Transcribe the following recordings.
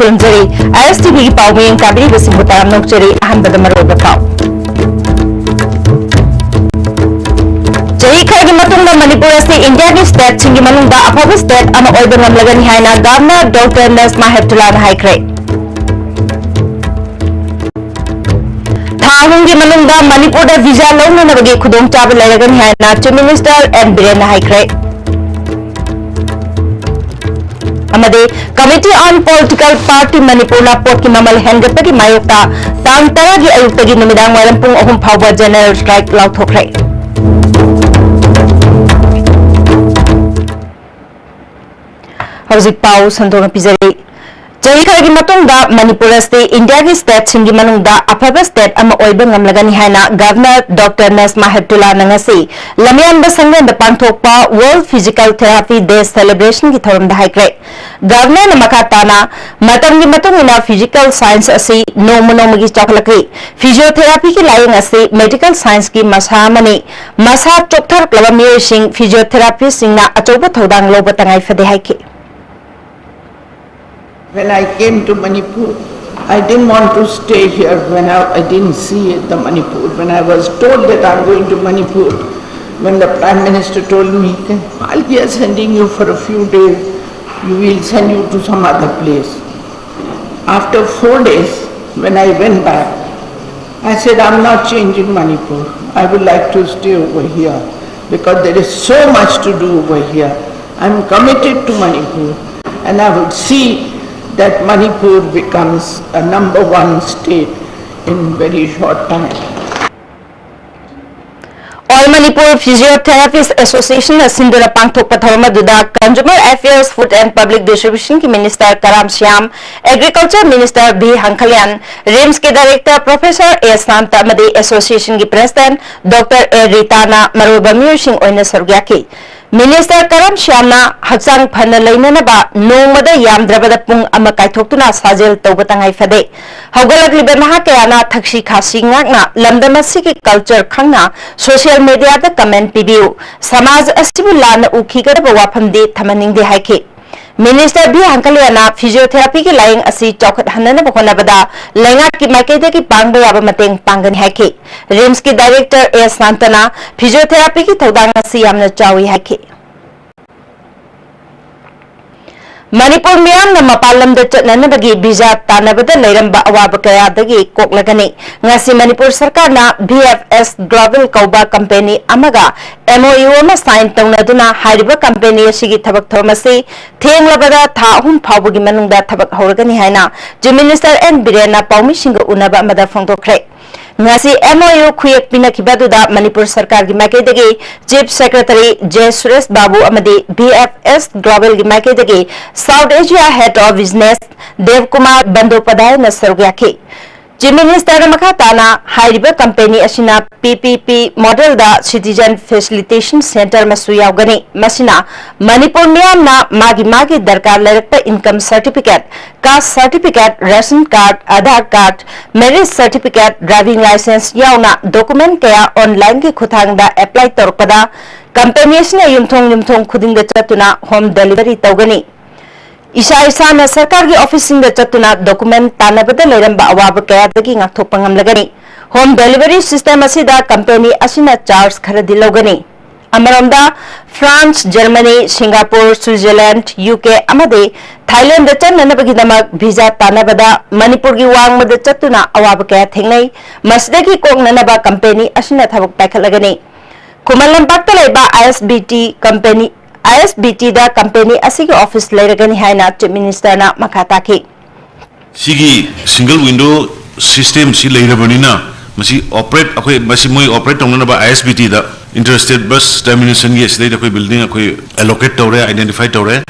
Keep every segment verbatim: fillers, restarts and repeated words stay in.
ꯈꯨꯔꯨꯝꯖꯔꯤ꯫ ꯑꯥꯏ ꯑꯦꯁ T ꯚꯤꯒꯤ ꯄꯥꯎ ꯃꯤꯠꯌꯦꯡ ꯇꯥꯕꯤꯔꯤꯕꯁꯤꯡꯕꯨ ꯇꯔꯥꯝꯅ ꯑꯣꯛꯆꯔꯤ꯫ ꯑꯍꯥꯟꯕꯗ ꯃꯔꯨꯑꯣꯏꯕ ꯄꯥꯎ꯫ ꯆꯍꯤ ꯈꯔꯒꯤ ꯃꯇꯨꯡꯗ ꯃꯅꯤꯄꯨꯔ ꯑꯁꯤ ꯏꯟꯗꯤꯌꯥꯒꯤ ꯁ꯭ꯇꯦꯠꯁꯤꯡꯒꯤ ꯃꯅꯨꯡꯗ ꯑꯐꯕ ꯁ꯭ꯇꯦꯠ ꯑꯃ ꯑꯣꯏꯕ ꯉꯝꯂꯒꯅꯤ ꯍꯥꯏꯅ ꯒꯚꯔꯅꯔ ꯗꯣꯛꯇꯔ ꯅꯁꯃꯥ ꯍꯦꯞꯇꯨꯂꯥꯅ ꯍꯥꯏꯈ꯭ꯔꯦ꯫ ꯊꯥ ꯑꯍꯨꯝꯒꯤ ꯃꯅꯨꯡꯗ ꯃꯅꯤꯄꯨꯔꯗ ꯚꯤꯖꯥ ꯂꯧꯅꯅꯕꯒꯤ ꯈꯨꯗꯣꯡꯆꯥꯕ ꯂꯩꯔꯒꯅꯤ ꯍꯥꯏꯅ ꯆꯤꯐ ꯃꯤꯅꯤꯁꯇꯔ ꯑꯦꯟ ꯕꯤꯔꯦꯟꯅ ꯍꯥꯏꯈ꯭ꯔꯦ꯫ ꯑꯃꯗꯤ Committee on Political Party ꯃꯅꯤꯄꯨꯔꯅ ꯄꯣꯠꯀꯤ ꯃꯃꯜ ꯍꯦꯟꯒꯠꯄꯒꯤ ꯃꯥꯌꯣꯛꯇ ꯇꯥꯡ ꯇꯔꯥꯒꯤ ꯑꯌꯨꯛꯇꯒꯤ ꯅꯨꯃꯤꯗꯥꯡ ꯋꯥꯏꯔꯝ ꯄꯨꯡ ꯑꯍꯨꯝ ꯐꯥꯎꯕ ꯖꯦꯅꯔꯦꯜ ꯁ꯭ꯇ꯭ꯔꯥꯏꯛ ꯂꯥꯎꯊꯣꯛꯈ꯭ꯔꯦ꯫ ꯍꯧꯖꯤꯛ ꯄꯥꯎ ꯁꯟꯗꯣꯛꯅ ꯄꯤꯖꯔꯤ꯫ ꯆꯍꯤ ꯈꯔꯒꯤ ꯃꯇꯨꯡꯗ ꯃꯅꯤꯄꯨꯔ ꯑꯁꯤ ꯏꯟꯗꯤꯌꯥꯒꯤ ꯁ꯭ꯇꯦꯠꯁꯤꯡꯒꯤ ꯃꯅꯨꯡꯗ ꯑꯐꯕ ꯁ꯭ꯇꯦꯠ ꯑꯃ ꯑꯣꯏꯕ ꯉꯝꯂꯒꯅꯤ ꯍꯥꯏꯅ ꯒꯚꯔꯅꯔ ꯗꯣꯛꯇꯔ ꯅꯁꯃꯥ ꯍꯦꯞꯇꯨꯂꯥꯅ ꯉꯁꯤ ꯂꯝꯌꯥꯟꯕ ꯁꯪꯂꯦꯟꯗ ꯄꯥꯡꯊꯣꯛꯄ ꯋꯥꯔꯜꯗ ꯐꯤꯖꯤꯀꯦꯜ ꯊꯦꯔꯥꯄꯤ ꯗꯦ ꯁꯦꯂꯦꯕ꯭ꯔꯦꯁꯟꯒꯤ ꯊꯧꯔꯝꯗ ꯍꯥꯏꯈ꯭ꯔꯦ꯫ ꯒꯚꯔꯅꯔꯅ ꯃꯈꯥ ꯇꯥꯅ ꯃꯇꯝꯒꯤ ꯃꯇꯨꯡ ꯏꯟꯅ ꯐꯤꯖꯤꯀꯦꯜ ꯁꯥꯏꯟꯁ ꯑꯁꯤ ꯅꯣꯡꯃ ꯅꯣꯡꯃꯒꯤ ꯆꯥꯎꯈꯠꯂꯛꯂꯤ꯫ ꯐꯤꯖꯤꯑꯣꯊꯦꯔꯥꯄꯤꯒꯤ ꯂꯥꯌꯦꯡ ꯑꯁꯤ ꯃꯦꯗꯤꯀꯦꯜ ꯁꯥꯏꯟꯁꯀꯤ ꯃꯁꯥ ꯑꯃꯅꯤ꯫ ꯃꯁꯥ ꯆꯣꯛꯊꯔꯛꯂꯕ ꯃꯤꯑꯣꯏꯁꯤꯡ ꯐꯤꯖꯤꯑꯣꯊꯦꯔꯥꯄꯤꯁꯁꯤꯡꯅ ꯑꯆꯧꯕ ꯊꯧꯗꯥꯡ ꯂꯧꯕ ꯇꯉꯥꯏ ꯐꯗꯦ ꯍꯥꯏꯈꯤ꯫ When I came to Manipur, I didn't want to stay here when I, I didn't see the Manipur. When I was told that I'm going to Manipur, when the Prime Minister told me, "While we are sending you for a few days, we will send you to some other place." After four days, when I went back, I said, "I'm not changing Manipur. I would like to stay over here because there is so much to do over here. I'm committed to Manipur, and I would see that Manipur becomes a number one state in very short time." All Manipur Physiotherapists Association ꯅ ꯁꯤꯟꯗꯨꯅ ꯄꯥꯡꯊꯣꯛꯄ ꯊꯧꯔꯝ ꯑꯗꯨꯗ Consumer Affairs, Food and Public Distribution ꯒꯤ minister Karam Shyam, agriculture minister V Hangkhalian, ꯔꯤꯝꯁꯀꯤ director professor A Santa ꯑꯃꯗꯤ ꯑꯦꯁꯣꯁꯤꯌꯦꯁꯟꯒꯤ president doctor ꯑꯦ ꯔꯤꯇꯥꯅ ꯃꯔꯨꯑꯣꯏꯕ ꯃꯤꯑꯣꯏꯁꯤꯡ ꯑꯣꯏꯅ ꯁꯔꯨꯛ ꯌꯥꯈꯤ꯫ ꯃꯤꯅꯤꯁꯇꯔ ꯀꯔꯝ ꯁ꯭ꯌꯥꯝꯅ ꯍꯛꯆꯥꯡ ꯐꯅ ꯂꯩꯅꯅꯕ ꯅꯣꯡꯃꯗ ꯌꯥꯝꯗ꯭ꯔꯕꯗ ꯄꯨꯡ ꯑꯃ ꯀꯥꯏꯊꯣꯛꯇꯨꯅ ꯁꯥꯖꯦꯜ ꯇꯧꯕ ꯇꯉꯥꯏ ꯐꯗꯦ꯫ ꯍꯧꯒꯠꯂꯛꯂꯤꯕ ꯅꯍꯥ ꯀꯌꯥꯅ ꯊꯛꯁꯤ ꯈꯥꯁꯤ ꯉꯥꯛꯅ ꯂꯝꯗꯝ ꯑꯁꯤꯒꯤ ꯀꯜꯆꯔ ꯈꯪꯅ ꯁꯣꯁꯤꯌꯦꯜ ꯃꯤꯗꯤꯌꯥꯗ ꯀꯃꯦꯟ ꯄꯤꯕꯤꯌꯨ꯫ ꯁꯃꯥꯖ ꯑꯁꯤꯕꯨ ꯂꯥꯟꯅ ꯎꯈꯤꯒꯗꯕ ꯋꯥꯐꯝꯗꯤ ꯊꯝꯍꯟꯅꯤꯡꯗꯦ ꯍꯥꯏꯈꯤ꯫ ꯃꯤꯅꯤꯁꯇꯔ ꯚꯤ ꯍꯪꯀꯂꯤꯌꯥꯅ ꯐꯤꯖꯤꯑꯣꯊꯦꯔꯥꯄꯤꯒꯤ ꯂꯥꯌꯦꯡ ꯑꯁꯤ ꯆꯥꯎꯈꯠꯍꯟꯅꯅꯕ ꯍꯣꯠꯅꯕꯗ ꯂꯩꯉꯥꯛꯀꯤ ꯃꯥꯏꯀꯩꯗꯒꯤ ꯄꯥꯡꯕ ꯌꯥꯕ ꯃꯇꯦꯡ ꯄꯥꯡꯒꯅꯤ ꯍꯥꯏꯈꯤ꯫ ꯔꯤꯝꯁꯀꯤ ꯗꯥꯏꯔꯦꯛꯇꯔ ꯑꯦ ꯁꯥꯟꯇꯅ ꯐꯤꯖꯤꯑꯣꯊꯦꯔꯥꯄꯤꯒꯤ ꯊꯧꯗꯥꯡ ꯑꯁꯤ ꯌꯥꯝꯅ ꯆꯥꯎꯏ ꯍꯥꯏꯈꯤ꯫ ꯃꯅꯤꯄꯨꯔ ꯃꯤꯌꯥꯝꯅ ꯃꯄꯥꯟ ꯂꯝꯗ ꯆꯠꯅꯅꯕꯒꯤ ꯚꯤꯖꯥ ꯇꯥꯟꯅꯕꯗ ꯂꯩꯔꯝꯕ ꯑꯋꯥꯕ ꯀꯌꯥꯗꯒꯤ ꯀꯣꯛꯂꯒꯅꯤ꯫ ꯉꯁꯤ ꯃꯅꯤꯄꯨꯔ ꯁꯔꯀꯥꯔꯅ ꯚꯤ ꯑꯦꯐ ꯑꯦꯁ ꯒ꯭ꯂꯣꯕꯦꯜ ꯀꯧꯕ ꯀꯝꯄꯦꯅꯤ ꯑꯃꯒ ꯑꯦꯝ ꯑꯣ ꯌꯨ ꯑꯃ ꯁꯥꯏꯟ ꯇꯧꯅꯗꯨꯅ ꯍꯥꯏꯔꯤꯕ ꯀꯝꯄꯦꯅꯤ ꯑꯁꯤꯒꯤ ꯊꯕꯛ ꯊꯧꯔꯝ ꯑꯁꯤ ꯊꯦꯡꯂꯕꯗ ꯊꯥ ꯑꯍꯨꯝ ꯐꯥꯎꯕꯒꯤ ꯃꯅꯨꯡꯗ ꯊꯕꯛ ꯍꯧꯔꯒꯅꯤ ꯍꯥꯏꯅ ꯆꯤꯐ ꯃꯤꯅꯤꯁꯇꯔ ꯑꯦꯟ ꯕꯤꯔꯦꯟꯅ ꯄꯥꯎꯃꯤꯁꯤꯡꯒ ꯎꯅꯕ ꯑꯃꯗ ꯐꯣꯡꯗꯣꯛꯈ꯭ꯔꯦ꯫ ꯉꯁꯤ ꯑꯦꯝ ꯑꯣ ꯌꯨ ꯈꯨꯌꯦꯛ ꯄꯤꯅꯈꯤꯕ ꯑꯗꯨꯗ ꯃꯅꯤꯄꯨꯔ ꯁꯔꯀꯥꯔꯒꯤ ꯃꯥꯏꯀꯩꯗꯒꯤ chief secretary J Suresh Babu ꯑꯃꯗꯤ ꯚꯤ ꯑꯦꯐ ꯑꯦꯁ ꯒ꯭ꯂꯣꯕꯦꯜꯒꯤ ꯃꯥꯏꯀꯩꯗꯒꯤ south Asia head of business Debkumar ꯕꯟꯗꯣꯄꯥꯙ꯭ꯌꯥꯌꯅ ꯁꯔꯨꯛ ꯌꯥꯈꯤ꯫ ꯆꯤꯐ ꯃꯤꯅꯤꯁꯇꯔꯅ ꯃꯈꯥ ꯇꯥꯅ ꯍꯥꯏꯔꯤꯕ ꯀꯝꯄꯦꯅꯤ ꯑꯁꯤꯅ ꯄꯤ ꯄꯤ ꯄꯤ ꯃꯣꯗꯦꯜꯗ ꯁꯤꯇꯤꯖꯟ ꯐꯦꯁꯤꯂꯤꯇꯦꯁꯟ ꯁꯦꯟꯇꯔ ꯑꯃꯁꯨ ꯌꯥꯎꯒꯅꯤ꯫ ꯃꯁꯤꯅ ꯃꯅꯤꯄꯨꯔ ꯃꯤꯌꯥꯝꯅ ꯃꯥꯒꯤ ꯃꯥꯒꯤ ꯗꯔꯀꯥꯔ ꯂꯩꯔꯛꯄ income certificate, caste certificate, ration card, Aadhaar card, marriage certificate, driving licence ꯌꯥꯎꯅ ꯗꯣꯀꯨꯃꯦꯟ ꯀꯌꯥ ꯑꯣꯟꯂꯥꯏꯟꯒꯤ ꯈꯨꯠꯊꯥꯡꯗ ꯑꯦꯄ꯭ꯂꯥꯏ ꯇꯧꯔꯛꯄꯗ ꯀꯝꯄꯦꯅꯤ ꯑꯁꯤꯅ ꯌꯨꯝꯊꯣꯡ ꯌꯨꯝꯊꯣꯡ ꯈꯨꯗꯤꯡꯗ ꯆꯠꯇꯨꯅ ꯍꯣꯝ ꯗꯦꯂꯤꯚꯔꯤ ꯇꯧꯒꯅꯤ꯫ ꯏꯁꯥ ꯏꯁꯥꯅ ꯁꯔꯀꯥꯔꯒꯤ ꯑꯣꯐꯤꯁꯁꯤꯡꯗ ꯆꯠꯇꯨꯅ ꯗꯣꯀꯨꯃꯦꯟ ꯇꯥꯟꯅꯕꯗ ꯂꯩꯔꯝꯕ ꯑꯋꯥꯕ ꯀꯌꯥꯗꯒꯤ ꯉꯥꯛꯊꯣꯛꯄ ꯉꯝꯂꯒꯅꯤ꯫ ꯍꯣꯝ ꯗꯦꯂꯤꯚꯔꯤ ꯁꯤꯁꯇꯦꯝ ꯑꯁꯤꯗ ꯀꯝꯄꯦꯅꯤ ꯑꯁꯤꯅ ꯆꯥꯔꯖ ꯈꯔꯗꯤ ꯂꯧꯒꯅꯤ꯫ ꯑꯃꯔꯣꯝꯗ, France, Germany, Singapore, Switzerland, U K ꯑꯃꯗꯤ ꯊꯥꯏꯂꯦꯟꯗ ꯆꯠꯅꯅꯕꯒꯤꯗꯃꯛ ꯚꯤꯖꯥ ꯇꯥꯟꯅꯕꯗ ꯃꯅꯤꯄꯨꯔꯒꯤ ꯋꯥꯡꯃꯗ ꯆꯠꯇꯨꯅ ꯑꯋꯥꯕ ꯀꯌꯥ ꯊꯦꯡꯅꯩ꯫ ꯃꯁꯤꯗꯒꯤ ꯀꯣꯛꯅꯅꯕ ꯀꯝꯄꯦꯅꯤ ꯑꯁꯤꯅ ꯊꯕꯛ ꯄꯥꯏꯈꯠꯂꯒꯅꯤ꯫ ꯈꯨꯃꯟ ꯂꯝꯄꯥꯛꯇ ꯂꯩꯕ ꯑꯥꯏ ꯑꯦꯁ ꯕꯤ ꯇꯤ ꯀꯝꯄꯦꯅꯤ, ꯑꯥꯏ ꯑꯦꯁ ꯕꯤ ꯇꯤꯗ ꯀꯝꯄꯦꯅꯤ ꯑꯁꯤꯒꯤ ꯑꯣꯐꯤꯁ ꯂꯩꯔꯒꯅꯤ ꯍꯥꯏꯅ ꯆꯤꯐ ꯃꯤꯅꯤꯁꯇꯔꯅ ꯃꯈꯥ ꯇꯥꯈꯤ꯫ ꯁꯤꯒꯤ ꯁꯤꯡꯒꯜ ꯋꯤꯟꯗꯣ ꯁꯤꯁꯇꯦꯝꯁꯤ ꯂꯩꯔꯕꯅꯤꯅ, ꯃꯁꯤ ꯑꯣꯄꯔꯦꯠ, ꯑꯩꯈꯣꯏ ꯃꯁꯤ ꯃꯣꯏ ꯑꯣꯄꯔꯦꯠ ꯇꯧꯅꯅꯕ ꯑꯥꯏ ꯑꯦꯁ ꯕꯤ ꯇꯤꯗ ꯏꯟꯇꯔ ꯁ꯭ꯇꯦꯠ ꯕꯁ ꯇꯔꯃꯤꯅꯦꯁꯟꯒꯤ ꯑꯁꯤꯗꯩꯗ ꯑꯩꯈꯣꯏ ꯕꯤꯜꯗꯤꯡ ꯑꯩꯈꯣꯏ ꯑꯦꯂꯣꯀꯦꯠ ꯇꯧꯔꯦ, ꯑꯥꯏꯗꯦꯟꯇꯤꯐꯥꯏ ꯇꯧꯔꯦ꯫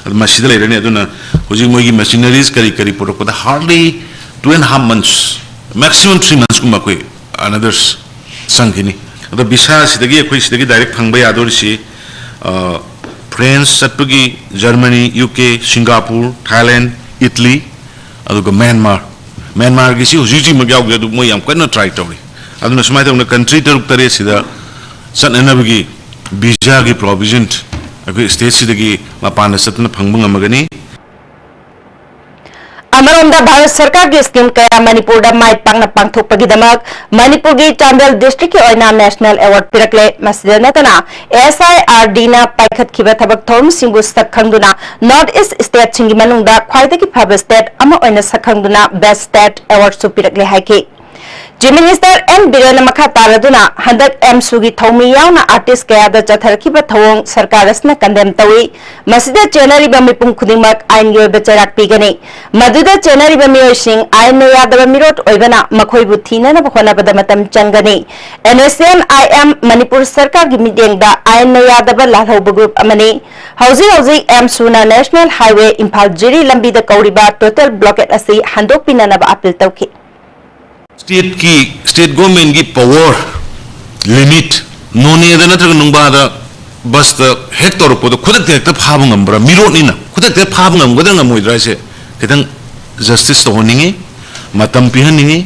ꯑꯗꯨ ꯃꯁꯤꯗ ꯂꯩꯔꯅꯤ꯫ ꯑꯗꯨꯅ ꯍꯧꯖꯤꯛ ꯃꯣꯏꯒꯤ ꯃꯦꯆꯤꯅꯔꯤꯁ ꯀꯔꯤ ꯀꯔꯤ ꯄꯨꯔꯛꯄꯗ hardly two and half months, maximum three months ꯀꯨꯝꯕ ꯑꯩꯈꯣꯏ ꯑꯅꯗꯔꯁ ꯆꯪꯈꯤꯅꯤ꯫ ꯑꯗꯣ ꯚꯤꯁꯥꯁꯤꯗꯒꯤ ꯑꯩꯈꯣꯏ ꯁꯤꯗꯒꯤ ꯗꯥꯏꯔꯦꯛ ꯐꯪꯕ ꯌꯥꯗꯣꯔꯤꯁꯤ, ꯑ, ꯐ꯭ꯔꯦꯟꯁ ꯆꯠꯄꯒꯤ Germany, U K, Singapore, Thailand, Italy, ꯑꯗꯨꯒ ꯃ꯭ꯌꯥꯟꯃꯥꯔ꯫ ꯃ꯭ꯌꯥꯟꯃꯥꯔꯒꯤꯁꯤ ꯍꯧꯖꯤꯛ ꯍꯧꯖꯤꯛꯃꯛ ꯌꯥꯎꯗꯦ, ꯑꯗꯨ ꯃꯣꯏ ꯌꯥꯝ ꯀꯟꯅ ꯇ꯭ꯔꯥꯏ ꯇꯧꯔꯤ꯫ ꯑꯗꯨꯅ ꯁꯨꯃꯥꯏꯅ ꯇꯧꯗꯅ ꯀꯟꯇ꯭ꯔꯤ ꯇꯔꯨꯛ ꯇꯔꯦꯠꯁꯤꯗ ꯆꯠꯅꯅꯕꯒꯤ ꯚꯤꯁꯥꯒꯤ ꯄ꯭ꯔꯣꯚꯤꯖꯟ ꯑꯩꯈꯣꯏ ꯁ꯭ꯇꯦꯠꯁꯤꯗꯒꯤ ꯃꯄꯥꯟꯗ ꯆꯠꯇꯅ ꯐꯪꯕ ꯉꯝꯃꯒꯅꯤ꯫ ꯑꯃꯔꯣꯝꯗ, ꯚꯥꯔꯠ ꯁꯔꯀꯥꯔꯒꯤ ꯁ꯭ꯀꯤꯝ ꯀꯌꯥ ꯃꯅꯤꯄꯨꯔꯗ ꯃꯥꯏ ꯄꯥꯛꯅ ꯄꯥꯡꯊꯣꯛꯄꯒꯤꯗꯃꯛ ꯃꯅꯤꯄꯨꯔꯒꯤ ꯆꯥꯟꯗꯦꯜ ꯗꯤꯁꯇ꯭ꯔꯤꯛꯀꯤ ꯑꯣꯏꯅ ꯅꯦꯁꯅꯦꯜ ꯑꯦꯋꯥꯔꯗ ꯄꯤꯔꯛꯂꯦ꯫ ꯃꯁꯤꯗ ꯅꯠꯇꯅ, ꯑꯦꯁ ꯑꯥꯏ ꯑꯥꯔ ꯗꯤꯅ ꯄꯥꯏꯈꯠꯈꯤꯕ ꯊꯕꯛ ꯊꯧꯔꯝꯁꯤꯡꯕꯨ ꯁꯛ ꯈꯪꯗꯨꯅ ꯅꯣꯔꯠ ꯏꯁ ꯁ꯭ꯇꯦꯠꯁꯤꯡꯒꯤ ꯃꯅꯨꯡꯗ ꯈ꯭ꯋꯥꯏꯗꯒꯤ ꯐꯕ ꯁ꯭ꯇꯦꯠ ꯑꯃ ꯑꯣꯏꯅ ꯁꯛ ꯈꯪꯗꯨꯅ ꯕꯦꯁ꯭ꯠ ꯁ꯭ꯇꯦꯠ ꯑꯦꯋꯥꯔꯗꯁꯨ ꯄꯤꯔꯛꯂꯦ ꯍꯥꯏꯈꯤ꯫ ꯆꯤꯐ ꯃꯤꯅꯤꯁꯇꯔ ꯑꯦꯟ ꯕꯤꯔꯦꯟꯅ ꯃꯈꯥ ꯇꯥꯔꯗꯨꯅ, ꯍꯟꯗꯛ ꯑꯦꯝꯁꯨꯒꯤ ꯊꯧꯃꯤ ꯌꯥꯎꯅ ꯑꯥꯔꯇꯤꯁ꯭ꯠ ꯀꯌꯥꯗ ꯆꯠꯊꯔꯛꯈꯤꯕ ꯊꯧꯑꯣꯡ ꯁꯔꯀꯥꯔ ꯑꯁꯤꯅ ꯀꯟꯗꯦꯝ ꯇꯧꯏ꯫ ꯃꯁꯤꯗ ꯆꯦꯟꯅꯔꯤꯕ ꯃꯤꯄꯨꯝ ꯈꯨꯗꯤꯡꯃꯛ ꯑꯥꯏꯟꯒꯤ ꯑꯣꯏꯕ ꯆꯩꯔꯥꯛ ꯄꯤꯒꯅꯤ꯫ ꯃꯗꯨꯗ ꯆꯦꯟꯅꯔꯤꯕ ꯃꯤꯑꯣꯏꯁꯤꯡ ꯑꯥꯏꯟꯅ ꯌꯥꯗꯕ ꯃꯤꯔꯣꯠ ꯑꯣꯏꯕꯅ ꯃꯈꯣꯏꯕꯨ ꯊꯤꯅꯅꯕ ꯍꯣꯠꯅꯕꯗ ꯃꯇꯝ ꯆꯪꯒꯅꯤ꯫ N S N I M Manipur ꯁꯔꯀꯥꯔꯒꯤ ꯃꯤꯠꯌꯦꯡꯗ ꯑꯥꯏꯟꯅ ꯌꯥꯗꯕ ꯂꯥꯜꯍꯧꯕ ꯒ꯭ꯔꯨꯞ ꯑꯃꯅꯤ꯫ ꯍꯧꯖꯤꯛ ꯍꯧꯖꯤꯛ ꯑꯦꯝꯁꯨꯅ ꯅꯦꯁꯅꯦꯜ ꯍꯥꯏꯋꯦ ꯏꯝꯐꯥꯜ ꯖꯤꯔꯤ ꯂꯝꯕꯤꯗ ꯀꯧꯔꯤꯕ ꯇꯣꯇꯦꯜ ꯕ꯭ꯂꯣꯀꯦꯠ ꯑꯁꯤ ꯍꯟꯗꯣꯛꯄꯤꯅꯅꯕ ꯑꯄꯤꯜ ꯇꯧꯈꯤ꯫ ꯁ꯭ꯇꯦꯠꯀꯤ, ꯁ꯭ꯇꯦꯠ ꯒꯣꯔꯃꯦꯟꯒꯤ ꯄꯋꯥꯔ ꯂꯤꯃꯤꯠ, ꯅꯣꯅꯦꯗ ꯅꯠꯇ꯭ꯔꯒ ꯅꯨꯡꯕꯥꯗ ꯕꯁꯇ ꯍꯦꯛ ꯇꯧꯔꯛꯄꯗꯣ ꯈꯨꯗꯛꯇ ꯍꯦꯛꯇ ꯐꯥꯕ ꯉꯝꯕ꯭ꯔꯥ? ꯃꯤꯔꯣꯠꯅꯤꯅ ꯈꯨꯗꯛꯇ ꯍꯦꯛ ꯐꯥꯕ ꯉꯝꯒꯗ꯭ꯔꯥ ꯉꯝꯃꯣꯏꯗ꯭ꯔꯥ ꯍꯥꯏꯁꯦ ꯈꯤꯇꯪ ꯖꯁꯇꯤꯁ ꯇꯧꯍꯟꯅꯤꯡꯉꯤ, ꯃꯇꯝ ꯄꯤꯍꯟꯅꯤꯡꯉꯤ꯫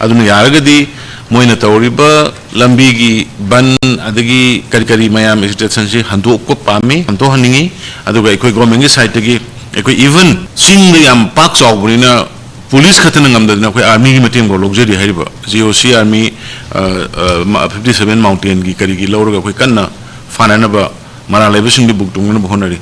ꯑꯗꯨꯅ ꯌꯥꯔꯒꯗꯤ ꯃꯣꯏꯅ ꯇꯧꯔꯤꯕ ꯂꯝꯕꯤꯒꯤ ꯕꯟ ꯑꯗꯒꯤ ꯀꯔꯤ ꯀꯔꯤ ꯃꯌꯥꯝ ꯑꯦꯖꯤꯇꯦꯁꯟꯁꯤ ꯍꯟꯗꯣꯛꯄ ꯄꯥꯝꯃꯤ, ꯍꯟꯗꯣꯛꯍꯟꯅꯤꯡꯉꯤ꯫ ꯑꯗꯨꯒ ꯑꯩꯈꯣꯏ ꯒꯣꯔꯃꯦꯟꯒꯤ ꯁꯥꯏꯠꯇꯒꯤ ꯑꯩꯈꯣꯏ ꯏꯚꯟ ꯆꯤꯡꯗ ꯌꯥꯝ ꯄꯥꯛ ꯆꯥꯎꯕꯅꯤꯅ ꯄꯨꯂꯤꯁ ꯈꯛꯇꯅ ꯉꯝꯗꯗꯅ ꯑꯩꯈꯣꯏ ꯑꯥꯔꯃꯤꯒꯤ ꯃꯇꯦꯡ ꯐꯥꯎ ꯂꯧꯖꯔꯤ ꯍꯥꯏꯔꯤꯕ ꯖꯤ ꯑꯣ ꯁꯤ ꯑꯥꯔꯃꯤ, ꯑ, ꯑ, ꯃ-, ꯐꯤꯐꯇꯤ ꯁꯚꯦꯟ ꯃꯥꯎꯟꯇꯦꯟꯒꯤ ꯀꯔꯤꯒꯤ ꯂꯧꯔꯒ ꯑꯩꯈꯣꯏ ꯀꯟꯅ ꯐꯥꯅꯅꯕ ꯃꯔꯥꯜ ꯂꯩꯕꯁꯤꯡꯗꯨ ꯕꯨꯛ ꯇꯣꯡꯅꯅꯕ ꯍꯣꯠꯅꯔꯤ꯫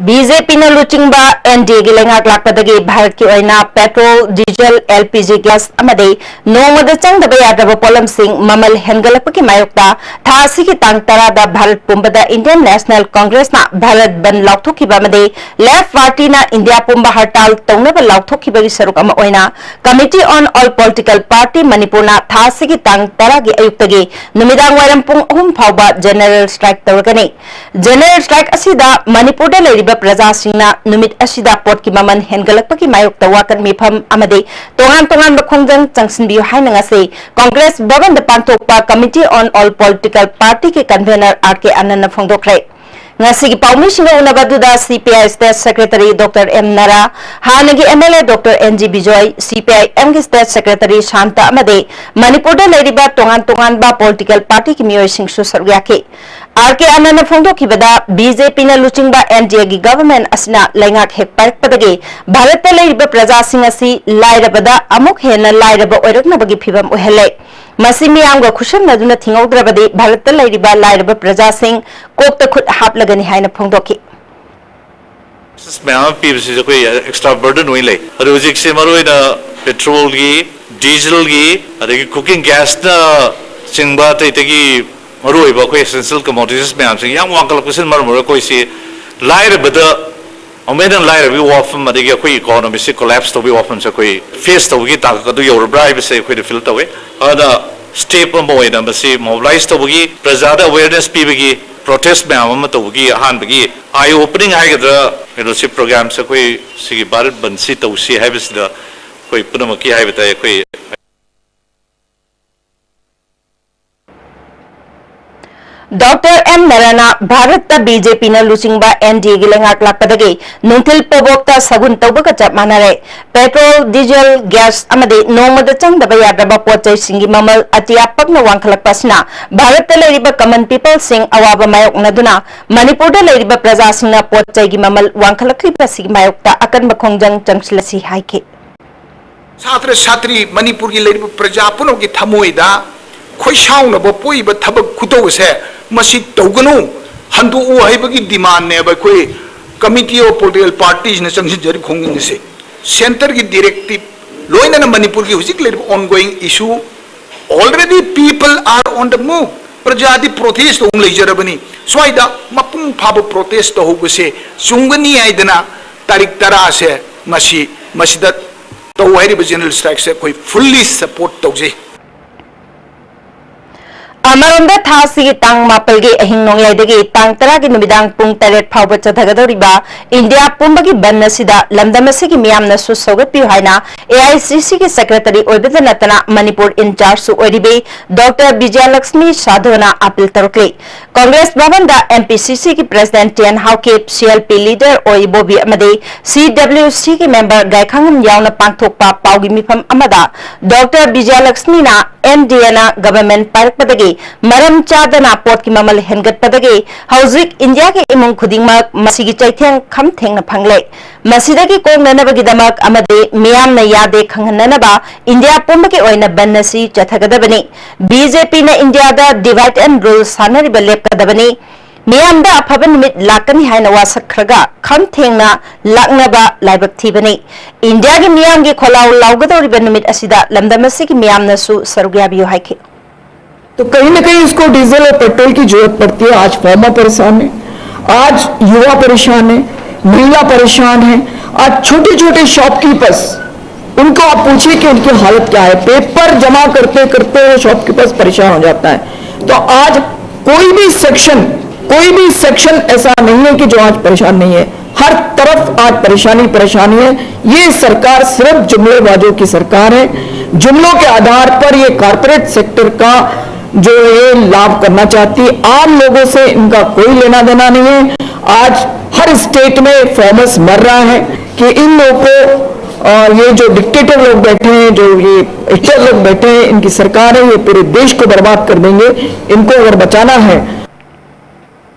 ꯕꯤ ꯖꯦ ꯄꯤꯅ ꯂꯨꯆꯤꯡꯕ ꯑꯦꯟ ꯗꯤ ꯑꯦꯒꯤ ꯂꯩꯉꯥꯛ ꯂꯥꯛꯄꯗꯒꯤ ꯚꯥꯔꯠꯀꯤ ꯑꯣꯏꯅ petrol, diesel, L P G gas ꯑꯃꯗꯤ ꯅꯣꯡꯃꯗ ꯆꯪꯗꯕ ꯌꯥꯗ꯭ꯔꯕ ꯄꯣꯠꯂꯝꯁꯤꯡ ꯃꯃꯜ ꯍꯦꯟꯒꯠꯂꯛꯄꯒꯤ ꯃꯥꯌꯣꯛꯇ ꯊꯥ ꯑꯁꯤꯒꯤ ꯇꯥꯡ ꯇꯔꯥꯗ ꯚꯥꯔꯠ ꯄꯨꯝꯕꯗ ꯏꯟꯗꯤꯌꯟ ꯅꯦꯁꯅꯦꯜ ꯀꯣꯡꯒ꯭ꯔꯦꯁꯅ ꯚꯥꯔꯠ ꯕꯟꯗ ꯂꯥꯎꯊꯣꯛꯈꯤꯕ ꯑꯃꯗꯤ ꯂꯦꯐ ꯄꯥꯔꯇꯤꯅ ꯏꯟꯗꯤꯌꯥ ꯄꯨꯝꯕ ꯍꯔꯇꯥꯜ ꯇꯧꯅꯕ ꯂꯥꯎꯊꯣꯛꯈꯤꯕꯒꯤ ꯁꯔꯨꯛ ꯑꯃ ꯑꯣꯏꯅ Committee on All Political Party ꯃꯅꯤꯄꯨꯔꯅ ꯊꯥ ꯑꯁꯤꯒꯤ ꯇꯥꯡ ꯇꯔꯥꯒꯤ ꯑꯌꯨꯛꯇꯒꯤ ꯅꯨꯃꯤꯗꯥꯡ ꯋꯥꯏꯔꯝ ꯄꯨꯡ ꯑꯍꯨꯝ ꯐꯥꯎꯕ ꯖꯦꯅꯔꯦꯜ ꯁ꯭ꯇ꯭ꯔꯥꯏꯛ ꯇꯧꯔꯒꯅꯤ꯫ ꯖꯦꯅꯔꯦꯜ ꯁ꯭ꯇ꯭ꯔꯥꯏꯛ ꯑꯁꯤꯗ ꯃꯅꯤꯄꯨꯔꯗ ꯂꯩꯔꯤꯕ ꯄ꯭ꯔꯖꯥꯁꯤꯡꯅ ꯅꯨꯃꯤꯠ ꯑꯁꯤꯗ ꯄꯣꯠꯀꯤ ꯃꯃꯜ ꯍꯦꯟꯒꯠꯂꯛꯄꯒꯤ ꯃꯥꯌꯣꯛꯇ ꯋꯥꯀꯠ ꯃꯤꯐꯝ ꯑꯃꯗꯤ ꯇꯣꯉꯥꯟ ꯇꯣꯉꯥꯟꯕ ꯈꯣꯡꯖꯪ ꯆꯪꯁꯤꯟꯕꯤꯌꯨ ꯍꯥꯏꯅ ꯉꯁꯤ ꯀꯣꯡꯒ꯭ꯔꯦꯁ ꯚꯕꯟꯗ ꯄꯥꯡꯊꯣꯛꯄ Committee on All Political Partyꯒꯤ convener ꯑꯥꯔ ꯀꯦ ꯑꯅꯟꯅ ꯐꯣꯡꯗꯣꯛꯈ꯭ꯔꯦ꯫ ꯉꯁꯤꯒꯤ ꯄꯥꯎꯃꯤꯁꯤꯡꯒ ꯎꯅꯕ ꯑꯗꯨꯗ C P I State Secretary Doctor M ꯅꯔꯥ, ꯍꯥꯟꯅꯒꯤ M L A Doctor N G Bijoy, C P I Mꯒꯤ State Secretary Santa ꯑꯃꯗꯤ ꯃꯅꯤꯄꯨꯔꯗ ꯂꯩꯔꯤꯕ ꯇꯣꯉꯥꯟ ꯇꯣꯉꯥꯟꯕ political partyꯒꯤ ꯃꯤꯑꯣꯏꯁꯤꯡꯁꯨ ꯁꯔꯨꯛ ꯌꯥꯈꯤ꯫ R K ꯑꯅꯟꯅ ꯐꯣꯡꯗꯣꯛꯈꯤꯕꯗ, B J Pꯅ ꯂꯨꯆꯤꯡꯕ N D Aꯒꯤ government ꯑꯁꯤꯅ ꯂꯩꯉꯥꯛ ꯍꯦꯛ ꯄꯥꯏꯔꯛꯄꯗꯒꯤ ꯚꯥꯔꯠꯇ ꯂꯩꯔꯤꯕ ꯄ꯭ꯔꯖꯥꯁꯤꯡ ꯑꯁꯤ ꯂꯥꯏꯔꯕꯗ ꯑꯃꯨꯛ ꯍꯦꯟꯅ ꯂꯥꯏꯔꯕ ꯑꯣꯏꯔꯛꯅꯕꯒꯤ ꯐꯤꯚꯝ ꯑꯣꯏꯍꯜꯂꯦ꯫ ꯃꯁꯤ ꯃꯤꯌꯥꯝꯒ ꯈꯨꯠꯁꯝꯅꯗꯨꯅ ꯊꯤꯡꯍꯧꯗ꯭ꯔꯕꯗꯤ ꯚꯥꯔꯠꯇ ꯂꯩꯔꯤꯕ ꯂꯥꯏꯔꯕ ꯄ꯭ꯔꯖꯥꯁꯤꯡ ꯀꯣꯛꯇ ꯈꯨꯠ ꯍꯥꯞꯂꯒꯅꯤ ꯍꯥꯏꯅ ꯐꯣꯡꯗꯣꯛꯈꯤ꯫ ꯃꯌꯥꯝ ꯑꯃ ꯄꯤꯕꯁꯤꯁꯨ ꯑꯩꯈꯣꯏ extra burden ꯑꯣꯏꯅ ꯂꯩ꯫ ꯑꯗꯨ ꯍꯧꯖꯤꯛꯁꯦ ꯃꯔꯨꯑꯣꯏꯅ petrolꯒꯤ, dieselꯒꯤ, ꯑꯗꯒꯤ cooking gasꯅ ꯆꯤꯡꯕ ꯑꯇꯩ ꯑꯇꯩꯒꯤ ꯃꯔꯨꯑꯣꯏꯕ ꯑꯩꯈꯣꯏ essential commodities ꯃꯌꯥꯝꯁꯦ ꯌꯥꯝ ꯋꯥꯡꯈꯠꯂꯛꯄꯁꯤꯅ ꯃꯔꯝ ꯑꯣꯏꯔꯒ ꯑꯩꯈꯣꯏꯁꯤ ꯂꯥꯏꯔꯕꯗ ꯑꯃꯨꯛ ꯍꯦꯟꯅ ꯂꯥꯏꯔꯕꯒꯤ ꯋꯥꯐꯝ, ꯑꯗꯒꯤ ꯑꯩꯈꯣꯏ economyꯁꯤ collapse ꯇꯧꯕꯒꯤ ꯋꯥꯐꯝꯁꯦ ꯑꯩꯈꯣꯏ face ꯇꯧꯕꯒꯤ ꯇꯥꯡꯀꯛ ꯑꯗꯨ ꯌꯧꯔꯕ꯭ꯔꯥ ꯍꯥꯏꯕꯁꯦ ꯑꯩꯈꯣꯏꯗ feel ꯇꯧꯋꯦ꯫ ꯑꯗꯨꯅ step ꯑꯃ ꯑꯣꯏꯅ ꯃꯁꯤ mobilize ꯇꯧꯕꯒꯤ, ꯄ꯭ꯔꯖꯥꯗ awareness ꯄꯤꯕꯒꯤ, protest ꯃꯌꯥꯝ ꯑꯃ ꯇꯧꯕꯒꯤ ꯑꯍꯥꯟꯕꯒꯤ eye opening ꯍꯥꯏꯒꯗ꯭ꯔꯥ, ꯀꯩꯅꯣꯁꯤ programꯁꯦ ꯑꯩꯈꯣꯏ ꯁꯤꯒꯤ ꯚꯥꯔꯠ ꯕꯟꯁꯤ ꯇꯧꯁꯤ ꯍꯥꯏꯕꯁꯤꯗ ꯑꯩꯈꯣꯏ ꯄꯨꯝꯅꯃꯛꯀꯤ ꯍꯥꯏꯕ ꯇꯥꯏ꯫ ꯑꯩꯈꯣꯏ Doctor M ꯅꯔꯥꯅ ꯚꯥꯔꯠꯇ B J Pꯅ ꯂꯨꯆꯤꯡꯕ N D Aꯒꯤ ꯂꯩꯉꯥꯛ ꯂꯥꯛꯄꯗꯒꯤ ꯅꯨꯡꯊꯤꯜ ꯄꯣꯕꯣꯛꯇ ꯁꯒꯨꯟ ꯇꯧꯕꯒ ꯆꯞ ꯃꯥꯟꯅꯔꯦ꯫ Petrol, diesel, gas ꯑꯃꯗꯤ ꯅꯣꯡꯃꯗ ꯆꯪꯗꯕ ꯌꯥꯗ꯭ꯔꯕ ꯄꯣꯠ ꯆꯩꯁꯤꯡꯒꯤ ꯃꯃꯜ ꯑꯇꯤꯌꯥ ꯄꯛꯅ ꯋꯥꯡꯈꯠꯂꯛꯄ ꯑꯁꯤꯅ ꯚꯥꯔꯠꯇ ꯂꯩꯔꯤꯕ common peopleꯁꯤꯡ ꯑꯋꯥꯕ ꯃꯥꯌꯣꯛꯅꯗꯨꯅ ꯃꯅꯤꯄꯨꯔꯗ ꯂꯩꯔꯤꯕ ꯄ꯭ꯔꯖꯥꯁꯤꯡꯅ ꯄꯣꯠ ꯆꯩꯒꯤ ꯃꯃꯜ ꯋꯥꯡꯈꯠꯂꯛꯂꯤꯕ ꯑꯁꯤꯒꯤ ꯃꯥꯌꯣꯛꯇ ꯑꯀꯟꯕ ꯈꯣꯡꯖꯪ ꯆꯪꯁꯤꯜꯂꯁꯤ ꯍꯥꯏꯈꯤ꯫ ꯁꯥꯇ꯭ꯔ ꯁꯥꯇ꯭ꯔꯤ ꯃꯅꯤꯄꯨꯔꯒꯤ ꯂꯩꯔꯤꯕ ꯄ꯭ꯔꯖꯥ ꯄꯨꯝꯅꯃꯛꯀꯤ ꯊꯃꯣꯏꯗ ꯈꯣꯏꯁꯥꯎꯅꯕ ꯄꯣꯛꯏꯕ ꯊꯕꯛ ꯈꯨꯇꯧ ꯑꯁꯦ ꯃꯁꯤ ꯇꯧꯒꯅꯨ, ꯍꯟꯗꯣꯛꯎ ꯍꯥꯏꯕꯒꯤ demandꯅꯦꯕ ꯑꯩꯈꯣꯏ Committee of Political Partiesꯅ ꯆꯪꯁꯤꯟꯖꯔꯤꯕ ꯈꯣꯡꯖꯪ ꯑꯁꯤ꯫ Centreꯒꯤ directive ꯂꯣꯏꯅꯅ ꯃꯅꯤꯄꯨꯔꯒꯤ ꯍꯧꯖꯤꯛ ꯂꯩꯔꯤꯕ ongoing issue, already people are on the move, ꯄ꯭ꯔꯖꯥꯗꯤ protest ꯇꯧꯗꯨꯅ ꯂꯩꯖꯔꯕꯅꯤ꯫ ꯁ꯭ꯋꯥꯏꯗ ꯃꯄꯨꯡ ꯐꯥꯕ protest ꯇꯧꯍꯧꯕꯁꯦ ꯆꯨꯝꯒꯅꯤ ꯍꯥꯏꯗꯅ ꯇꯥꯔꯤꯛ ꯇꯔꯥꯁꯦ ꯃꯁꯤ ꯃꯁꯤꯗ ꯇꯧ ꯍꯥꯏꯔꯤꯕ general strikeꯁꯦ ꯑꯩꯈꯣꯏ fully support ꯇꯧꯖꯩ꯫ ꯑꯃꯔꯣꯝꯗ, ꯊꯥ ꯑꯁꯤꯒꯤ ꯇꯥꯡ ꯃꯥꯄꯜꯒꯤ ꯑꯍꯤꯡ ꯅꯣꯡꯌꯥꯏꯗꯒꯤ ꯇꯥꯡ ꯇꯔꯥꯒꯤ ꯅꯨꯃꯤꯗꯥꯡ ꯄꯨꯡ ꯇꯔꯦꯠ ꯐꯥꯎꯕ ꯆꯠꯊꯒꯗꯧꯔꯤꯕ ꯏꯟꯗꯤꯌꯥ ꯄꯨꯝꯕꯒꯤ ꯕꯟ ꯑꯁꯤꯗ ꯂꯝꯗꯝ ꯑꯁꯤꯒꯤ ꯃꯤꯌꯥꯝꯅꯁꯨ ꯁꯧꯒꯠꯄꯤꯌꯨ ꯍꯥꯏꯅ A I C Cꯒꯤ secretary ꯑꯣꯏꯕꯗ ꯅꯠꯇꯅ ꯃꯅꯤꯄꯨꯔ in chargeꯁꯨ ꯑꯣꯏꯔꯤꯕꯤ Doctor ꯕꯤꯖꯌꯂꯛꯁꯃꯤ ꯁꯥꯙꯣꯅ appeal ꯇꯧꯔꯛꯂꯤ꯫ ꯀꯪꯒ꯭ꯔꯦꯁ ꯚꯕꯟꯗ ꯑꯦꯝ ꯄꯤ ꯁꯤ ꯁꯤꯒꯤ president T and Haokip, C L P leader ꯑꯣ ꯏꯕꯣꯕꯤ ꯑꯃꯗꯤ ꯁꯤ ꯗꯕ꯭ꯂꯤꯌꯨ ꯁꯤꯒꯤ ꯃꯦꯝꯕꯔ ꯒꯥꯏꯈꯥꯉꯝ ꯌꯥꯎꯅ ꯄꯥꯡꯊꯣꯛꯄ ꯄꯥꯎꯒꯤ ꯃꯤꯐꯝ ꯑꯃꯗ ꯗꯣꯛꯇꯔ ꯕꯤꯖꯌꯂꯛꯁꯃꯤꯅ ꯑꯦꯟ ꯗꯤ ꯑꯦꯅ ꯒꯚꯔꯟꯃꯦꯟꯠ ꯄꯥꯏꯔꯛꯄꯗꯒꯤ ꯃꯔꯝ ꯆꯥꯗꯅ ꯄꯣꯠꯀꯤ ꯃꯃꯜ ꯍꯦꯟꯒꯠꯄꯗꯒꯤ ꯍꯧꯖꯤꯛ ꯏꯟꯗꯤꯌꯥꯒꯤ ꯏꯃꯨꯡ ꯈꯨꯗꯤꯡꯃꯛ ꯃꯁꯤꯒꯤ ꯆꯩꯊꯦꯡ ꯈꯝ ꯊꯦꯡꯅ ꯐꯪꯂꯦ꯫ ꯃꯁꯤꯗꯒꯤ ꯀꯣꯛꯅꯅꯕꯒꯤꯗꯃꯛ ꯑꯃꯗꯤ ꯃꯤꯌꯥꯝꯅ ꯌꯥꯗꯦ ꯈꯪꯍꯟꯅꯅꯕ ꯏꯟꯗꯤꯌꯥ ꯄꯨꯝꯕꯒꯤ ꯑꯣꯏꯅ ꯕꯟ ꯑꯁꯤ ꯆꯠꯊꯒꯗꯕꯅꯤ꯫ ꯕꯤ ꯖꯦ ꯄꯤꯅ ꯏꯟꯗꯤꯌꯥꯗ divide and rule ꯁꯥꯟꯅꯔꯤꯕ ꯂꯦꯞꯀꯗꯕꯅꯤ꯫ ꯃꯤꯌꯥꯝꯗ ꯑꯐꯕ ꯅꯨꯃꯤꯠ ꯂꯥꯛꯀꯅꯤ ꯍꯥꯏꯅ ꯋꯥꯁꯛꯈ꯭ꯔꯒ ꯈꯝ ꯊꯦꯡꯅ ꯂꯥꯛꯅꯕ ꯂꯥꯏꯕꯛ ꯊꯤꯕꯅꯤ꯫ ꯏꯟꯗꯤꯌꯥꯒꯤ ꯃꯤꯌꯥꯝꯒꯤ ꯈꯣꯜꯂꯥꯎ ꯂꯥꯎꯒꯗꯧꯔꯤꯕ ꯅꯨꯃꯤꯠ ꯑꯁꯤꯗ ꯂꯝꯗꯝ ꯑꯁꯤꯒꯤ ꯃꯤꯌꯥꯝꯅꯁꯨ ꯁꯔꯨꯛ ꯌꯥꯕꯤꯌꯨ ꯍꯥꯏꯈꯤ꯫ तो कहीं ना कहीं इसको डीजल और पेट्रोल की जरूरत पड़ती है। आज फार्मर परेशान है, आज युवा परेशान है, महिला परेशान है, आज छोटे छोटे शॉपकीपर्स, उनको आप पूछिए कि उनकी हालत क्या है। पेपर जमा करते करते वो शॉपकीपर्स परेशान हो जाता है। तो आज कोई भी सेक्शन, कोई भी सेक्शन ऐसा नहीं है कि जो आज परेशान नहीं है। हर तरफ आज परेशानी परेशानी है। ये सरकार सिर्फ जुमलेबाजों की सरकार है। जुमलों के आधार पर ये कॉरपोरेट सेक्टर का जो ये लाभ करना चाहती है, आम लोगों से इनका कोई लेना देना नहीं है। आज हर स्टेट में फार्मर्स मर रहा है कि इन लोगों को, और ये जो डिक्टेटर लोग बैठे हैं, जो ये हिटलर लोग बैठे हैं, इनकी सरकार है, ये पूरे देश को बर्बाद कर देंगे। इनको अगर बचाना है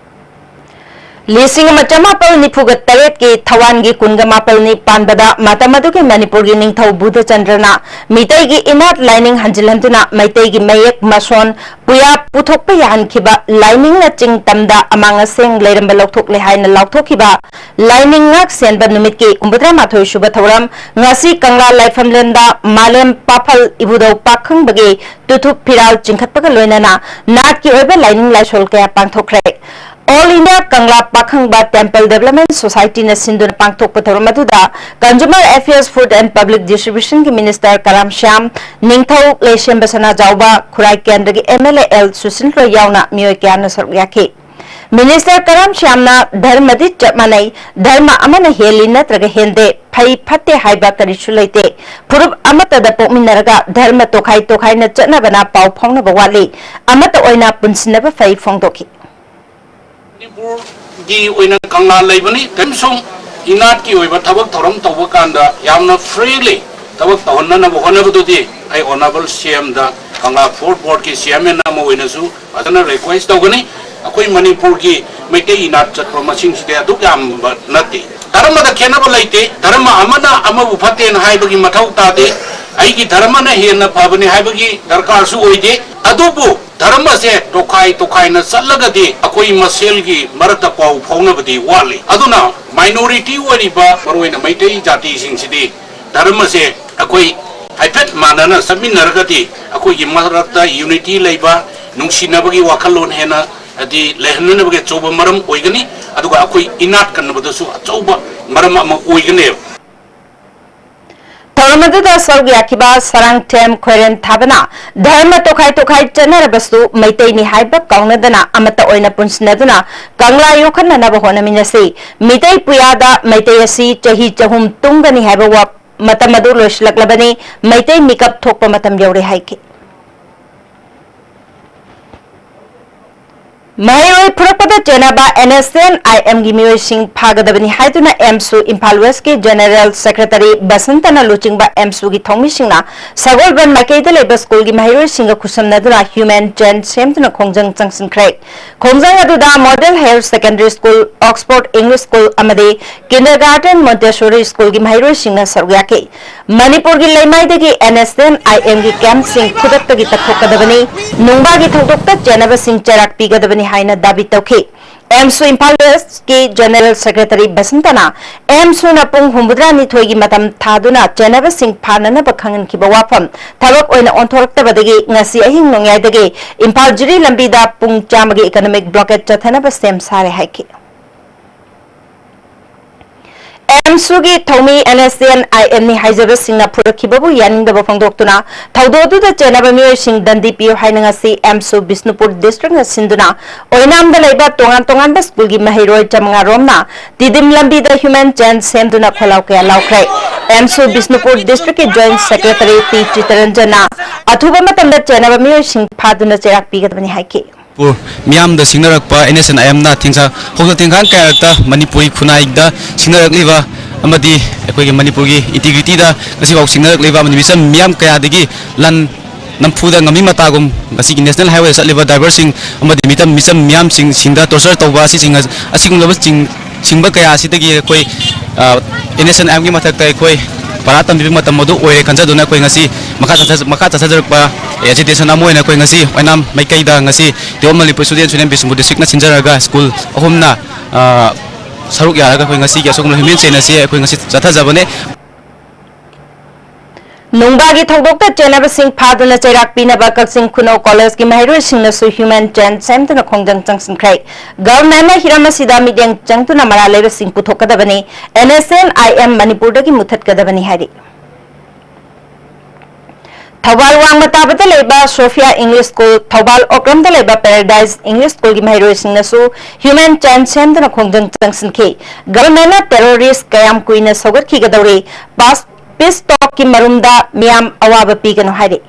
ꯂꯤꯁꯤꯡ ꯑꯃ ꯆꯃꯥꯄꯜ ꯅꯤꯐꯨꯒ ꯇꯔꯦꯠꯀꯤ ꯊꯋꯥꯟꯒꯤ ꯀꯨꯟꯒ ꯃꯥꯄꯜꯅꯤ ꯄꯥꯟꯕꯗ ꯃꯇꯝ ꯑꯗꯨꯒꯤ ꯃꯅꯤꯄꯨꯔꯒꯤ ꯅꯤꯡꯊꯧ ꯕꯨꯙꯆꯟꯗ꯭ꯔꯅ ꯃꯤꯇꯩꯒꯤ ꯏꯅꯥꯠ ꯂꯥꯏꯅꯤꯡ ꯍꯟꯖꯤꯜꯍꯟꯗꯨꯅ ꯃꯩꯇꯩꯒꯤ ꯃꯌꯦꯛ ꯃꯁꯣꯟ ꯄꯨꯌꯥ ꯄꯨꯊꯣꯛꯄ ꯌꯥꯍꯟꯈꯤꯕ, ꯂꯥꯏꯅꯤꯡꯅ ꯆꯤꯡ ꯇꯝꯗ ꯑꯃꯥꯡ ꯑꯁꯦꯡ ꯂꯩꯔꯝꯕ ꯂꯧꯊꯣꯛꯂꯦ ꯍꯥꯏꯅ ꯂꯥꯎꯊꯣꯛꯈꯤꯕ ꯂꯥꯏꯅꯤꯡ ꯉꯥꯛ ꯁꯦꯟꯕ ꯅꯨꯃꯤꯠꯀꯤ ꯍꯨꯝꯐꯨꯇꯔꯥ ꯃꯥꯊꯣꯏ ꯁꯨꯕ ꯊꯧꯔꯝ ꯉꯁꯤ ꯀꯪꯂꯥ ꯂꯥꯏꯐꯝꯂꯦꯟꯗ ꯃꯥꯂꯦꯝ ꯄꯥꯐꯜ ꯏꯕꯨꯙꯧ ꯄꯥꯈꯪꯕꯒꯤ ꯇꯨꯊꯨꯞ ꯐꯤꯔꯥꯜ ꯆꯤꯡꯈꯠꯄꯒ ꯂꯣꯏꯅꯅ ꯅꯥꯠꯀꯤ ꯑꯣꯏꯕ ꯂꯥꯏꯅꯤꯡ ꯂꯥꯏꯁꯣꯜ ꯀꯌꯥ ꯄꯥꯡꯊꯣꯛꯈ꯭ꯔꯦ꯫ All India Kangla Pakhangba Temple Development Society ꯅ ꯁꯤꯟꯗꯨꯅ ꯄꯥꯡꯊꯣꯛꯄ ꯊꯧꯔꯝ ꯑꯗꯨꯗ Consumer Affairs, Food and Public Distribution ꯒꯤ Minister ꯀꯔꯥꯝ ꯁ꯭ꯌꯥꯝ, ꯅꯤꯡꯊꯧ ꯂꯩꯁꯦꯝꯕ ꯁꯅꯥꯖꯥꯎꯕ, ꯈꯨꯔꯥꯏ ꯀꯦꯟꯗ꯭ꯔꯒꯤ M L A L Sushil ꯔꯣꯏ ꯌꯥꯎꯅ ꯃꯤꯑꯣꯏ ꯀꯌꯥꯅ ꯁꯔꯨꯛ ꯌꯥꯈꯤ꯫ Minister ꯀꯔꯥꯝ ꯁ꯭ꯌꯥꯝꯅ ꯙꯔꯃꯗꯤ ꯆꯞ ꯃꯥꯟꯅꯩ, ꯙꯔꯃ ꯑꯃꯅ ꯍꯦꯜꯂꯤ ꯅꯠꯇ꯭ꯔꯒ ꯍꯦꯟꯗꯦ, ꯐꯩ ꯐꯠꯇꯦ ꯍꯥꯏꯕ ꯀꯔꯤꯁꯨ ꯂꯩꯇꯦ꯫ ꯐꯨꯔꯨꯞ ꯑꯃꯠꯇꯗ ꯄꯣꯛꯃꯤꯟꯅꯔꯒ ꯙꯔꯃ ꯇꯣꯈꯥꯏ ꯇꯣꯈꯥꯏꯅ ꯆꯠꯅꯕꯅ ꯄꯥꯎ ꯐꯥꯎꯅꯕ ꯋꯥꯠꯂꯤ, ꯑꯃꯠꯇ ꯑꯣꯏꯅ ꯄꯨꯟꯁꯤꯟꯅꯕ ꯐꯩ ꯐꯣꯡꯗꯣꯛꯈꯤ꯫ ꯃꯅꯤꯄꯨꯔꯒꯤ ꯑꯣꯏꯅ ꯀꯪꯂꯥ ꯂꯩꯕꯅꯤ꯫ ꯀꯔꯤꯝꯁꯨꯡ ꯏꯅꯥꯠꯀꯤ ꯑꯣꯏꯕ ꯊꯕꯛ ꯊꯧꯔꯝ ꯇꯧꯕ ꯀꯥꯟꯗ ꯌꯥꯝꯅ freely ꯊꯕꯛ ꯇꯧꯍꯟꯅꯅꯕ ꯍꯣꯠꯅꯕꯗꯨꯗꯤ ꯑꯩ Honourable C M ꯗ, ꯀꯪꯂꯥ Fort Board ꯀꯤ Chairman ꯑꯃ ꯑꯣꯏꯅꯁꯨ ꯐꯖꯅ request ꯇꯧꯒꯅꯤ꯫ ꯑꯩꯈꯣꯏ ꯃꯅꯤꯄꯨꯔꯒꯤ ꯃꯩꯇꯩ ꯏꯅꯥꯠ ꯆꯠꯄ ꯃꯁꯤꯡꯁꯤꯗꯤ ꯑꯗꯨꯛ ꯌꯥꯝꯕ ꯅꯠꯇꯦ꯫ ꯙꯔꯃꯗ ꯈꯦꯠꯅꯕ ꯂꯩꯇꯦ꯫ ꯙꯔꯃ ꯑꯃꯅ ꯑꯃꯕꯨ ꯐꯠꯇꯦꯅ ꯍꯥꯏꯕꯒꯤ ꯃꯊꯧ ꯇꯥꯗꯦ꯫ ꯑꯩꯒꯤ ꯙꯔꯃꯅ ꯍꯦꯟꯅ ꯐꯕꯅꯤ ꯍꯥꯏꯕꯒꯤ ꯗꯔꯀꯥꯔꯁꯨ ꯑꯣꯏꯗꯦ꯫ ꯑꯗꯨꯕꯨ ꯙꯔꯃꯁꯦ ꯇꯣꯈꯥꯏ ꯇꯣꯈꯥꯏꯅ ꯆꯠꯂꯒꯗꯤ ꯑꯩꯈꯣꯏ ꯃꯁꯦꯜꯒꯤ ꯃꯔꯛꯇ ꯄꯥꯎ ꯐꯥꯎꯅꯕꯗꯤ ꯋꯥꯠꯂꯤ꯫ ꯑꯗꯨꯅ minority ꯑꯣꯏꯔꯤꯕ ꯃꯔꯨꯑꯣꯏꯅ ꯃꯩꯇꯩ ꯖꯥꯇꯤꯁꯤꯡꯁꯤꯗꯤ ꯙꯔꯃꯁꯦ ꯑꯩꯈꯣꯏ ꯍꯥꯏꯐꯦꯠ ꯃꯥꯟꯅꯅ ꯆꯠꯃꯤꯟꯅꯔꯒꯗꯤ ꯑꯩꯈꯣꯏꯒꯤ ꯃꯔꯛꯇ unity ꯂꯩꯕ, ꯅꯨꯡꯁꯤꯅꯕꯒꯤ ꯋꯥꯈꯜꯂꯣꯟ ꯍꯦꯟꯅ ꯍꯥꯏꯗꯤ ꯂꯩꯍꯟꯅꯅꯕꯒꯤ ꯑꯆꯧꯕ ꯃꯔꯝ ꯑꯣꯏꯒꯅꯤ꯫ ꯑꯗꯨꯒ ꯑꯩꯈꯣꯏ ꯏꯅꯥꯠ ꯀꯟꯅꯕꯗꯁꯨ ꯑꯆꯧꯕ ꯃꯔꯝ ꯑꯃ ꯑꯣꯏꯒꯅꯦꯕ꯫ ꯊꯧꯔꯝ ꯑꯗꯨꯗ ꯁꯔꯨꯛ ꯌꯥꯈꯤꯕ ꯁꯔꯥꯡꯊꯦꯝ ꯈꯣꯏꯔꯦꯟ ꯊꯥꯕꯅ ꯙꯔꯃ ꯇꯣꯈꯥꯏ ꯇꯣꯈꯥꯏ ꯆꯠꯅꯔꯕꯁꯨ ꯃꯩꯇꯩꯅꯤ ꯍꯥꯏꯕ ꯀꯥꯎꯅꯗꯅ ꯑꯃꯠꯇ ꯑꯣꯏꯅ ꯄꯨꯟꯁꯤꯟꯅꯗꯨꯅ ꯀꯪꯂꯥ ꯌꯣꯛꯈꯠꯅꯅꯕ ꯍꯣꯠꯅꯃꯤꯟꯅꯁꯤ꯫ ꯃꯤꯇꯩ ꯄꯨꯌꯥꯗ ꯃꯩꯇꯩ ꯑꯁꯤ ꯆꯍꯤ ꯆꯍꯨꯝ ꯇꯨꯡꯒꯅꯤ ꯍꯥꯏꯕ ꯋꯥ-, ꯃꯇꯝ ꯑꯗꯨ ꯂꯣꯏꯁꯤꯜꯂꯛꯂꯕꯅꯤ꯫ ꯃꯩꯇꯩ ꯃꯤꯀꯞ ꯊꯣꯛꯄ ꯃꯇꯝ ꯌꯧꯔꯦ ꯍꯥꯏꯈꯤ꯫ ꯃꯍꯩꯔꯣꯏ ꯐꯨꯔꯛꯄꯗ ꯆꯦꯟꯅꯕ N S C N I M ꯒꯤ ꯃꯤꯑꯣꯏꯁꯤꯡ ꯐꯥꯒꯗꯕꯅꯤ ꯍꯥꯏꯗꯨꯅ ꯑꯦꯝꯁꯨ ꯏꯝꯐꯥꯜ ꯋꯦꯁꯀꯤ ꯖꯦꯅꯦꯔꯦꯜ ꯁꯦꯀ꯭ꯔꯦꯇꯔꯤ ꯕꯁꯟꯇꯅ ꯂꯨꯆꯤꯡꯕ ꯑꯦꯝꯁꯨꯒꯤ ꯊꯧꯃꯤꯁꯤꯡꯅ ꯁꯒꯣꯜꯕꯟ ꯃꯥꯏꯀꯩꯗ ꯂꯩꯕ ꯁ꯭ꯀꯨꯜꯒꯤ ꯃꯍꯩꯔꯣꯏꯁꯤꯡꯒ ꯈꯨꯠꯁꯝꯅꯗꯨꯅ ꯍ꯭ꯌꯨꯃꯦꯟ ꯆꯦꯟ ꯁꯦꯝꯗꯨꯅ ꯈꯣꯡꯖꯪ ꯆꯪꯁꯤꯟꯈ꯭ꯔꯦ꯫ ꯈꯣꯡꯖꯪ ꯑꯗꯨꯗ model higher secondary school, Oxford English school ꯑꯃꯗꯤ ꯀꯤꯟꯗꯔꯒꯥꯔꯇꯦꯟ ꯃꯣꯟꯇꯦꯁꯣꯔꯤ ꯁ꯭ꯀꯨꯜꯒꯤ ꯃꯍꯩꯔꯣꯏꯁꯤꯡꯅ ꯁꯔꯨꯛ ꯌꯥꯈꯤ꯫ ꯃꯅꯤꯄꯨꯔꯒꯤ ꯂꯩꯃꯥꯏꯗꯒꯤ N S C N I M ꯒꯤ ꯀꯦꯝꯞꯁꯤꯡ ꯈꯨꯗꯛꯇꯒꯤ ꯇꯛꯊꯣꯛꯀꯗꯕꯅꯤ, ꯅꯨꯡꯕꯥꯒꯤ ꯊꯧꯗꯣꯛꯇ ꯆꯦꯟꯅꯕꯁꯤꯡ ꯆꯩꯔꯥꯛ ꯄꯤꯒꯗꯕꯅꯤ ꯍꯥꯏꯅ ꯗꯥꯕꯤ ꯇꯧꯈꯤ꯫ ꯑꯦꯝꯁꯨ ꯏꯝꯐꯥꯜ ꯋꯦꯁꯀꯤ ꯖꯦꯅꯦꯔꯦꯜ ꯁꯦꯀ꯭ꯔꯦꯇꯔꯤ ꯕꯁꯟꯇꯅ ꯑꯦꯝꯁꯨꯅ ꯄꯨꯡ ꯍꯨꯝꯐꯨꯇꯔꯥ ꯅꯤꯊꯣꯏꯒꯤ ꯃꯇꯝ ꯊꯥꯗꯨꯅ ꯆꯦꯟꯅꯕꯁꯤꯡ ꯐꯥꯅꯅꯕ ꯈꯪꯍꯟꯈꯤꯕ ꯋꯥꯐꯝ ꯊꯕꯛ ꯑꯣꯏꯅ ꯑꯣꯟꯊꯣꯔꯛꯇꯕꯗꯒꯤ ꯉꯁꯤ ꯑꯍꯤꯡ ꯅꯣꯡꯌꯥꯏꯗꯒꯤ ꯏꯝꯐꯥꯜ ꯖꯤꯔꯤ ꯂꯝꯕꯤꯗ ꯄꯨꯡ ꯆꯥꯝꯃꯒꯤ economic blockade ꯆꯠꯊꯅꯕ ꯁꯦꯝ ꯁꯥꯔꯦ ꯍꯥꯏꯈꯤ꯫ ꯑꯦꯝꯁꯨꯒꯤ ꯊꯧꯃꯤ N S C N I M ꯅꯤ ꯍꯥꯏꯖꯕꯁꯤꯡꯅ ꯐꯨꯔꯛꯈꯤꯕꯕꯨ ꯌꯥꯅꯤꯡꯗꯕ ꯐꯣꯡꯗꯣꯛꯇꯨꯅ ꯊꯧꯗꯣꯛ ꯑꯗꯨꯗ ꯆꯦꯟꯅꯕ ꯃꯤꯑꯣꯏꯁꯤꯡ ꯗꯟꯗꯤ ꯄꯤꯌꯨ ꯍꯥꯏꯅ ꯉꯁꯤ ꯑꯦꯝꯁꯨ ꯕꯤꯁꯅꯨꯄꯨꯔ ꯗꯤꯁꯇ꯭ꯔꯤꯛꯅ ꯁꯤꯟꯗꯨꯅ ꯑꯣꯏꯅꯥꯝꯗ ꯂꯩꯕ ꯇꯣꯉꯥꯟ ꯇꯣꯉꯥꯟꯕ ꯁ꯭ꯀꯨꯜꯒꯤ ꯃꯍꯩꯔꯣꯏ ꯆꯥꯃꯉꯥ ꯔꯣꯝꯅ ꯇꯤꯗꯤꯝ ꯂꯝꯕꯤꯗ ꯍ꯭ꯌꯨꯃꯦꯟ ꯆꯦꯟ ꯁꯦꯝꯗꯨꯅ ꯈꯣꯜꯂꯥꯎ ꯀꯌꯥ ꯂꯥꯎꯈ꯭ꯔꯦ꯫ ꯑꯦꯝꯁꯨ ꯕꯤꯁꯅꯨꯄꯨꯔ ꯗꯤꯁꯇ꯭ꯔꯤꯛꯀꯤ ꯖꯣꯏꯟꯠ ꯁꯦꯀ꯭ꯔꯦꯇꯔꯤ ꯄꯤ ꯆꯤꯇꯔꯟꯖꯟꯅ ꯑꯊꯨꯕ ꯃꯇꯝꯗ ꯆꯦꯟꯅꯕ ꯃꯤꯑꯣꯏꯁꯤꯡ ꯐꯥꯗꯨꯅ ꯆꯩꯔꯥꯛ ꯄꯤꯒꯗꯕꯅꯤ ꯍꯥꯏꯈꯤ꯫ ꯃꯤꯌꯥꯝꯗ ꯁꯤꯡꯅꯔꯛꯄ ꯑꯦꯟ ꯑꯦꯁ ꯑꯦꯟ ꯑꯥꯏ ꯑꯦꯝꯅ ꯊꯦꯡꯁꯥ-, ꯍꯧꯖꯤꯛ ꯊꯦꯡꯈꯥꯡ ꯀꯌꯥꯔꯛꯇ ꯃꯅꯤꯄꯨꯔꯤ ꯈꯨꯟꯅꯥꯏꯗ ꯁꯤꯡꯅꯔꯛꯂꯤꯕ ꯑꯃꯗꯤ ꯑꯩꯈꯣꯏꯒꯤ ꯃꯅꯤꯄꯨꯔꯒꯤ ꯏꯟꯇꯤꯒ꯭ꯔꯤꯇꯤꯗ ꯉꯁꯤꯐꯥꯎ ꯁꯤꯡꯅꯔꯛꯂꯤꯕ ꯑꯃꯗꯤ ꯃꯤꯆꯝ ꯃꯤꯌꯥꯝ ꯀꯌꯥꯗꯒꯤ ꯂꯟ ꯅꯝꯐꯨꯗ ꯉꯝꯃꯤ ꯃꯇꯥꯒꯨꯝ ꯉꯁꯤꯒꯤ ꯅꯦꯁꯅꯦꯜ ꯍꯥꯏꯋꯦꯗ ꯆꯠꯂꯤꯕ ꯗ꯭ꯔꯥꯏꯚꯔꯁꯤꯡ ꯑꯃꯗꯤ ꯃꯤꯆꯝ, ꯃꯤꯆꯝ ꯃꯤꯌꯥꯝꯁꯤꯡ ꯁꯤꯡꯗ ꯇꯣꯔꯆꯔ ꯇꯧꯕ ꯑꯁꯤꯁꯤꯡ ꯑꯁ-, ꯑꯁꯤꯒꯨꯝꯂꯕ ꯆꯤꯡ-, ꯁꯤꯡꯕ ꯀꯌꯥ ꯑꯁꯤꯗꯒꯤ ꯑꯩꯈꯣꯏ, ꯑ, ꯑꯦꯟ ꯑꯦꯁ ꯑꯦꯟ ꯑꯥꯏ ꯑꯦꯝꯒꯤ ꯃꯊꯛꯇ ꯑꯩꯈꯣꯏ ꯄꯔꯥ ꯇꯝꯕꯤꯕ ꯃꯇꯝ ꯑꯗꯨ ꯑꯣꯏꯔꯦ ꯈꯟꯖꯗꯨꯅ ꯑꯩꯈꯣꯏ ꯉꯁꯤ ꯃꯈꯥ ꯆꯠꯊ-, ꯃꯈꯥ ꯆꯠꯊꯖꯔꯛꯄ ꯑꯦꯖꯤꯇꯦꯁꯟ ꯑꯃ ꯑꯣꯏꯅ ꯑꯩꯈꯣꯏ ꯉꯁꯤ ꯑꯣꯏꯅꯥꯝ ꯃꯥꯏꯀꯩꯗ ꯉꯁꯤ ꯇꯤꯋꯥ ꯃꯅꯤꯄꯨꯔ ꯁ꯭ꯇꯨꯗꯦꯟꯠ ꯌꯨꯅꯤꯌꯟ ꯕꯤꯁꯅꯨꯄꯨꯔ ꯗꯤꯁꯇ꯭ꯔꯤꯛꯅ ꯁꯤꯟꯖꯔꯒ ꯁ꯭ꯀꯨꯜ ꯑꯍꯨꯝꯅ, ꯑ, ꯁꯔꯨꯛ ꯌꯥꯔꯒ ꯑꯩꯈꯣꯏ ꯉꯁꯤꯒꯤ ꯑꯁꯨꯒꯨꯝꯂꯕ ꯍ꯭ꯌꯨꯃꯦꯟ ꯆꯦꯟ ꯑꯁꯤ ꯑꯩꯈꯣꯏ ꯉꯁꯤ ꯆꯠꯊꯖꯕꯅꯦ꯫ ꯅꯨꯡꯕꯥꯒꯤ ꯊꯧꯗꯣꯛꯇ ꯆꯦꯟꯅꯕꯁꯤꯡ ꯐꯥꯗꯨꯅ ꯆꯩꯔꯥꯛ ꯄꯤꯅꯕ ꯀꯛꯆꯤꯡ ꯈꯨꯅꯧ ꯀꯣꯂꯦꯖꯀꯤ ꯃꯍꯩꯔꯣꯏꯁꯤꯡꯅꯁꯨ ꯍ꯭ꯌꯨꯃꯦꯟ ꯆꯦꯟ ꯁꯦꯝꯗꯨꯅ ꯈꯣꯡꯖꯪ ꯆꯪꯁꯤꯟꯈ꯭ꯔꯦ꯫ ꯒꯚꯔꯟꯃꯦꯟꯠꯅ ꯍꯤꯔꯝ ꯑꯁꯤꯗ ꯃꯤꯠꯌꯦꯡ ꯆꯪꯗꯨꯅ ꯃꯔꯥꯜ ꯂꯩꯕꯁꯤꯡ ꯄꯨꯊꯣꯛꯀꯗꯕꯅꯤ, N S N I M ꯃꯅꯤꯄꯨꯔꯗꯒꯤ ꯃꯨꯊꯠꯀꯗꯕꯅꯤ ꯍꯥꯏꯔꯤ꯫ ꯊꯧꯕꯥꯜ ꯋꯥꯡꯃ ꯇꯥꯕꯗ ꯂꯩꯕ ꯁꯣꯐꯤꯌꯥ ꯏꯪꯂꯤꯁ ꯁ꯭ꯀꯨꯜ, ꯊꯧꯕꯥꯜ ꯑꯣꯀ꯭ꯔꯝꯗ ꯂꯩꯕ ꯄꯦꯔꯥꯗꯥꯏꯁ ꯏꯪꯂꯤꯁ ꯁ꯭ꯀꯨꯜꯒꯤ ꯃꯍꯩꯔꯣꯏꯁꯤꯡꯅꯁꯨ ꯍ꯭ꯌꯨꯃꯦꯟ ꯆꯦꯟ ꯁꯦꯝꯗꯨꯅ ꯈꯣꯡꯖꯪ ꯆꯪꯁꯤꯟꯈꯤ꯫ ꯒꯚꯔꯟꯃꯦꯟꯠꯅ ꯇꯦꯔꯣꯔꯤꯁ꯭ꯠ ꯀꯌꯥꯝ ꯀꯨꯏꯅ ꯁꯧꯒꯠꯈꯤꯒꯗꯧꯔꯤ? ꯄꯥꯁ ꯄꯤꯁ ꯇꯣꯛꯀꯤ ꯃꯔꯨꯝꯗ ꯃꯤꯌꯥꯝ ꯑꯋꯥꯕ ꯄꯤꯒꯅꯨ ꯍꯥꯏꯔꯤ꯫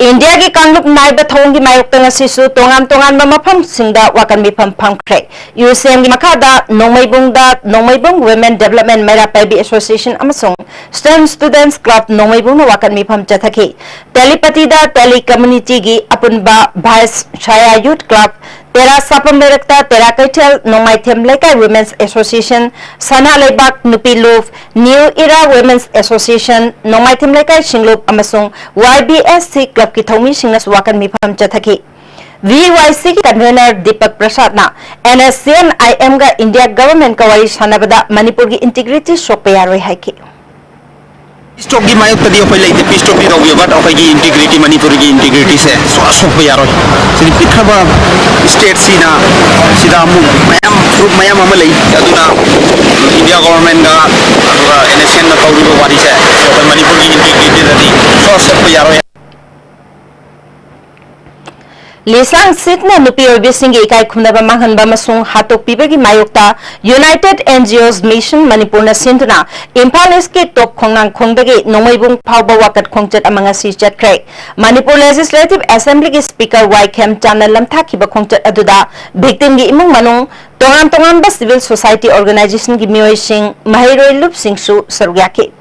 ꯏꯟꯗꯤꯌꯥꯒꯤ ꯀꯥꯡꯂꯨꯞ ꯅꯥꯏꯕ ꯊꯧꯑꯣꯡꯒꯤ ꯃꯥꯌꯣꯛꯇ ꯉꯁꯤꯁꯨ ꯇꯣꯉꯥꯟ ꯇꯣꯉꯥꯟꯕ ꯃꯐꯝꯁꯤꯡꯗ ꯋꯥꯀꯟ ꯃꯤꯐꯝ ꯐꯝꯈ꯭ꯔꯦ꯫ ꯌꯨ ꯁꯤ ꯑꯦꯝꯒꯤ ꯃꯈꯥꯗ ꯅꯣꯡꯃꯩꯕꯨꯡꯗ ꯅꯣꯡꯃꯩꯕꯨꯡ Women Development ꯃꯩꯔꯥ ꯄꯥꯏꯕꯤ Association ꯑꯃꯁꯨꯡ Student Students Club ꯅꯣꯡꯃꯩꯕꯨꯡꯅ ꯋꯥꯀꯟ ꯃꯤꯐꯝ ꯆꯠꯊꯈꯤ꯫ ꯇꯦꯂꯤꯄꯇꯤꯗ ꯇꯦꯂꯤ ꯀꯝꯃ꯭ꯌꯨꯅꯤꯇꯤꯒꯤ ꯑꯄꯨꯟꯕ ꯚꯥꯏꯁ ꯁꯥꯌꯥ Youth Club, ꯇꯦꯔꯥ ꯁꯥꯄꯝ ꯂꯩꯔꯛꯇ ꯇꯦꯔꯥ ꯀꯩꯊꯦꯜ ꯅꯣꯡꯃꯥꯏꯊꯦꯝ ꯂꯩꯀꯥꯏ Women's Association, ꯁꯅꯥ ꯂꯩꯕꯥꯛ ꯅꯨꯄꯤ ꯂꯨꯞ, New Era Women's Association, ꯅꯣꯡꯃꯥꯏꯊꯦꯝ ꯂꯩꯀꯥꯏ ꯁꯤꯡꯂꯨꯞ ꯑꯃꯁꯨꯡ ꯋꯥꯏ ꯕꯤ ꯑꯦꯁ ꯁꯤ ꯀ꯭ꯂꯕꯀꯤ ꯊꯧꯃꯤꯁꯤꯡꯅꯁꯨ ꯋꯥꯀꯟ ꯃꯤꯐꯝ ꯆꯠꯊꯈꯤ꯫ ꯚꯤ ꯋꯥꯏ ꯁꯤꯒꯤ ꯀꯟꯚꯦꯅꯔ ꯗꯤꯄꯛ ꯄ꯭ꯔꯁꯥꯗꯅ ꯑꯦꯟ ꯑꯦꯁ ꯁꯤ ꯑꯦꯟ ꯑꯥꯏ ꯑꯦꯝꯒ ꯏꯟꯗꯤꯌꯥ ꯒꯚꯔꯟꯃꯦꯟꯠꯀ ꯋꯥꯔꯤ ꯁꯥꯟꯅꯕꯗ ꯃꯅꯤꯄꯨꯔꯒꯤ ꯏꯟꯇꯤꯒ꯭ꯔꯤꯇꯤ ꯁꯣꯛꯄ ꯌꯥꯔꯣꯏ ꯍꯥꯏꯈꯤ꯫ ꯄꯤꯁ ꯇꯣꯛꯀꯤ ꯃꯥꯌꯣꯛꯇꯗꯤ ꯑꯩꯈꯣꯏ ꯂꯩꯇꯦ꯫ ꯄꯤꯁ ꯇꯣꯛꯇꯤ ꯇꯧꯕꯤꯌꯨ, but ꯑꯩꯈꯣꯏꯒꯤ ꯏꯟꯇꯤꯒ꯭ꯔꯤꯇꯤ, ꯃꯅꯤꯄꯨꯔꯒꯤ ꯏꯟꯇꯤꯒ꯭ꯔꯤꯇꯤꯁꯦ ꯁꯨꯡꯁꯣꯛ ꯁꯣꯛꯄ ꯌꯥꯔꯣꯏ꯫ ꯁꯤꯗꯤ ꯄꯤꯛꯈ꯭ꯔꯕ ꯁ꯭ꯇꯦꯠꯁꯤꯅ ꯁꯤꯗ ꯑꯃꯨꯛ ꯃꯌꯥꯝ, ꯒ꯭ꯔꯨꯞ ꯃꯌꯥꯝ ꯑꯃ ꯂꯩ꯫ ꯑꯗꯨꯅ ꯏꯟꯗꯤꯌꯥ ꯒꯣꯚꯔꯟꯃꯦꯟꯠꯒ ꯑꯗꯨꯒ ꯑꯦꯟ ꯑꯦꯁ ꯑꯦꯟꯅ ꯇꯧꯔꯤꯕ ꯋꯥꯔꯤꯁꯦ ꯑꯩꯈꯣꯏ ꯃꯅꯤꯄꯨꯔꯒꯤ ꯏꯟꯇꯤꯒ꯭ꯔꯤꯇꯤꯗꯗꯤ ꯁꯨꯡꯁꯣꯛ ꯁꯣꯛꯄ ꯌꯥꯔꯣꯏ꯫ ꯂꯤꯁꯥꯡ ꯁꯤꯠꯅ ꯅꯨꯄꯤ ꯑꯣꯏꯕꯤꯁꯤꯡꯒꯤ ꯏꯀꯥꯏ ꯈꯨꯝꯅꯕ ꯃꯥꯡꯍꯟꯕ ꯑꯃꯁꯨꯡ ꯍꯥꯠꯇꯣꯛꯄꯤꯕꯒꯤ ꯃꯥꯌꯣꯛꯇ United N G Os Mission ꯃꯅꯤꯄꯨꯔꯅ ꯁꯤꯟꯗꯨꯅ ꯏꯝꯐꯥꯜ ꯏꯁꯀꯤ ꯇꯣꯞ ꯈꯣꯡꯅꯥꯡꯈꯣꯡꯗꯒꯤ ꯅꯣꯡꯃꯩꯕꯨꯡ ꯐꯥꯎꯕ ꯋꯥꯀꯠ ꯈꯣꯡꯆꯠ ꯑꯃ ꯉꯁꯤ ꯆꯠꯈ꯭ꯔꯦ꯫ ꯃꯅꯤꯄꯨꯔ Legislative Assemblyꯒꯤ Speaker ꯋꯥꯏ ꯈꯦꯝꯆꯥꯟꯅ ꯂꯝꯊꯥꯈꯤꯕ ꯈꯣꯡꯆꯠ ꯑꯗꯨꯗ victimꯒꯤ ꯏꯃꯨꯡ ꯃꯅꯨꯡ, ꯇꯣꯉꯥꯟ ꯇꯣꯉꯥꯟꯕ civil society organizationꯒꯤ ꯃꯤꯑꯣꯏꯁꯤꯡ, ꯃꯍꯩꯔꯣꯏ ꯂꯨꯞꯁꯤꯡꯁꯨ ꯁꯔꯨꯛ ꯌꯥꯈꯤ꯫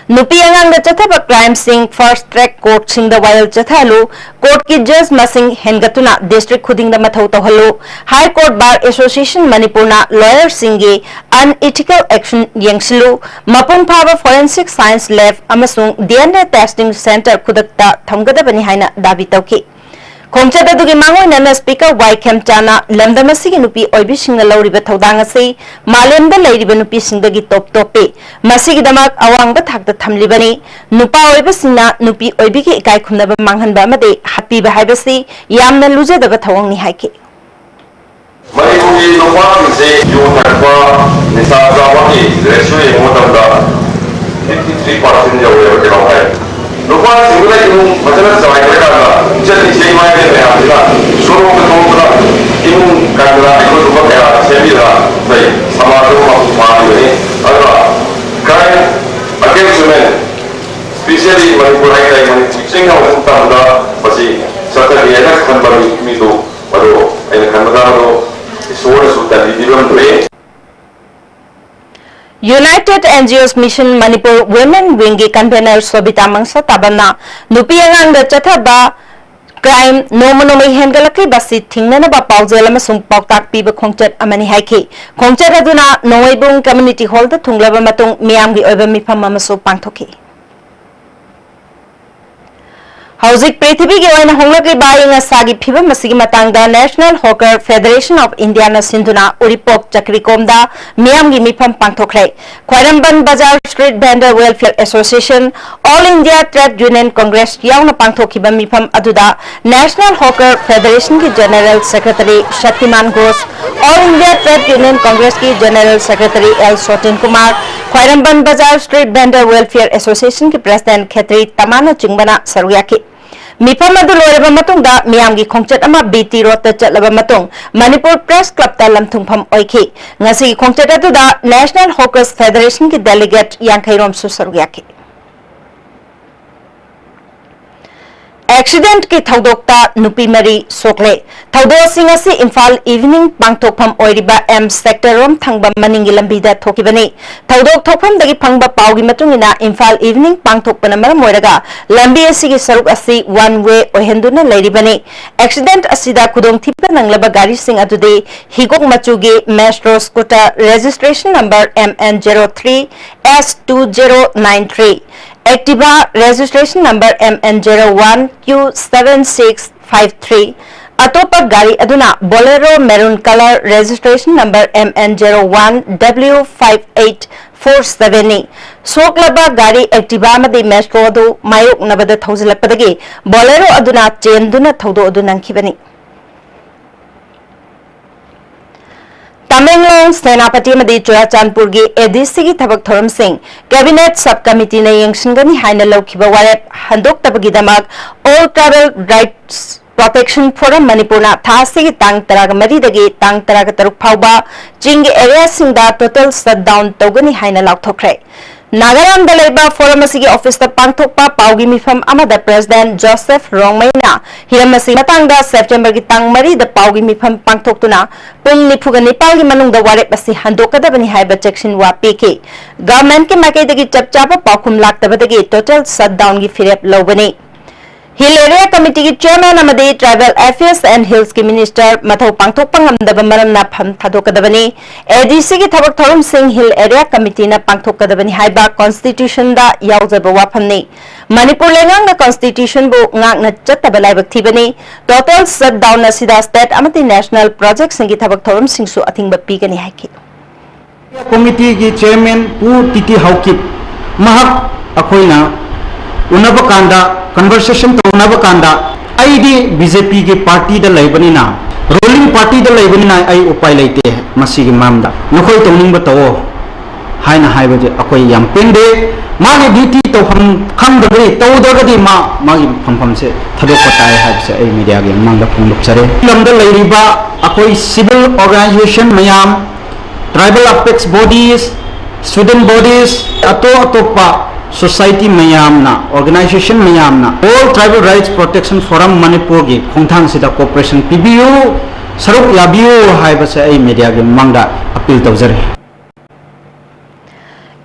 ꯅꯨꯄꯤ ꯑꯉꯥꯡꯗ ꯆꯠꯊꯕ crimeꯁꯤꯡ fast track courtꯁꯤꯡꯗ ꯋꯥꯌꯦꯜ ꯆꯠꯊꯍꯜꯂꯨ, courtꯀꯤ judge ꯃꯁꯤꯡ ꯍꯦꯟꯒꯠꯇꯨꯅ district ꯈꯨꯗꯤꯡꯗ ꯃꯊꯧ ꯇꯧꯍꯜꯂꯨ, High Court Bar Association ꯃꯅꯤꯄꯨꯔꯅ lawyerꯁꯤꯡꯒꯤ unethical action ꯌꯦꯡꯁꯤꯜꯂꯨ, ꯃꯄꯨꯡ ꯐꯥꯕ forensic science lab ꯑꯃꯁꯨꯡ D N A testing center ꯈꯨꯗꯛꯇ ꯊꯝꯒꯗꯕꯅꯤ ꯍꯥꯏꯅ ꯗꯥꯕꯤ ꯇꯧꯈꯤ꯫ ꯈꯣꯡꯆꯠ ꯑꯗꯨꯒꯤ ꯃꯥꯡꯑꯣꯏꯅꯅ Speaker ꯋꯥꯏ ꯈꯦꯝꯆꯥꯅ ꯂꯝꯗꯝ ꯑꯁꯤꯒꯤ ꯅꯨꯄꯤ ꯑꯣꯏꯕꯤꯁꯤꯡꯅ ꯂꯧꯔꯤꯕ ꯊꯧꯗꯥꯡ ꯑꯁꯤ ꯃꯥꯂꯦꯝꯗ ꯂꯩꯔꯤꯕ ꯅꯨꯄꯤꯁꯤꯡꯗꯒꯤ ꯇꯣꯞ ꯇꯣꯞꯄꯤ꯫ ꯃꯁꯤꯒꯤꯗꯃꯛ ꯑꯋꯥꯡꯕ ꯊꯥꯛꯇ ꯊꯝꯂꯤꯕꯅꯤ꯫ ꯅꯨꯄꯥ ꯑꯣꯏꯕꯁꯤꯡꯅ ꯅꯨꯄꯤ ꯑꯣꯏꯕꯤꯒꯤ ꯏꯀꯥꯏ ꯈꯨꯝꯅꯕ ꯃꯥꯡꯍꯟꯕ ꯑꯃꯗꯤ ꯍꯥꯠꯄꯤꯕ ꯍꯥꯏꯕꯁꯤ ꯌꯥꯝꯅ ꯂꯨꯖꯗꯕ ꯊꯧꯑꯣꯡꯅꯤ ꯍꯥꯏꯈꯤ꯫ ꯃꯅꯤꯄꯨꯔꯒꯤ ꯅꯨꯄꯥꯁꯤꯡꯁꯦ ꯌꯨ ꯊꯛꯄ, ꯅꯤꯁꯥ ꯆꯥꯕꯒꯤ ratio ꯌꯦꯡꯕ ꯃꯇꯝꯗ fifty three percent ꯌꯧꯔꯦꯕ ꯀꯩꯅꯣ ꯍꯥꯏ꯫ ꯅꯨꯄꯥꯁꯤꯡꯗꯨꯅ ꯏꯃꯨꯡ ꯐꯖꯅ ꯆꯂꯥꯏꯗ꯭ꯔꯀꯥꯟꯗ ꯏꯆꯟ ꯏꯆꯦ ꯏꯃꯥ ꯏꯕꯦꯟ ꯃꯌꯥꯝꯁꯤꯅ ꯁꯣꯔꯣꯛꯇ ꯊꯣꯛꯇꯅ ꯏꯃꯨꯡ ꯀꯟꯗꯅ ꯑꯩꯈꯣꯏꯒꯨꯝꯕ ꯀꯌꯥ ꯁꯦꯝꯕꯤꯗꯅ ꯂꯩ꯫ ꯁꯃꯥꯖ ꯑꯃ ꯃꯥꯡꯂꯤꯕꯅꯤ꯫ ꯑꯗꯨꯅ crime against women, specially Manipur ꯍꯥꯏꯇꯥꯔꯦ, ꯃꯅꯤꯄꯨꯔ ꯆꯤꯡ ꯍꯧꯖꯤꯛ ꯃꯇꯝꯗ ꯃꯁꯤ ꯆꯠꯊꯒꯦ ꯍꯥꯏꯅ ꯈꯟꯕ ꯃꯤ, ꯃꯤꯗꯨ ꯃꯗꯨ ꯑꯩꯅ ꯈꯟꯕꯗ ꯃꯗꯨ ꯏꯁꯣꯔꯅꯁꯨ ꯇꯟꯕꯤꯕꯤꯔꯝꯗ꯭ꯔꯦ꯫ United N G Os Mission Manipur Women Wingꯒꯤ convener ꯁꯣꯕꯤꯇꯥ ꯃꯪꯁ ꯇꯥꯕꯝꯅ ꯅꯨꯄꯤ ꯑꯉꯥꯡꯗ ꯆꯠꯊꯕ crime ꯅꯣꯡꯃ ꯅꯣꯡꯃꯒꯤ ꯍꯦꯟꯒꯠꯂꯛꯂꯤꯕ ꯑꯁꯤ ꯊꯤꯡꯅꯅꯕ ꯄꯥꯎꯖꯦꯜ ꯑꯃꯁꯨꯡ ꯄꯥꯎꯇꯥꯛ ꯄꯤꯕ ꯈꯣꯡꯆꯠ ꯑꯃꯅꯤ ꯍꯥꯏꯈꯤ꯫ ꯈꯣꯡꯆꯠ ꯑꯗꯨꯅ ꯅꯣꯡꯃꯩꯕꯨꯡ Community Hallꯗ ꯊꯨꯡꯂꯕ ꯃꯇꯨꯡ ꯃꯤꯌꯥꯝꯒꯤ ꯑꯣꯏꯕ ꯃꯤꯐꯝ ꯑꯃꯁꯨ ꯄꯥꯡꯊꯣꯛꯈꯤ꯫ ꯍꯧꯖꯤꯛ ꯄ꯭ꯔꯤꯊꯤꯕꯤꯒꯤ ꯑꯣꯏꯅ ꯍꯣꯡꯂꯛꯂꯤꯕ ꯑꯏꯪ ꯑꯁꯥꯒꯤ ꯐꯤꯕꯝ ꯑꯁꯤꯒꯤ ꯃꯇꯥꯡꯗ National Hawker Federation of Indiaꯅ ꯁꯤꯟꯗꯨꯅ ꯎꯔꯤꯄꯣꯛ ꯆꯀ꯭ꯔꯤꯀꯣꯝꯗ ꯃꯤꯌꯥꯝꯒꯤ ꯃꯤꯐꯝ ꯄꯥꯡꯊꯣꯛꯈ꯭ꯔꯦ꯫ ꯈ꯭ꯋꯥꯏꯔꯝꯕꯟ Bazar Street Vendor Welfare Association, All India Trade Union Congress ꯌꯥꯎꯅ ꯄꯥꯡꯊꯣꯛꯈꯤꯕ ꯃꯤꯐꯝ ꯑꯗꯨꯗ National Hawker Federationꯒꯤ General Secretary Shaktiman Ghosh, All India Trade Union Congressꯀꯤ General Secretary L Sotin Kumar, Khwairamban Bazar Street Vendor Welfare Associationꯒꯤ President ꯈꯦꯇ꯭ꯔꯤ ꯇꯃꯥꯅꯆꯤꯡꯕꯅ ꯁꯔꯨꯛ ꯌꯥꯈꯤ꯫ ꯃꯤꯐꯝ ꯑꯗꯨ ꯂꯣꯏꯔꯕ ꯃꯇꯨꯡꯗ ꯃꯤꯌꯥꯝꯒꯤ ꯈꯣꯡꯆꯠ ꯑꯃ ꯕꯤ ꯇꯤ ꯔꯣꯗꯇ ꯆꯠꯂꯕ ꯃꯇꯨꯡ ꯃꯅꯤꯄꯨꯔ ꯄ꯭ꯔꯦꯁ ꯀ꯭ꯂꯕꯇ ꯂꯝꯊꯨꯡꯐꯝ ꯑꯣꯏꯈꯤ꯫ ꯉꯁꯤꯒꯤ ꯈꯣꯡꯆꯠ ꯑꯗꯨꯗ National Hawkers Federationꯒꯤ delegate ꯌꯥꯡꯈꯩ ꯔꯣꯝꯁꯨ ꯁꯔꯨꯛ ꯌꯥꯈꯤ꯫ Accidentꯀꯤ ꯊꯧꯗꯣꯛꯇ ꯅꯨꯄꯤ ꯃꯔꯤ ꯁꯣꯛꯂꯦ꯫ ꯊꯧꯗꯣꯛ ꯑꯁꯤ ꯉꯁꯤ ꯏꯝꯐꯥꯜ Evening ꯄꯥꯡꯊꯣꯛꯐꯝ ꯑꯣꯏꯔꯤꯕ M Sector ꯔꯣꯝ ꯊꯪꯕ ꯃꯅꯤꯡꯒꯤ ꯂꯝꯕꯤꯗ ꯊꯣꯛꯈꯤꯕꯅꯤ꯫ ꯊꯧꯗꯣꯛ ꯊꯣꯛꯐꯝꯗꯒꯤ ꯐꯪꯕ ꯄꯥꯎꯒꯤ ꯃꯇꯨꯡ ꯏꯟꯅ, ꯏꯝꯐꯥꯜ Evening ꯄꯥꯡꯊꯣꯛꯄꯅ ꯃꯔꯝ ꯑꯣꯏꯔꯒ ꯂꯝꯕꯤ ꯑꯁꯤꯒꯤ ꯁꯔꯨꯛ ꯑꯁꯤ one way ꯑꯣꯏꯍꯟꯗꯨꯅ ꯂꯩꯔꯤꯕꯅꯤ꯫ Accident ꯑꯁꯤꯗ ꯈꯨꯗꯣꯡꯊꯤꯕ ꯅꯪꯂꯕ ꯒꯥꯔꯤꯁꯤꯡ ꯑꯗꯨꯗꯤ ꯍꯤꯒꯣꯛ ꯃꯆꯨꯒꯤ Metro Scooter, registration number M N zero three S two zero nine three, Activa, registration number M N zero one Q seven six five three, ꯑꯇꯣꯞꯄ ꯒꯥꯔꯤ ꯑꯗꯨꯅ Bolero maroon colour, registration number M N zero one W five eight four seven ꯅꯤ꯫ ꯁꯣꯛꯂꯕ ꯒꯥꯔꯤ Activa ꯑꯃꯗꯤ Metro ꯑꯗꯨ ꯃꯥꯌꯣꯛꯅꯕꯗ ꯊꯧꯖꯤꯜꯂꯛꯄꯗꯒꯤ Bolero ꯑꯗꯨꯅ ꯆꯦꯟꯗꯨꯅ ꯊꯧꯗꯣꯛ ꯑꯗꯨ ꯅꯪꯈꯤꯕꯅꯤ꯫ ꯇꯃꯦꯡꯂꯣꯡ, ꯁꯦꯅꯥꯄꯇꯤ ꯑꯃꯗꯤ ꯆꯨꯔꯥꯆꯥꯟꯄꯨꯔꯒꯤ ADCꯒꯤ ꯊꯕꯛ ꯊꯧꯔꯝꯁꯤꯡ Cabinet Sub Committeeꯅ ꯌꯦꯡꯁꯤꯟꯒꯅꯤ ꯍꯥꯏꯅ ꯂꯧꯈꯤꯕ ꯋꯥꯔꯦꯞ ꯍꯟꯗꯣꯛꯇꯕꯒꯤꯗꯃꯛ All Tribal Rights Protection Forum ꯃꯅꯤꯄꯨꯔꯅ ꯊꯥ ꯑꯁꯤꯒꯤ ꯇꯥꯡ ꯇꯔꯥꯒ ꯃꯔꯤꯗꯒꯤ ꯇꯥꯡ ꯇꯔꯥꯒ ꯇꯔꯨꯛ ꯐꯥꯎꯕ ꯆꯤꯡꯒꯤ areaꯁꯤꯡꯗ total shutdown ꯇꯧꯒꯅꯤ ꯍꯥꯏꯅ ꯂꯥꯎꯊꯣꯛꯈ꯭ꯔꯦ꯫ ꯅꯥꯒꯥꯂꯦꯟꯗ ꯂꯩꯕ forum ꯑꯁꯤꯒꯤ officeꯇ ꯄꯥꯡꯊꯣꯛꯄ ꯄꯥꯎꯒꯤ ꯃꯤꯐꯝ ꯑꯃꯗ President Joseph ꯔꯣꯡꯃꯩꯅ ꯍꯤꯔꯝ ꯑꯁꯤꯒꯤ ꯃꯇꯥꯡꯗ Septemberꯒꯤ ꯇꯥꯡ ꯃꯔꯤꯗ ꯄꯥꯎꯒꯤ ꯃꯤꯐꯝ ꯄꯥꯡꯊꯣꯛꯇꯨꯅ ꯄꯨꯡ ꯅꯤꯐꯨꯒ ꯅꯤꯄꯥꯜꯒꯤ ꯃꯅꯨꯡꯗ ꯋꯥꯔꯦꯞ ꯑꯁꯤ ꯍꯟꯗꯣꯛꯀꯗꯕꯅꯤ ꯍꯥꯏꯕ ꯆꯦꯛꯁꯤꯟ ꯋꯥ ꯄꯤꯈꯤ꯫ Governmentꯀꯤ ꯃꯥꯏꯀꯩꯗꯒꯤ ꯆꯞ ꯆꯥꯕ ꯄꯥꯎꯈꯨꯝ ꯂꯥꯛꯇꯕꯗꯒꯤ total shutdownꯒꯤ ꯐꯤꯔꯦꯞ ꯂꯧꯕꯅꯤ꯫ Hill Area Committeeꯒꯤ chairman ꯑꯃꯗꯤ Tribal Affairs and Hillsꯀꯤ minister ꯃꯊꯧ ꯄꯥꯡꯊꯣꯛꯄ ꯉꯝꯗꯕ ꯃꯔꯝꯅ ꯐꯝ ꯊꯥꯗꯣꯛꯀꯗꯕꯅꯤ꯫ ADCꯒꯤ ꯊꯕꯛ ꯊꯧꯔꯝꯁꯤꯡ Hill Area Committeeꯅ ꯄꯥꯡꯊꯣꯛꯀꯗꯕꯅꯤ ꯍꯥꯏꯕ constitutionꯗ ꯌꯥꯎꯖꯕ ꯋꯥꯐꯝꯅꯤ꯫ ꯃꯅꯤꯄꯨꯔ ꯂꯩꯉꯥꯛꯅ constitutionꯕꯨ ꯉꯥꯛꯅ ꯆꯠꯇꯕ ꯂꯥꯏꯕꯛ ꯊꯤꯕꯅꯤ꯫ Total shutdown ꯑꯁꯤꯗ state ꯑꯃꯗꯤ national projectꯁꯤꯡꯒꯤ ꯊꯕꯛ ꯊꯧꯔꯝꯁꯤꯡꯁꯨ ꯑꯊꯤꯡꯕ ꯄꯤꯒꯅꯤ ꯍꯥꯏꯈꯤ꯫ Committeeꯒꯤ chairman ꯄꯨ ꯇꯤ ꯇꯤ ꯍꯥꯎꯀꯤꯞ, ꯃꯍꯥꯛ ꯑꯩꯈꯣꯏꯅ ꯎꯅꯕ ꯀꯥꯟꯗ, conversation ꯇꯧꯅꯕ ꯀꯥꯟꯗ, "ꯑꯩꯗꯤ BJPꯒꯤ partyꯗ ꯂꯩꯕꯅꯤꯅ, ruling partyꯗ ꯂꯩꯕꯅꯤꯅ ꯑꯩ ꯎꯄꯥꯏ ꯂꯩꯇꯦ ꯃꯁꯤꯒꯤ ꯃꯔꯝꯗ꯫ ꯅꯈꯣꯏ ꯇꯧꯅꯤꯡꯕ ꯇꯧꯑꯣ, ꯍꯥꯏꯅ ꯍꯥꯏꯕꯁꯦ ꯑꯩꯈꯣꯏ ꯌꯥꯝ ꯄꯦꯟꯗꯦ꯫ ꯃꯥꯒꯤ duty ꯇꯧꯐꯝ ꯈꯪꯗ꯭ꯔꯒꯗꯤ, ꯇꯧꯗ꯭ꯔꯒꯗꯤ ꯃꯥ ꯃꯥꯒꯤ ꯐꯝꯐꯝꯁꯦ ꯊꯥꯗꯣꯛꯄ ꯇꯥꯏ ꯍꯥꯏꯕꯁꯦ ꯑꯩ mediaꯒꯤ ꯃꯃꯥꯡꯗ ꯐꯣꯡꯗꯣꯛꯆꯔꯤ꯫ ꯂꯝꯗ ꯂꯩꯔꯤꯕ ꯑꯩꯈꯣꯏ civil organization ꯃꯌꯥꯝ, tribal apex bodies, student bodies, ꯑꯇꯣꯞ ꯑꯇꯣꯞꯄ society ꯃꯌꯥꯝꯅ, organization ꯃꯌꯥꯝꯅ All Tribal Rights Protection Forum ꯃꯅꯤꯄꯨꯔꯒꯤ ꯈꯣꯡꯊꯥꯡꯁꯤꯗ cooperation ꯄꯤꯕꯤꯌꯨ, ꯁꯔꯨꯛ ꯌꯥꯕꯤꯌꯨ ꯍꯥꯏꯕꯁꯦ ꯑꯩ mediaꯒꯤ ꯃꯃꯥꯡꯗ appeal ꯇꯧꯖꯔꯤ꯫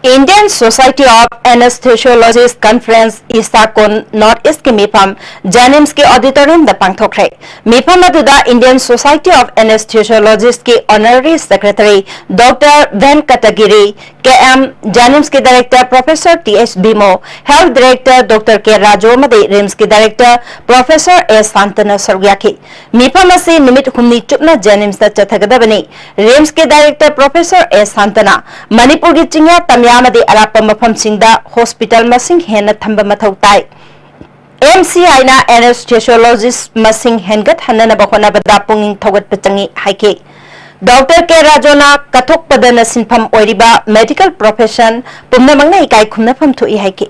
Indian Society of Anesthesiologists Conference, ISACON North East ꯀꯤ ꯃꯤꯐꯝ JNIMS ꯀꯤ auditorium ꯗ ꯄꯥꯡꯊꯣꯛꯈ꯭ꯔꯦ꯫ ꯃꯤꯐꯝ ꯑꯗꯨꯗ Indian Society of Anesthesiologists ꯀꯤ Honorary Secretary Doctor Venkatagiri, K M, JNIMS ꯀꯤ Director Professor T H Bhimo, Health Director Doctor K Raju ꯑꯃꯗꯤ RIMS ꯀꯤ Director Professor A ꯁꯥꯟꯇꯅ ꯁꯔꯨꯛ ꯌꯥꯈꯤ꯫ ꯃꯤꯐꯝ ꯑꯁꯤ ꯅꯨꯃꯤꯠ ꯍꯨꯝꯅꯤ ꯆꯨꯞꯅ JNIMS ꯇ ꯆꯠꯊꯒꯗꯕꯅꯤ꯫ RIMS ꯀꯤ Director Professor A ꯁꯥꯟꯇꯅ ꯃꯅꯤꯄꯨꯔꯒꯤ ꯆꯤꯡꯌꯥ ꯇꯝꯌꯥ ꯑꯃꯗꯤ ꯑꯔꯥꯞꯄ ꯃꯐꯝꯁꯤꯡꯗ hospital ꯃꯁꯤꯡ ꯍꯦꯟꯅ ꯊꯝꯕ ꯃꯊꯧ ꯇꯥꯏ꯫ MCI ꯅ anesthesiologist ꯃꯁꯤꯡ ꯍꯦꯟꯒꯠꯍꯟꯅꯅꯕ ꯍꯣꯠꯅꯕꯗ ꯄꯨꯛꯅꯤꯡ ꯊꯧꯒꯠꯄ ꯆꯪꯏ ꯍꯥꯏꯈꯤ꯫ Doctor K ꯔꯥꯖꯨꯅ ꯀꯠꯊꯣꯛꯄꯗꯅ ꯁꯤꯟꯐꯝ ꯑꯣꯏꯔꯤꯕ medical profession ꯄꯨꯝꯅꯃꯛꯅ ꯏꯀꯥꯏ ꯈꯨꯝꯅꯐꯝ ꯊꯣꯛꯏ ꯍꯥꯏꯈꯤ꯫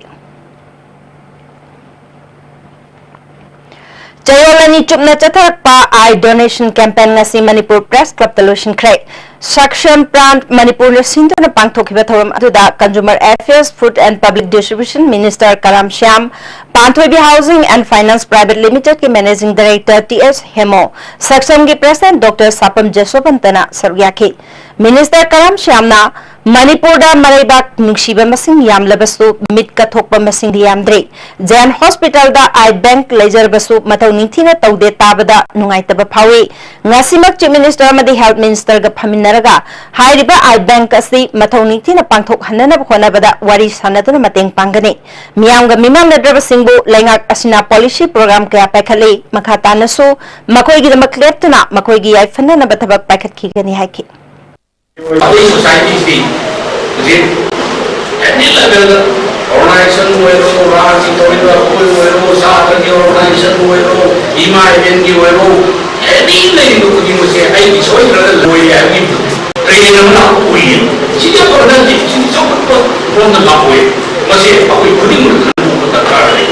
ꯆꯌꯣꯜ ꯑꯅꯤ ꯆꯨꯞꯅ ꯆꯠꯊꯔꯛꯄ eye donation campaign ꯉꯁꯤ ꯃꯅꯤꯄꯨꯔ Press Club ꯇ ꯂꯣꯏꯁꯤꯟꯈ꯭ꯔꯦ꯫ Saksham Pran ꯃꯅꯤꯄꯨꯔꯅ ꯁꯤꯟꯗꯨꯅ ꯄꯥꯡꯊꯣꯛꯈꯤꯕ ꯊꯧꯔꯝ ꯑꯗꯨꯗ Consumer Affairs, Food and Public Distribution Minister Karam Shyam, Panthoibi Housing and Finance Private Limited ꯀꯤ Managing Director T S ꯍꯦꯃꯣ, ꯁꯛꯁꯝꯒꯤ President Doctor ꯁꯥꯄꯝ ꯖꯁꯣꯕꯟꯇꯅ ꯁꯔꯨꯛ ꯌꯥꯈꯤ꯫ Minister ꯀꯔꯥꯝ ꯁ꯭ꯌꯥꯝꯅ ꯃꯅꯤꯄꯨꯔꯗ ꯃꯔꯩꯕꯥꯛ ꯅꯨꯡꯁꯤꯕ ꯃꯁꯤꯡ ꯌꯥꯝꯂꯕꯁꯨ ꯃꯤꯠ ꯀꯠꯊꯣꯛꯄ ꯃꯁꯤꯡꯗꯤ ꯌꯥꯝꯗ꯭ꯔꯤ꯫ Jain Hospital ꯗ eye bank ꯂꯩꯖꯔꯕꯁꯨ ꯃꯊꯧ ꯅꯤꯡꯊꯤꯅ ꯇꯧꯗꯦ ꯇꯥꯕꯗ ꯅꯨꯡꯉꯥꯏꯇꯕ ꯐꯥꯎꯏ꯫ ꯉꯁꯤꯃꯛ Chief Minister ꯑꯃꯗꯤ Health Minister ꯒ ꯐꯝꯃꯤꯟꯅꯔꯒ ꯍꯥꯏꯔꯤꯕ eye bank ꯑꯁꯤ ꯃꯊꯧ ꯅꯤꯡꯊꯤꯅ ꯄꯥꯡꯊꯣꯛꯍꯟꯅꯅꯕ ꯍꯣꯠꯅꯕꯗ ꯋꯥꯔꯤ ꯁꯥꯟꯅꯗꯨꯅ ꯃꯇꯦꯡ ꯄꯥꯡꯒꯅꯤ꯫ ꯃꯤꯌꯥꯝꯒ ꯃꯤꯃꯥꯟꯅꯗ꯭ꯔꯕꯁꯤꯡꯕꯨ ꯂꯩꯉꯥꯛ ꯑꯁꯤꯅ policy program ꯀꯌꯥ ꯄꯥꯏꯈꯠꯂꯤ꯫ ꯃꯈꯥ ꯇꯥꯅꯁꯨ ꯃꯈꯣꯏꯒꯤꯗꯃꯛ ꯂꯦꯞꯇꯨꯅ ꯃꯈꯣꯏꯒꯤ ꯌꯥꯏꯐꯅꯅꯕ ꯊꯕꯛ ꯄꯥꯏꯈꯠꯈꯤꯒꯅꯤ ꯍꯥꯏꯈꯤ꯫ ꯑꯩꯈꯣꯏ society ꯁꯤ ꯍꯧꯖꯤꯛ any level ꯗ organization ꯑꯣꯏꯔꯣ, ꯔꯥꯖꯀꯤ ꯇꯧꯔꯤꯕ ꯑꯩꯈꯣꯏ ꯑꯣꯏꯔꯣ, ꯁꯥꯇ꯭ꯔꯒꯤ organization ꯑꯣꯏꯔꯣ, ꯏꯃꯥ ꯏꯕꯦꯟꯒꯤ ꯑꯣꯏꯔꯣ, any ꯂꯩꯔꯤꯕ ꯈꯨꯗꯤꯡꯃꯛꯁꯦ ꯑꯩꯒꯤ ꯁꯣꯏꯗ꯭ꯔꯒ ꯂꯣꯏꯔꯦ ꯍꯥꯏꯕꯒꯤ ꯀꯩ ꯂꯩꯔꯝꯕꯅ ꯑꯩꯈꯣꯏꯒꯤ ꯁꯤꯗꯤ ꯑꯐꯕ ꯅꯠꯇꯦ, ꯁꯤꯗꯤ ꯆꯥꯎꯈꯠꯄ ꯔꯣꯝꯗ ꯂꯥꯛꯑꯣꯏ꯫ ꯃꯁꯤ ꯑꯩꯈꯣꯏ ꯈꯨꯗꯤꯡꯃꯛ ꯈꯟꯗꯣꯛꯄ ꯗꯔꯀꯥꯔ ꯂꯩ꯫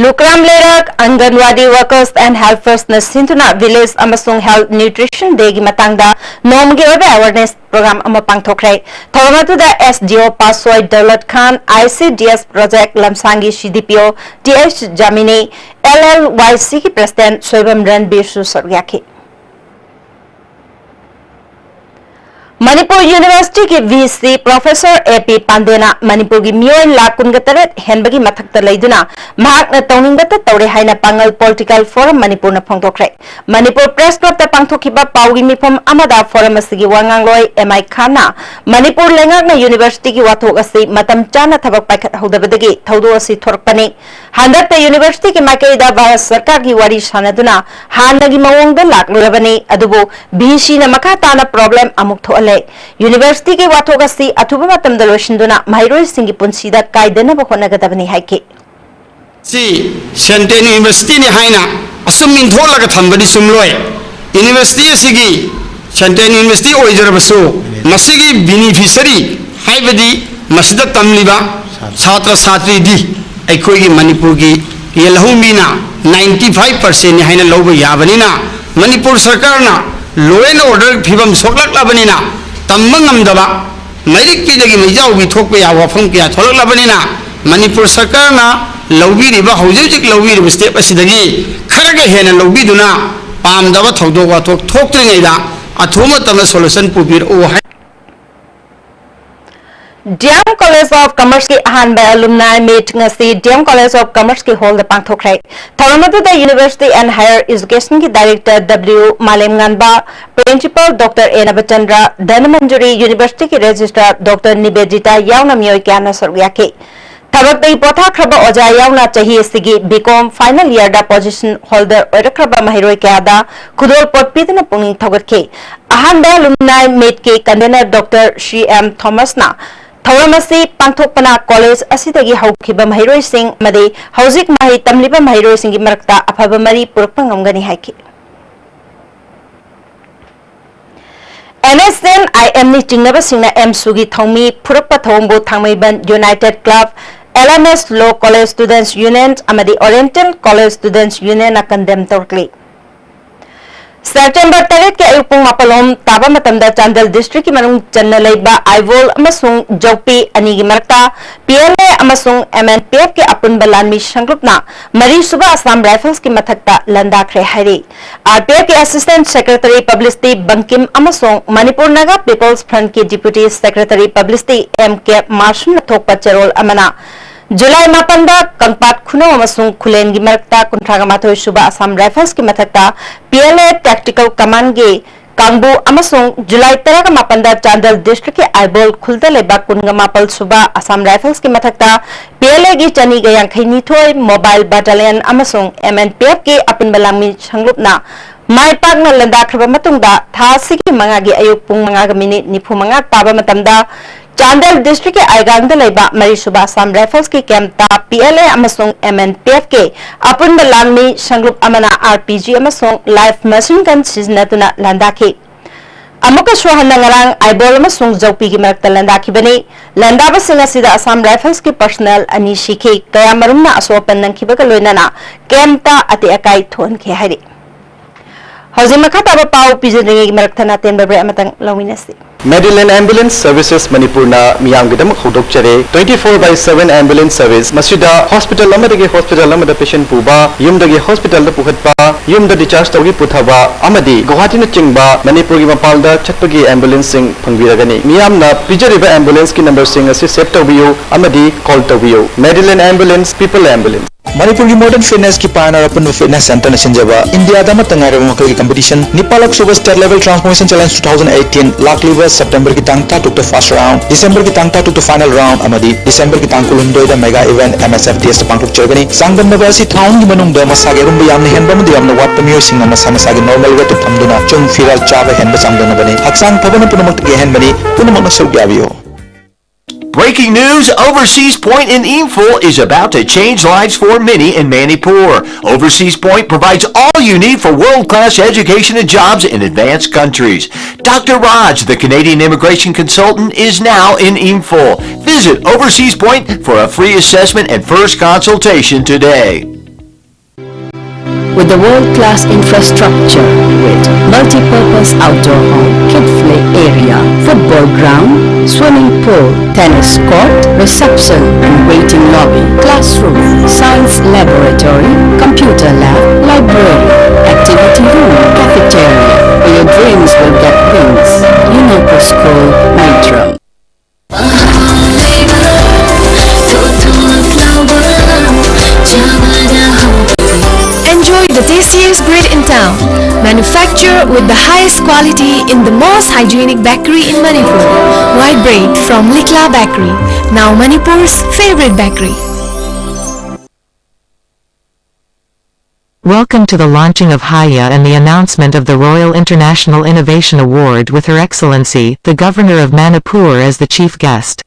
ꯂꯨꯀ꯭ꯔꯥꯝ ꯂꯩꯔꯛ ꯑꯪꯒꯟꯋꯥꯗꯤ workers and helpersꯅ ꯁꯤꯟꯗꯨꯅ village ꯑꯃꯁꯨꯡ health nutrition dayꯒꯤ ꯃꯇꯥꯡꯗ ꯅꯣꯡꯃꯒꯤ ꯑꯣꯏꯕ awareness program ꯑꯃ ꯄꯥꯡꯊꯣꯛꯈ꯭ꯔꯦ꯫ ꯊꯧꯔꯝ ꯑꯗꯨꯗ S D O ꯄꯥꯁꯣꯏ Daulat Khan, I C D S project ꯂꯝꯁꯥꯡꯒꯤ C D P O T H Jamini, L L Y Cꯒꯤ president Soibam ꯔꯟꯕꯤꯔꯁꯨ ꯁꯔꯨꯛ ꯌꯥꯈꯤ꯫ Manipur Universityꯒꯤ V C Professor A P ꯄꯥꯟꯗꯦꯅ ꯃꯅꯤꯄꯨꯔꯒꯤ ꯃꯤꯑꯣꯏ ꯂꯥꯈ ꯀꯨꯟꯒ ꯇꯔꯦꯠ ꯍꯦꯟꯕꯒꯤ ꯃꯊꯛꯇ ꯂꯩꯗꯨꯅ ꯃꯍꯥꯛꯅ ꯇꯧꯅꯤꯡꯕꯇ ꯇꯧꯔꯦ ꯍꯥꯏꯅ ꯄꯥꯡꯒꯜ Political Forum ꯃꯅꯤꯄꯨꯔꯅ ꯐꯣꯡꯗꯣꯛꯈ꯭ꯔꯦ꯫ ꯃꯅꯤꯄꯨꯔ Press Clubꯇ ꯄꯥꯡꯊꯣꯛꯈꯤꯕ ꯄꯥꯎꯒꯤ ꯃꯤꯐꯝ ꯑꯃꯗ forum ꯑꯁꯤꯒꯤ ꯋꯥ ꯉꯥꯡꯂꯣꯏ M I ꯈꯥꯟꯅ ꯃꯅꯤꯄꯨꯔ ꯂꯩꯉꯥꯛꯅ Universityꯒꯤ ꯋꯥꯊꯣꯛ ꯑꯁꯤ ꯃꯇꯝ ꯆꯥꯅ ꯊꯕꯛ ꯄꯥꯏꯈꯠꯍꯧꯗꯕꯗꯒꯤ ꯊꯧꯗꯣꯛ ꯑꯁꯤ ꯊꯣꯔꯛꯄꯅꯤ꯫ ꯍꯟꯗꯛꯇ Universityꯒꯤ ꯃꯥꯏꯀꯩꯗ ꯚꯥꯔꯠ ꯁꯔꯀꯥꯔꯒꯤ ꯋꯥꯔꯤ ꯁꯥꯟꯅꯗꯨꯅ ꯍꯥꯟꯅꯒꯤ ꯃꯑꯣꯡꯗ ꯂꯥꯛꯂꯨꯔꯕꯅꯤ, ꯑꯗꯨꯕꯨ VCꯅ ꯃꯈꯥ ꯇꯥꯅ problem ꯑꯃꯨꯛ ꯊꯣꯛꯍꯜꯂꯦ꯫ Universityꯒꯤ ꯋꯥꯊꯣꯛ ꯑꯁꯤ ꯑꯊꯨꯕ ꯃꯇꯝꯗ ꯂꯣꯏꯁꯤꯟꯗꯨꯅ ꯃꯍꯩꯔꯣꯏꯁꯤꯡꯒꯤ ꯄꯨꯟꯁꯤꯗ ꯀꯥꯏꯗꯅꯕ ꯍꯣꯠꯅꯒꯗꯕꯅꯤ ꯍꯥꯏꯈꯤ꯫ ꯁꯤ Central Universityꯅꯤ ꯍꯥꯏꯅ ꯑꯁꯨꯝ ꯏꯟꯊꯣꯛꯂꯒ ꯊꯝꯕꯗꯤ ꯆꯨꯝꯂꯣꯏ꯫ University ꯑꯁꯤꯒꯤ Central University ꯑꯣꯏꯖꯔꯕꯁꯨ ꯃꯁꯤꯒꯤ beneficiary ꯍꯥꯏꯕꯗꯤ ꯃꯁꯤꯗ ꯇꯝꯂꯤꯕ ꯁꯥꯇ꯭ꯔ ꯁꯥꯇ꯭ꯔꯤꯗꯤ ꯑꯩꯈꯣꯏꯒꯤ ꯃꯅꯤꯄꯨꯔꯒꯤ ꯌꯦꯜꯍꯧꯃꯤꯅ ninety five percentꯅꯤ ꯍꯥꯏꯅ ꯂꯧꯕ ꯌꯥꯕꯅꯤꯅ, ꯃꯅꯤꯄꯨꯔ ꯁꯔꯀꯥꯔꯅ law and order ꯐꯤꯕꯝ ꯁꯣꯛꯂꯛꯂꯕꯅꯤꯅ ꯇꯝꯕ ꯉꯝꯗꯕ, ꯃꯩꯔꯤꯛꯄꯤꯗꯒꯤ ꯃꯩꯖꯥꯎꯕꯤ ꯊꯣꯛꯄ ꯌꯥꯕ ꯋꯥꯐꯝ ꯀꯌꯥ ꯊꯣꯛꯂꯛꯂꯕꯅꯤꯅ, ꯃꯅꯤꯄꯨꯔ ꯁꯔꯀꯥꯔꯅ ꯂꯧꯕꯤꯔꯤꯕ, ꯍꯧꯖꯤꯛ ꯍꯧꯖꯤꯛ ꯂꯧꯕꯤꯔꯤꯕ step ꯑꯁꯤꯗꯒꯤ ꯈꯔꯒ ꯍꯦꯟꯅ ꯂꯧꯕꯤꯗꯨꯅ ꯄꯥꯝꯗꯕ ꯊꯧꯗꯣꯛ ꯋꯥꯊꯣꯛ ꯊꯣꯛꯇ꯭ꯔꯤꯉꯩꯗ ꯑꯊꯨꯕ ꯃꯇꯝꯗ solution ꯄꯨꯕꯤꯔꯛꯎ high. D M College of Commerceꯀꯤ ꯑꯍꯥꯟꯕ alumni meet ꯉꯁꯤ D M College of Commerceꯀꯤ hallꯗ ꯄꯥꯡꯊꯣꯛꯈ꯭ꯔꯦ꯫ ꯊꯧꯔꯝ ꯑꯗꯨꯗ University and Higher Educationꯒꯤ Director W ꯃꯥꯂꯦꯝꯉꯥꯟꯕ, Principal Doctor A Nabachandra, Dhanamanjuri, Universityꯒꯤ Registrar Doctor ꯅꯤꯕꯦꯗꯤꯇꯥ ꯌꯥꯎꯅ ꯃꯤꯑꯣꯏ ꯀꯌꯥꯅ ꯁꯔꯨꯛ ꯌꯥꯈꯤ꯫ ꯊꯕꯛꯇꯒꯤ ꯄꯣꯊꯥꯈ꯭ꯔꯕ ꯑꯣꯖꯥ ꯌꯥꯎꯅ ꯆꯍꯤ ꯑꯁꯤꯒꯤ B Com final yearꯗ position holder ꯑꯣꯏꯔꯛꯈ꯭ꯔꯕ ꯃꯍꯩꯔꯣꯏ ꯀꯌꯥꯗ ꯈꯨꯗꯣꯜꯄꯣꯠ ꯄꯤꯗꯨꯅ ꯄꯨꯛꯅꯤꯡ ꯊꯧꯒꯠꯈꯤ꯫ ꯑꯍꯥꯟꯕ alumni meetꯀꯤ convener Doctor C M Thomasꯅ ꯊꯧꯔꯝ ꯑꯁꯤ ꯄꯥꯡꯊꯣꯛꯄꯅ college ꯑꯁꯤꯗꯒꯤ ꯍꯧꯈꯤꯕ ꯃꯍꯩꯔꯣꯏꯁꯤꯡ ꯑꯃꯗꯤ ꯍꯧꯖꯤꯛ ꯃꯍꯩ ꯇꯝꯂꯤꯕ ꯃꯍꯩꯔꯣꯏꯁꯤꯡꯒꯤ ꯃꯔꯛꯇ ꯑꯐꯕ ꯃꯔꯤ ꯄꯨꯔꯛꯄ ꯉꯝꯒꯅꯤ ꯍꯥꯏꯈꯤ꯫ ꯑꯦꯟ ꯑꯦꯁ ꯑꯦꯟ ꯑꯥꯏ ꯑꯦꯝꯅ ꯆꯤꯡꯅꯕꯁꯤꯡꯅ ꯑꯦꯝꯁꯨꯒꯤ ꯊꯧꯃꯤ ꯐꯨꯔꯛꯄ ꯊꯧꯑꯣꯡꯕꯨ ꯊꯥꯡꯃꯩꯕꯟ ꯌꯨꯅꯥꯏꯇꯦꯗ ꯀ꯭ꯂꯕ, ꯑꯦꯜ ꯑꯦꯝ ꯑꯦꯁ ꯂꯣ ꯀꯣꯂꯦꯖ ꯁ꯭ꯇꯨꯗꯦꯟꯠꯁ ꯌꯨꯅꯤꯌꯟ ꯑꯃꯗꯤ ꯑꯣꯔꯤꯌꯦꯟꯇꯦꯜ ꯀꯣꯂꯦꯖ ꯁ꯭ꯇꯨꯗꯦꯟꯠꯁ ꯌꯨꯅꯤꯌꯟꯅ ꯀꯟꯗꯦꯝ ꯇꯧꯔꯛꯂꯤ꯫ ꯁꯦꯞꯇꯦꯝꯕꯔ ꯇꯔꯦꯠꯀꯤ ꯑꯌꯨꯛ ꯄꯨꯡ ꯃꯥꯄꯜ ꯂꯣꯝ ꯇꯥꯕ ꯃꯇꯝꯗ ꯆꯥꯟꯗꯦꯜ ꯗꯤꯁꯇ꯭ꯔꯤꯛꯀꯤ ꯃꯅꯨꯡ ꯆꯟꯅ ꯂꯩꯕ ꯑꯥꯏꯕꯣꯜ ꯑꯃꯁꯨꯡ ꯖꯧꯄꯤ ꯑꯅꯤꯒꯤ ꯃꯔꯛꯇ ꯄꯤ ꯑꯦꯜ ꯑꯦ ꯑꯃꯁꯨꯡ ꯑꯦꯝ ꯑꯦꯟ ꯄꯤ ꯑꯦꯐꯀꯤ ꯑꯄꯨꯟꯕ ꯂꯥꯟꯃꯤ ꯁꯪꯂꯨꯞꯅ ꯃꯔꯤꯁꯨꯕ ꯑꯁꯥꯝ ꯔꯥꯏꯐꯜꯁꯀꯤ ꯃꯊꯛꯇ ꯂꯥꯟꯗꯥꯈ꯭ꯔꯦ ꯍꯥꯏꯔꯤ꯫ ꯑꯥꯔ ꯄꯤ ꯑꯦꯐꯀꯤ ꯑꯦꯁꯤꯁꯇꯦꯟꯠ ꯁꯦꯀ꯭ꯔꯦꯇꯔꯤ ꯄꯕ꯭ꯂꯤꯁꯤꯇꯤ ꯕꯪꯀꯤꯝ ꯑꯃꯁꯨꯡ ꯃꯅꯤꯄꯨꯔ ꯅꯥꯒꯥ ꯄꯤꯄꯜꯁ ꯐ꯭ꯔꯟꯠꯀꯤ deputy secretary publicity M K ꯃꯥꯔꯁꯟꯅ ꯊꯣꯛꯄ ꯆꯦꯔꯣꯜ ꯑꯃꯅ ꯖꯨꯂꯥꯏ ꯃꯥꯄꯟꯗ ꯀꯪꯄꯥꯠ ꯈꯨꯅꯧ ꯑꯃꯁꯨꯡ ꯈꯨꯂꯦꯟꯒꯤ ꯃꯔꯛꯇ ꯀꯨꯟꯊ꯭ꯔꯥꯒ ꯃꯥꯊꯣꯏ ꯁꯨꯕ ꯑꯁꯥꯝ ꯔꯥꯏꯐꯜꯁꯀꯤ ꯃꯊꯛꯇ ꯄꯤ ꯑꯦꯜ ꯑꯦ ꯇꯦꯛꯇꯤꯀꯦꯜ ꯀꯃꯥꯟꯒꯤ ꯀꯥꯡꯕꯨ ꯑꯃꯁꯨꯡ ꯖꯨꯂꯥꯏ ꯇꯔꯥꯒ ꯃꯥꯄꯟꯗ ꯆꯥꯟꯗꯦꯜ ꯗꯤꯁꯇ꯭ꯔꯤꯛꯀꯤ ꯑꯥꯏꯕꯣꯜ ꯈꯨꯜꯗ ꯂꯩꯕ ꯀꯨꯟꯒ ꯃꯥꯄꯜ ꯁꯨꯕ ꯑꯁꯥꯝ ꯔꯥꯏꯐꯜꯁꯀꯤ ꯃꯊꯛꯇ ꯄꯤ ꯑꯦꯜ ꯑꯦꯒꯤ ꯆꯅꯤꯒ ꯌꯥꯡꯈꯩ ꯅꯤꯊꯣꯏ ꯃꯣꯕꯥꯏꯜ ꯕꯠꯇꯥꯂꯤꯌꯟ ꯑꯃꯁꯨꯡ ꯑꯦꯝ ꯑꯦꯟ ꯄꯤ ꯑꯦꯐꯀꯤ ꯑꯄꯨꯟꯕ ꯂꯥꯟꯃꯤ ꯁꯪꯂꯨꯞꯅ ꯃꯥꯏ ꯄꯥꯛꯅ ꯂꯥꯟꯗꯥꯈ꯭ꯔꯕ ꯃꯇꯨꯡꯗ ꯊꯥ ꯑꯁꯤꯒꯤ ꯃꯉꯥꯒꯤ ꯑꯌꯨꯛ ꯄꯨꯡ ꯃꯉꯥꯒ ꯃꯤꯅꯤꯠ ꯅꯤꯐꯨ ꯃꯉꯥ ꯇꯥꯕ ꯃꯇꯝꯗ ꯆꯥꯟꯗꯦꯜ ꯗꯤꯁꯇ꯭ꯔꯤꯛꯀꯤ ꯑꯥꯏꯒꯥꯡꯗ ꯂꯩꯕ ꯃꯔꯤꯁꯨꯕ ꯑꯁꯥꯝ ꯔꯥꯏꯐꯜꯁꯀꯤ ꯀꯦꯝꯞꯇ ꯄꯤ ꯑꯦꯜ ꯑꯦ ꯑꯃꯁꯨꯡ ꯑꯦꯝ ꯑꯦꯟ ꯄꯤ ꯑꯦꯐꯀꯤ ꯑꯄꯨꯟꯕ ꯂꯥꯟꯃꯤ ꯁꯪꯂꯨꯞ ꯑꯃꯅ ꯑꯥꯔ ꯄꯤ ꯖꯤ ꯑꯃꯁꯨꯡ ꯂꯥꯏꯐ ꯃꯦꯁꯤꯟ ꯒꯟ ꯁꯤꯖꯤꯟꯅꯗꯨꯅ ꯂꯥꯟꯗꯥꯈꯤ꯫ ꯑꯃꯨꯛꯀꯁꯨ ꯍꯟꯅ ꯉꯔꯥꯡ ꯑꯥꯏꯕꯣꯜ ꯑꯃꯁꯨꯡ ꯖꯧꯄꯤꯒꯤ ꯃꯔꯛꯇ ꯂꯥꯟꯗꯥꯈꯤꯕꯅꯤ꯫ ꯂꯥꯟꯗꯥꯕꯁꯤꯡ ꯑꯁꯤꯗ ꯑꯁꯥꯝ ꯔꯥꯏꯐꯜꯁꯀꯤ ꯄꯔꯁꯅꯦꯜ ꯑꯅꯤ ꯁꯤꯈꯤ, ꯀꯌꯥꯃꯔꯨꯝꯅ ꯑꯁꯣꯛ ꯑꯄꯟ ꯅꯪꯈꯤꯕꯒ ꯂꯣꯏꯅꯅ ꯀꯦꯝꯞꯇ ꯑꯇꯦꯛ ꯑꯀꯥꯏ ꯊꯣꯛꯍꯟꯈꯤ ꯍꯥꯏꯔꯤ꯫ ꯍꯧꯖꯤꯛ ꯃꯈꯥ ꯇꯥꯕ ꯄꯥꯎ ꯄꯤꯖꯗ꯭ꯔꯤꯉꯩꯒꯤ ꯃꯔꯛꯇ ꯑꯇꯦꯟꯕ ꯕ꯭ꯔꯦꯛ ꯑꯃꯇꯪ ꯂꯧꯃꯤꯟꯅꯁꯤ꯫ Medilin Ambulance Services ꯃꯅꯤꯄꯨꯔꯅ ꯃꯤꯌꯥꯝꯒꯤꯗꯃꯛ ꯍꯧꯗꯣꯛꯆꯔꯦ twenty four by seven ambulance service꯫ ꯃꯁꯤꯗ ꯍꯣꯁꯄꯤꯇꯥꯜ ꯑꯃꯗꯒꯤ ꯍꯣꯁꯄꯤꯇꯥꯜ ꯑꯃꯗ ꯄꯦꯁꯦꯟ ꯄꯨꯕ, ꯌꯨꯝꯗꯒꯤ ꯍꯣꯁꯄꯤꯇꯥꯜꯗ ꯄꯨꯈꯠꯄ, ꯌꯨꯝꯗ ꯗꯤꯁꯆꯥꯔꯖ ꯇꯧꯕꯒꯤ ꯄꯨꯊꯕ ꯑꯃꯗꯤ ꯒꯨꯋꯥꯍꯥꯇꯤꯅꯆꯤꯡꯕ ꯃꯅꯤꯄꯨꯔꯒꯤ ꯃꯄꯥꯟꯗ ꯆꯠꯄꯒꯤ ꯑꯦꯝꯕꯨꯂꯦꯟꯁꯁꯤꯡ ꯐꯪꯕꯤꯔꯒꯅꯤ꯫ ꯃꯤꯌꯥꯝꯅ ꯄꯤꯖꯔꯤꯕ ꯑꯦꯝꯕꯨꯂꯦꯟꯁꯀꯤ ꯅꯝꯕꯔꯁꯤꯡ ꯑꯁꯤ ꯁꯦꯚ ꯇꯧꯕꯤꯌꯨ ꯑꯃꯗꯤ ꯀꯣꯜ ꯇꯧꯕꯤꯌꯨ꯫ Medilin Ambulance, People Ambulance꯫ ꯃꯅꯤꯄꯨꯔꯒꯤ ꯃꯣꯗꯔꯟ ꯐꯤꯠꯅꯦꯁꯀꯤ ꯄꯥꯏꯑꯣꯅꯤꯌꯔ ꯑꯄꯨꯟꯕ ꯐꯤꯠꯅꯦꯁ ꯁꯦꯟꯇꯔꯅ ꯁꯤꯟꯖꯕ ꯏꯟꯗꯤꯌꯥꯗ ꯑꯃꯠꯇ ꯉꯥꯏꯔꯕ ꯃꯈꯜꯒꯤ ꯀꯝꯄꯤꯇꯤꯁꯟ ꯅꯤꯄꯥꯜꯂꯛ ꯁꯨꯕ state level transformation challenge two thousand eighteen ꯂꯥꯛꯂꯤꯕ ꯁꯦꯞꯇꯦꯝꯕꯔꯒꯤ ꯇꯥꯡ ꯇꯔꯥꯇꯔꯨꯛꯇ ꯐꯥꯔꯁ ꯔꯥꯎꯟ, ꯗꯤꯁꯦꯝꯕꯔꯒꯤ ꯇꯥꯡ ꯇꯔꯥꯇꯔꯨꯛꯇ ꯐꯥꯏꯅꯦꯜ ꯔꯥꯎꯟ ꯑꯃꯗꯤ ꯗꯤꯁꯦꯝꯕꯔꯒꯤ ꯇꯥꯡ ꯀꯨꯟꯍꯨꯝꯗꯣꯏꯗ ꯃꯦꯒꯥ ꯏꯚꯦꯟꯠ ꯑꯦꯝ ꯑꯦꯁ ꯑꯦꯐ ꯗꯤ ꯑꯦꯁꯇ ꯄꯥꯡꯊꯣꯛꯆꯒꯅꯤ꯫ ꯆꯥꯡꯗꯝꯅꯕ ꯑꯁꯤ ꯊꯥ ꯑꯍꯨꯝꯒꯤ ꯃꯅꯨꯡꯗ ꯃꯁꯥꯒꯤ ꯑꯔꯨꯝꯕ ꯌꯥꯝꯅ ꯍꯦꯟꯕ ꯑꯃꯗꯤ ꯌꯥꯝꯅ ꯋꯥꯠꯄ ꯃꯤꯑꯣꯏꯁꯤꯡꯅ ꯃꯁꯥ ꯃꯁꯥꯒꯤ ꯅꯣꯔꯃꯦꯜ ꯋꯦꯠꯇ ꯊꯝꯗꯨꯅ ꯆꯨꯝ ꯐꯤꯔꯥꯜ ꯆꯥꯕ ꯍꯦꯟꯕ ꯆꯥꯡꯗꯝꯅꯕꯅꯤ꯫ ꯍꯛꯆꯥꯡ ꯐꯕꯅ ꯄꯨꯝꯅꯃꯛꯇꯒꯤ ꯑꯍꯦꯟꯕꯅꯤ꯫ ꯄꯨꯝꯅꯃꯛꯅ ꯁꯔꯨꯛ ꯌꯥꯕꯤꯌꯨ꯫ Breaking news, Overseas Point in Imphal is about to change lives for many in Manipur. Overseas Point provides all you need for world-class education and jobs in advanced countries. Doctor Raj, the Canadian immigration consultant, is now in Imphal. Visit Overseas Point for a free assessment and first consultation today. With the world-class infrastructure, with multi-purpose outdoor hall, kid play area, football ground, swimming pool, tennis court, reception and waiting lobby, classroom, science laboratory, computer lab, library, activity room, cafeteria. Your dreams will get wings. Unoko School, Maitram. Enjoy the tastiest bread in town. Manufacture with the highest quality in the most hygienic bakery in Manipur. White bread from Likla Bakery, now Manipur's favorite bakery. Welcome to the launching of Haya and the announcement of the Royal International Innovation Award with Her Excellency, the Governor of Manipur as the chief guest.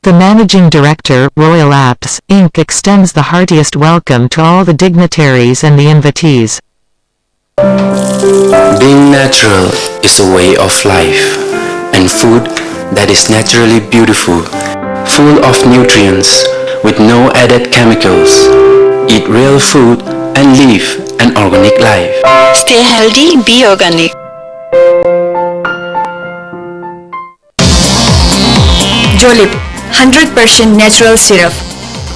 The Managing Director, Royal Apps, Inc extends the heartiest welcome to all the dignitaries and the invitees. Being natural is a way of life, and food that is naturally beautiful, full of nutrients, with no added chemicals. Eat real food and live an organic life. Stay healthy, be organic. ꯖꯣꯂꯤꯞ hundred percent natural syrup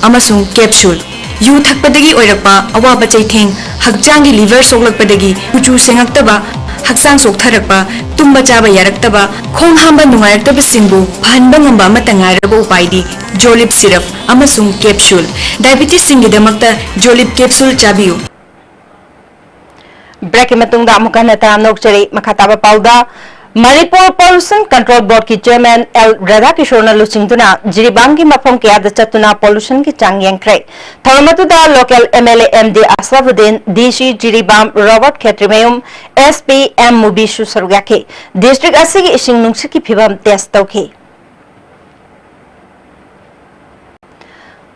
ꯑꯃꯁꯨꯡ capsule. ꯌꯨ ꯊꯛꯄꯗꯒꯤ ꯑꯣꯏꯔꯛꯄ ꯑꯋꯥꯕ ꯆꯩꯊꯦꯡ, ꯍꯛꯆꯥꯡꯒꯤ liver ꯁꯣꯛꯂꯛꯄꯗꯒꯤ ꯀꯨꯆꯨ ꯁꯦꯡꯉꯛꯇꯕ, ꯍꯛꯆꯥꯡ ꯁꯣꯛꯊꯔꯛꯄ, ꯇꯨꯝꯕ ꯆꯥꯕ ꯌꯥꯔꯛꯇꯕ, ꯈꯣꯡ ꯍꯥꯝꯕ ꯅꯨꯡꯉꯥꯏꯔꯛꯇꯕꯁꯤꯡꯕꯨ ꯐꯍꯟꯕ ꯉꯝꯕ ꯑꯃꯠꯇ ꯉꯥꯏꯔꯕ ꯎꯄꯥꯏꯗꯤ ꯖꯣꯂꯤꯞ ꯁꯤꯔꯞ ꯑꯃꯁꯨꯡ ꯀꯦꯞꯁꯨꯜ꯫ ꯗꯥꯏꯕꯤꯇꯤꯁꯁꯤꯡꯒꯤꯗꯃꯛꯇ ꯖꯣꯂꯤꯞ ꯀꯦꯞꯁꯨꯜ ꯆꯥꯕꯤꯌꯨ꯫ ꯕ꯭ꯔꯦꯛꯀꯤ ꯃꯇꯨꯡꯗ ꯑꯃꯨꯛ ꯍꯟꯅ ꯇꯔꯥꯝꯅ ꯑꯣꯛꯆꯔꯤ꯫ ꯃꯈꯥ ꯇꯥꯕ ꯄꯥꯎꯗ, ꯃꯅꯤꯄꯨꯔ ꯄꯣꯂꯨꯁꯟ ꯀꯟꯇ꯭ꯔꯣꯜ ꯕꯣꯔꯗꯀꯤ ꯆꯦꯌꯔꯃꯦꯟ ꯑꯦꯜ ꯔꯥꯙꯥꯀꯤꯁꯣꯔꯅ ꯂꯨꯆꯤꯡꯗꯨꯅ ꯖꯤꯔꯤꯕꯥꯝꯒꯤ ꯃꯐꯝ ꯀꯌꯥꯗ ꯆꯠꯇꯨꯅ ꯄꯣꯂꯨꯁꯟꯒꯤ ꯆꯥꯡ ꯌꯦꯡꯈ꯭ꯔꯦ꯫ ꯊꯧꯔꯝ ꯑꯗꯨꯗ local M L A M D Asabuddin, D C Jiribam Robert Khetrimayum, S P M ꯃꯨꯕꯤꯁꯁꯨ ꯁꯔꯨꯛ ꯌꯥꯈꯤ꯫ ꯗꯤꯁꯇ꯭ꯔꯤꯛ ꯑꯁꯤꯒꯤ ꯏꯁꯤꯡ ꯅꯨꯡꯁꯤꯠꯀꯤ ꯐꯤꯕꯝ ꯇꯦꯁ ꯇꯧꯈꯤ꯫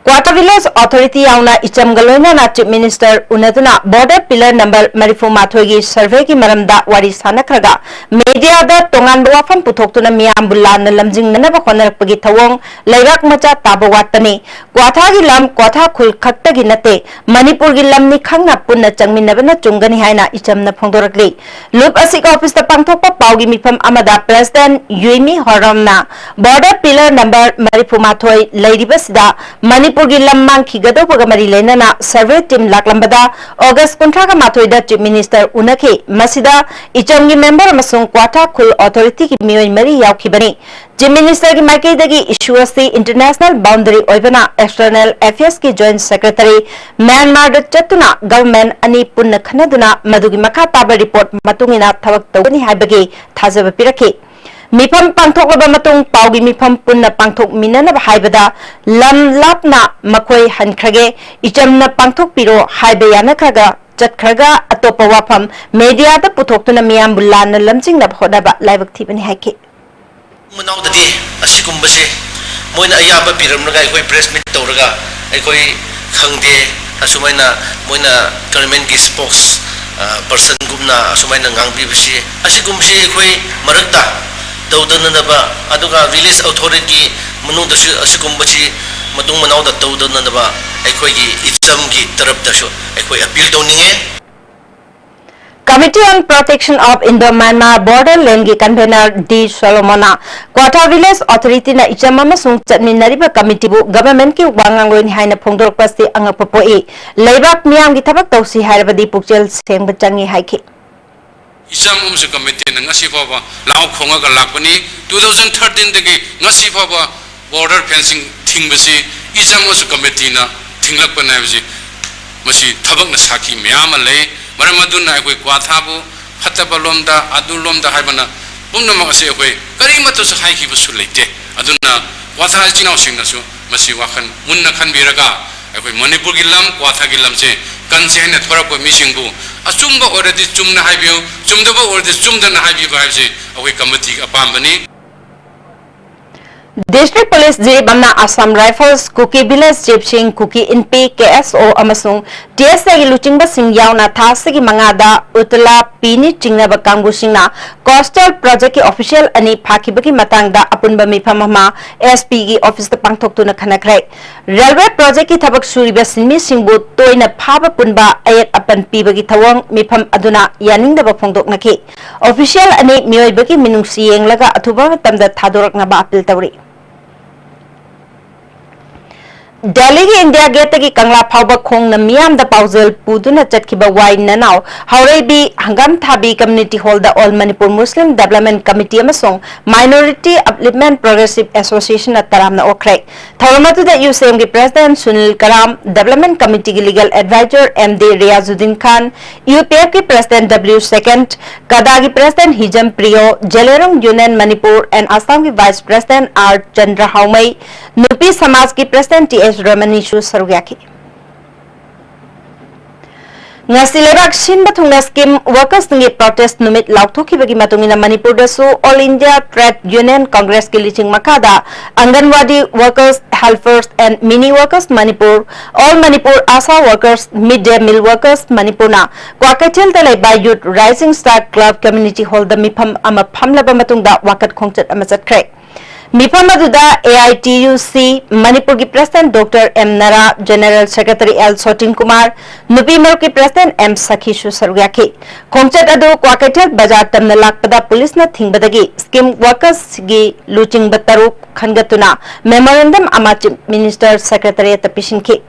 ꯀ꯭ꯋꯥꯊꯥ ꯚꯤꯂꯦꯖ ꯑꯣꯊꯣꯔꯤꯇꯤ ꯌꯥꯎꯅ ꯏꯆꯝꯒ ꯂꯣꯏꯅꯅ ꯆꯤꯐ ꯃꯤꯅꯤꯁꯇꯔ ꯎꯅꯗꯨꯅ ꯕꯣꯔꯗꯔ ꯄꯤꯂꯔ ꯅꯝꯕꯔ ꯃꯔꯤꯐꯨ ꯃꯥꯊꯣꯏꯒꯤ ꯁꯔꯚꯦꯒꯤ ꯃꯔꯝꯗ ꯋꯥꯔꯤ ꯁꯥꯟꯅꯈ꯭ꯔꯒ, ꯃꯦꯗꯤꯌꯥꯗ ꯇꯣꯉꯥꯟꯕ ꯋꯥꯐꯝ ꯄꯨꯊꯣꯛꯇꯨꯅ ꯃꯤꯌꯥꯝꯕꯨ ꯂꯥꯟꯅ ꯂꯝꯖꯤꯡꯅꯅꯕ ꯍꯣꯠꯅꯔꯛꯄꯒꯤ ꯊꯧꯑꯣꯡ ꯂꯩꯕꯥꯛ ꯃꯆꯥ ꯇꯥꯕ ꯋꯥꯠꯄꯅꯤ꯫ ꯀ꯭ꯋꯥꯊꯥꯒꯤ ꯂꯝ ꯀ꯭ꯋꯥꯊꯥ ꯈꯨꯜ ꯈꯛꯇꯒꯤ ꯅꯠꯇꯦ, ꯃꯅꯤꯄꯨꯔꯒꯤ ꯂꯝꯅꯤ ꯈꯪꯅ ꯄꯨꯟꯅ ꯆꯪꯃꯤꯟꯅꯕꯅ ꯆꯨꯝꯒꯅꯤ ꯍꯥꯏꯅ ꯏꯆꯝꯅ ꯐꯣꯡꯗꯣꯔꯛꯂꯤ꯫ ꯂꯨꯞ ꯑꯁꯤꯒ ꯑꯣꯐꯤꯁꯇ ꯄꯥꯡꯊꯣꯛꯄ ꯄꯥꯎꯒꯤ ꯃꯤꯐꯝ ꯑꯃꯗ ꯄ꯭ꯔꯦꯁꯤꯗꯦꯟꯠ ꯌꯨꯏꯃꯤ ꯍꯣꯔꯝꯅ ꯕꯣꯔꯗꯔ ꯄꯤꯂꯔ ꯅꯝꯕꯔ ꯃꯔꯤꯐꯨ ꯃꯥꯊꯣꯏ ꯂꯩꯔꯤꯕꯁꯤꯗ ꯃꯅꯤꯄꯨꯔꯒꯤ ꯂꯝ ꯃꯥꯡꯈꯤꯒꯗꯧꯕꯒ ꯃꯔꯤ ꯂꯩꯅꯅ ꯁꯔꯚꯦ ꯇꯤꯝ ꯂꯥꯛꯂꯝꯕꯗ ꯑꯣꯒꯁ ꯀꯨꯟꯊ꯭ꯔꯥꯒ ꯃꯥꯊꯣꯏꯗ ꯆꯤꯐ ꯃꯤꯅꯤꯁꯇꯔ ꯎꯅꯈꯤ꯫ ꯃꯁꯤꯗ ꯏꯆꯝꯒꯤ ꯃꯦꯝꯕꯔ ꯑꯃꯁꯨꯡ ꯀ꯭ꯋꯥꯊꯥ ꯈꯨꯜ ꯑꯣꯊꯣꯔꯤꯇꯤꯒꯤ ꯃꯤꯑꯣꯏ ꯃꯔꯤ ꯌꯥꯎꯈꯤꯕꯅꯤ꯫ ꯆꯤꯐ ꯃꯤꯅꯤꯁꯇꯔꯒꯤ ꯃꯥꯏꯀꯩꯗꯒꯤ ꯏꯁꯨ ꯑꯁꯤ ꯏꯟꯇꯔꯅꯦꯁꯅꯦꯜ ꯕꯥꯎꯟꯗꯔꯤ ꯑꯣꯏꯕꯅ ꯑꯦꯛꯁꯇꯔꯅꯦꯜ ꯑꯦꯐꯤꯌꯔꯁꯀꯤ ꯖꯣꯏꯟꯠ ꯁꯦꯀ꯭ꯔꯦꯇꯔꯤ ꯃ꯭ꯌꯥꯟꯃꯥꯔꯗ ꯆꯠꯇꯨꯅ ꯒꯚꯔꯟꯃꯦꯟꯠ ꯑꯅꯤ ꯄꯨꯟꯅ ꯈꯟꯅꯗꯨꯅ ꯃꯗꯨꯒꯤ ꯃꯈꯥ ꯇꯥꯕ ꯔꯤꯄꯣꯔꯠ ꯃꯇꯨꯡ ꯏꯟꯅ ꯊꯕꯛ ꯇꯧꯒꯅꯤ ꯍꯥꯏꯕꯒꯤ ꯊꯥꯖꯕ ꯄꯤꯔꯛꯈꯤ꯫ ꯃꯤꯐꯝ ꯄꯥꯡꯊꯣꯛꯂꯕ ꯃꯇꯨꯡ ꯄꯥꯎꯒꯤ ꯃꯤꯐꯝ ꯄꯨꯟꯅ ꯄꯥꯡꯊꯣꯛꯃꯤꯟꯅꯅꯕ ꯍꯥꯏꯕꯗ ꯂꯝ ꯂꯥꯞꯅ ꯃꯈꯣꯏ ꯍꯟꯈ꯭ꯔꯒꯦ, ꯏꯆꯝꯅ ꯄꯥꯡꯊꯣꯛꯄꯤꯔꯣ ꯍꯥꯏꯕ ꯌꯥꯅꯈ꯭ꯔꯒ ꯆꯠꯈ꯭ꯔꯒ ꯑꯇꯣꯞꯄ ꯋꯥꯐꯝ ꯃꯦꯗꯤꯌꯥꯗ ꯄꯨꯊꯣꯛꯇꯨꯅ ꯃꯤꯌꯥꯝꯕꯨ ꯂꯥꯟꯅ ꯂꯝꯖꯤꯡꯅꯕ ꯍꯣꯠꯅꯕ ꯂꯥꯏꯕꯛ ꯊꯤꯕꯅꯤ ꯍꯥꯏꯈꯤ꯫ ꯃꯅꯥꯎꯗꯗꯤ ꯑꯁꯤꯒꯨꯝꯕꯁꯦ ꯃꯣꯏꯅ ꯑꯌꯥꯕ ꯄꯤꯔꯝꯂꯒ ꯑꯩꯈꯣꯏ ꯄ꯭ꯔꯦꯁ ꯃꯤꯠ ꯇꯧꯔꯒ ꯑꯩꯈꯣꯏ ꯈꯪꯗꯦ, ꯑꯁꯨꯃꯥꯏꯅ ꯃꯣꯏꯅ ꯒꯚꯔꯟꯃꯦꯟꯠꯀꯤ ꯁ꯭ꯄꯣꯛꯁ, ꯑ, ꯄꯔꯁꯟꯒꯨꯝꯅ ꯑꯁꯨꯃꯥꯏꯅ ꯉꯥꯡꯕꯤꯕꯁꯤ, ꯑꯁꯤꯒꯨꯝꯕꯁꯤ ꯑꯩꯈꯣꯏ ꯃꯔꯛꯇ ꯇꯧꯗꯅꯅꯕ, ꯑꯗꯨꯒ ꯚꯤꯂꯦꯖ ꯑꯣꯊꯣꯔꯤꯇꯤ ꯃꯅꯨꯡꯗꯁꯨ ꯑꯁꯤꯒꯨꯝꯕꯁꯤ ꯃꯇꯨꯡ ꯃꯅꯥꯎꯗ ꯇꯧꯗꯅꯅꯕ ꯑꯩꯈꯣꯏꯒꯤ ꯏꯆꯝꯒꯤ ꯇꯔꯞꯇꯁꯨ ꯑꯩꯈꯣꯏ ꯑꯄꯤꯜ ꯇꯧꯅꯤꯡꯉꯦ꯫ Committee on Protection of Indo-Myanmar Borderland ꯒꯤ ꯀꯟꯚꯦꯅꯔ ꯗꯤ ꯁꯣꯂꯣꯃꯣꯟꯅ ꯀ꯭ꯋꯥꯊꯥ ꯚꯤꯂꯦꯖ ꯑꯣꯊꯣꯔꯤꯇꯤꯅ ꯏꯆꯝ ꯑꯃꯁꯨꯡ ꯆꯠꯃꯤꯟꯅꯔꯤꯕ ꯀꯃꯤꯇꯤꯕꯨ ꯒꯚꯔꯟꯃꯦꯟꯠꯀꯤ ꯋꯥ ꯉꯥꯡꯂꯣꯏꯅꯤ ꯍꯥꯏꯅ ꯐꯣꯡꯗꯣꯔꯛꯄ ꯑꯁꯤ ꯑꯉꯛꯄ ꯄꯣꯛꯏ꯫ ꯂꯩꯕꯥꯛ ꯃꯤꯌꯥꯝꯒꯤ ꯊꯕꯛ ꯇꯧꯁꯤ ꯍꯥꯏꯔꯕꯗꯤ ꯄꯨꯛꯆꯦꯜ ꯁꯦꯡꯕ ꯆꯪꯏ ꯍꯥꯏꯈꯤ꯫ ꯏꯆꯝ ꯑꯃꯁꯨꯡ ꯀꯃꯤꯇꯤꯅ ꯉꯁꯤ ꯐꯥꯎꯕ ꯂꯥꯎ ꯈꯣꯡꯉꯒ ꯂꯥꯛꯄꯅꯤ꯫ Two thousand thirteen ꯗꯒꯤ ꯉꯁꯤ ꯐꯥꯎꯕ ꯕꯣꯔꯗꯔ ꯐꯦꯟꯁꯤꯡ ꯊꯤꯡꯕꯁꯤ ꯏꯆꯝ ꯑꯃꯁꯨꯡ ꯀꯃꯤꯇꯤꯅ ꯊꯤꯡꯂꯛꯄꯅꯤ ꯍꯥꯏꯕꯁꯤ ꯃꯁꯤ ꯊꯕꯛꯅ ꯁꯥꯈꯤ ꯃꯌꯥꯝ ꯑꯃ ꯂꯩ꯫ ꯃꯔꯝ ꯑꯗꯨꯅ ꯑꯩꯈꯣꯏ ꯀ꯭ꯋꯥꯊꯥꯕꯨ ꯐꯠꯇꯕ ꯂꯣꯝꯗ, ꯑꯗꯨ ꯂꯣꯝꯗ ꯍꯥꯏꯕꯅ ꯄꯨꯝꯅꯃꯛ ꯑꯁꯤ ꯑꯩꯈꯣꯏ ꯀꯔꯤꯃꯠꯇꯁꯨ ꯍꯥꯏꯈꯤꯕꯁꯨ ꯂꯩꯇꯦ꯫ ꯑꯗꯨꯅ ꯀ꯭ꯋꯥꯊꯥ ꯏꯆꯤꯟ ꯏꯅꯥꯎꯁꯤꯡꯅꯁꯨ ꯃꯁꯤ ꯋꯥꯈꯜ ꯃꯨꯟꯅ ꯈꯟꯕꯤꯔꯒ ꯑꯩꯈꯣꯏ ꯃꯅꯤꯄꯨꯔꯒꯤ ꯂꯝ, ꯀ꯭ꯋꯥꯊꯥꯒꯤ ꯂꯝꯁꯦ ꯀꯟꯁꯦ ꯍꯥꯏꯅ ꯊꯣꯔꯛꯄ ꯃꯤꯁꯤꯡꯕꯨ ꯑꯆꯨꯝꯕ ꯑꯣꯏꯔꯗꯤ ꯆꯨꯝꯅ ꯍꯥꯏꯕꯤꯌꯨ, ꯆꯨꯝꯗꯕ ꯑꯣꯏꯔꯗꯤ ꯆꯨꯝꯗꯅ ꯍꯥꯏꯕꯤꯕ ꯍꯥꯏꯕꯁꯤ ꯑꯩꯈꯣꯏ ꯀꯃꯤꯇꯤꯒꯤ ꯑꯄꯥꯝꯕꯅꯤ꯫ District Police ꯖꯤꯔꯤꯕꯥꯝꯅ Assam Rifles, Kuki Village Chief ꯁꯤꯡ, Kuki Inpi, ꯀꯦ ꯑꯦꯁ ꯑꯣ ꯑꯃꯁꯨꯡ ꯇꯤ ꯑꯦꯁ ꯑꯦꯒꯤ ꯂꯨꯆꯤꯡꯕꯁꯤꯡ ꯌꯥꯎꯅ ꯊꯥ ꯑꯁꯤꯒꯤ ꯃꯉꯥꯗ ꯎꯇꯂꯥ ꯄꯤꯅꯤ ꯆꯤꯡꯅꯕ ꯀꯥꯡꯕꯨꯁꯤꯡꯅ Coastal Project ꯀꯤ official ꯑꯅꯤ ꯐꯥꯈꯤꯕꯒꯤ ꯃꯇꯥꯡꯗ ꯑꯄꯨꯟꯕ ꯃꯤꯐꯝ ꯑꯃ ꯑꯦꯁ ꯄꯤ ꯒꯤ office ꯇ ꯄꯥꯡꯊꯣꯛꯇꯨꯅ ꯈꯟꯅꯈ꯭ꯔꯦ꯫ Railway project ꯀꯤ ꯊꯕꯛ ꯁꯨꯔꯤꯕ ꯁꯤꯟꯃꯤꯁꯤꯡꯕꯨ ꯇꯣꯏꯅ ꯐꯥꯕ ꯄꯨꯟꯕ ꯑꯌꯦꯠ ꯑꯄꯟ ꯄꯤꯕꯒꯤ ꯊꯧꯑꯣꯡ ꯃꯤꯐꯝ ꯑꯗꯨꯅ ꯌꯥꯅꯤꯡꯗꯕ ꯐꯣꯡꯗꯣꯛꯅꯈꯤ꯫ Official ꯑꯅꯤ ꯃꯤꯑꯣꯏꯕꯒꯤ ꯃꯤꯅꯨꯡꯁꯤ ꯌꯦꯡꯂꯒ ꯑꯊꯨꯕ ꯃꯇꯝꯗ ꯊꯥꯗꯣꯔꯛꯅꯕ appeal ꯇꯧꯔꯤ꯫ ꯗꯦꯜꯂꯤꯒꯤ ꯏꯟꯗꯤꯌꯥ ꯒꯦꯠꯇꯒꯤ ꯀꯪꯂꯥ ꯐꯥꯎꯕ ꯈꯣꯡꯅ ꯃꯤꯌꯥꯝꯗ ꯄꯥꯎꯖꯦꯜ ꯄꯨꯗꯨꯅ ꯆꯠꯈꯤꯕ ꯋꯥꯏ ꯅꯅꯥꯎ ꯍꯥꯎꯔꯩꯕꯤ ꯍꯪꯒꯥꯝ ꯊꯥꯕꯤ ꯀꯝꯌꯨꯅꯤꯇꯤ ꯍꯣꯜꯗ All Manipur Muslim Development Committee ꯑꯃꯁꯨꯡ Minority Upliftment Progressive Association ꯅ ꯇꯔꯥꯝꯅ ꯑꯣꯛꯈ꯭ꯔꯦ꯫ ꯊꯧꯔꯝ ꯑꯗꯨꯗ ꯌꯨ ꯁꯤ ꯑꯦꯝ ꯒꯤ President Sunil Karam, Development Committee ꯒꯤ Legal Advisor M D Riyazuddin Khan, U P F ꯀꯤ President ꯗꯕ꯭ꯂꯤꯎ ꯁꯦꯀꯦꯟꯗ, ꯀꯗꯥꯒꯤ President ꯍꯤꯖꯝ ꯄ꯭ꯔꯤꯌꯣ, ꯖꯦꯂꯦꯔꯣꯡ Union ꯃꯅꯤꯄꯨꯔ and ꯑꯁꯥꯝꯒꯤ Vice President R Chandra Haomei, ꯅꯨꯄꯤ ꯁꯃꯥꯖꯀꯤ President ꯇꯤ ꯑꯦꯁ ꯔꯃꯅꯤꯁꯨ ꯁꯔꯨꯛ ꯌꯥꯈꯤ꯫ ꯉꯁꯤ ꯂꯩꯕꯥꯛ ꯁꯤꯟꯕ ꯊꯨꯡꯅ scheme workers ꯁꯤꯡꯒꯤ protest ꯅꯨꯃꯤꯠ ꯂꯥꯎꯊꯣꯛꯈꯤꯕꯒꯤ ꯃꯇꯨꯡ ꯏꯟꯅ ꯃꯅꯤꯄꯨꯔꯗꯁꯨ All India Trade Union Congress ꯀꯤ ꯂꯨꯆꯤꯡ ꯃꯈꯥꯗ Anganwadi workers, helpers and mini workers Manipur, All Manipur ASHA workers, Mid Day Meal Workers Manipur ꯅ ꯀ꯭ꯋꯥꯀꯩꯊꯦꯜꯗ ꯂꯩꯕ Youth Rising Star Club Community Hall ꯗ ꯃꯤꯐꯝ ꯑꯃ ꯐꯝꯂꯕ ꯃꯇꯨꯡꯗ ꯋꯥꯀꯠ ꯈꯣꯡꯆꯠ ꯑꯃ ꯆꯠꯈ꯭ꯔꯦ꯫ ꯃꯤꯐꯝ ꯑꯗꯨꯗ A I T U C ꯃꯅꯤꯄꯨꯔꯒꯤ President doctor M Nara, General Secretary L Sotin Kumar, ꯅꯨꯄꯤ ꯃꯔꯨꯞꯀꯤ President ꯑꯦꯝ ꯁꯈꯤꯁꯨ ꯁꯔꯨꯛ ꯌꯥꯈꯤ꯫ ꯈꯣꯡꯆꯠ ꯑꯗꯨ ꯀ꯭ꯋꯥꯀꯩꯊꯦꯜ ꯕꯖꯥꯔ ꯇꯝꯅ ꯂꯥꯛꯄꯗ ꯄꯨꯂꯤꯁꯅ ꯊꯤꯡꯕꯗꯒꯤ scheme workers ꯒꯤ ꯂꯨꯆꯤꯡꯕ ꯇꯔꯨꯛ ꯈꯟꯒꯠꯇꯨꯅ memorandum ꯑꯃ Chief Minister Secretariat ꯇ ꯄꯤꯁꯤꯟꯈꯤ꯫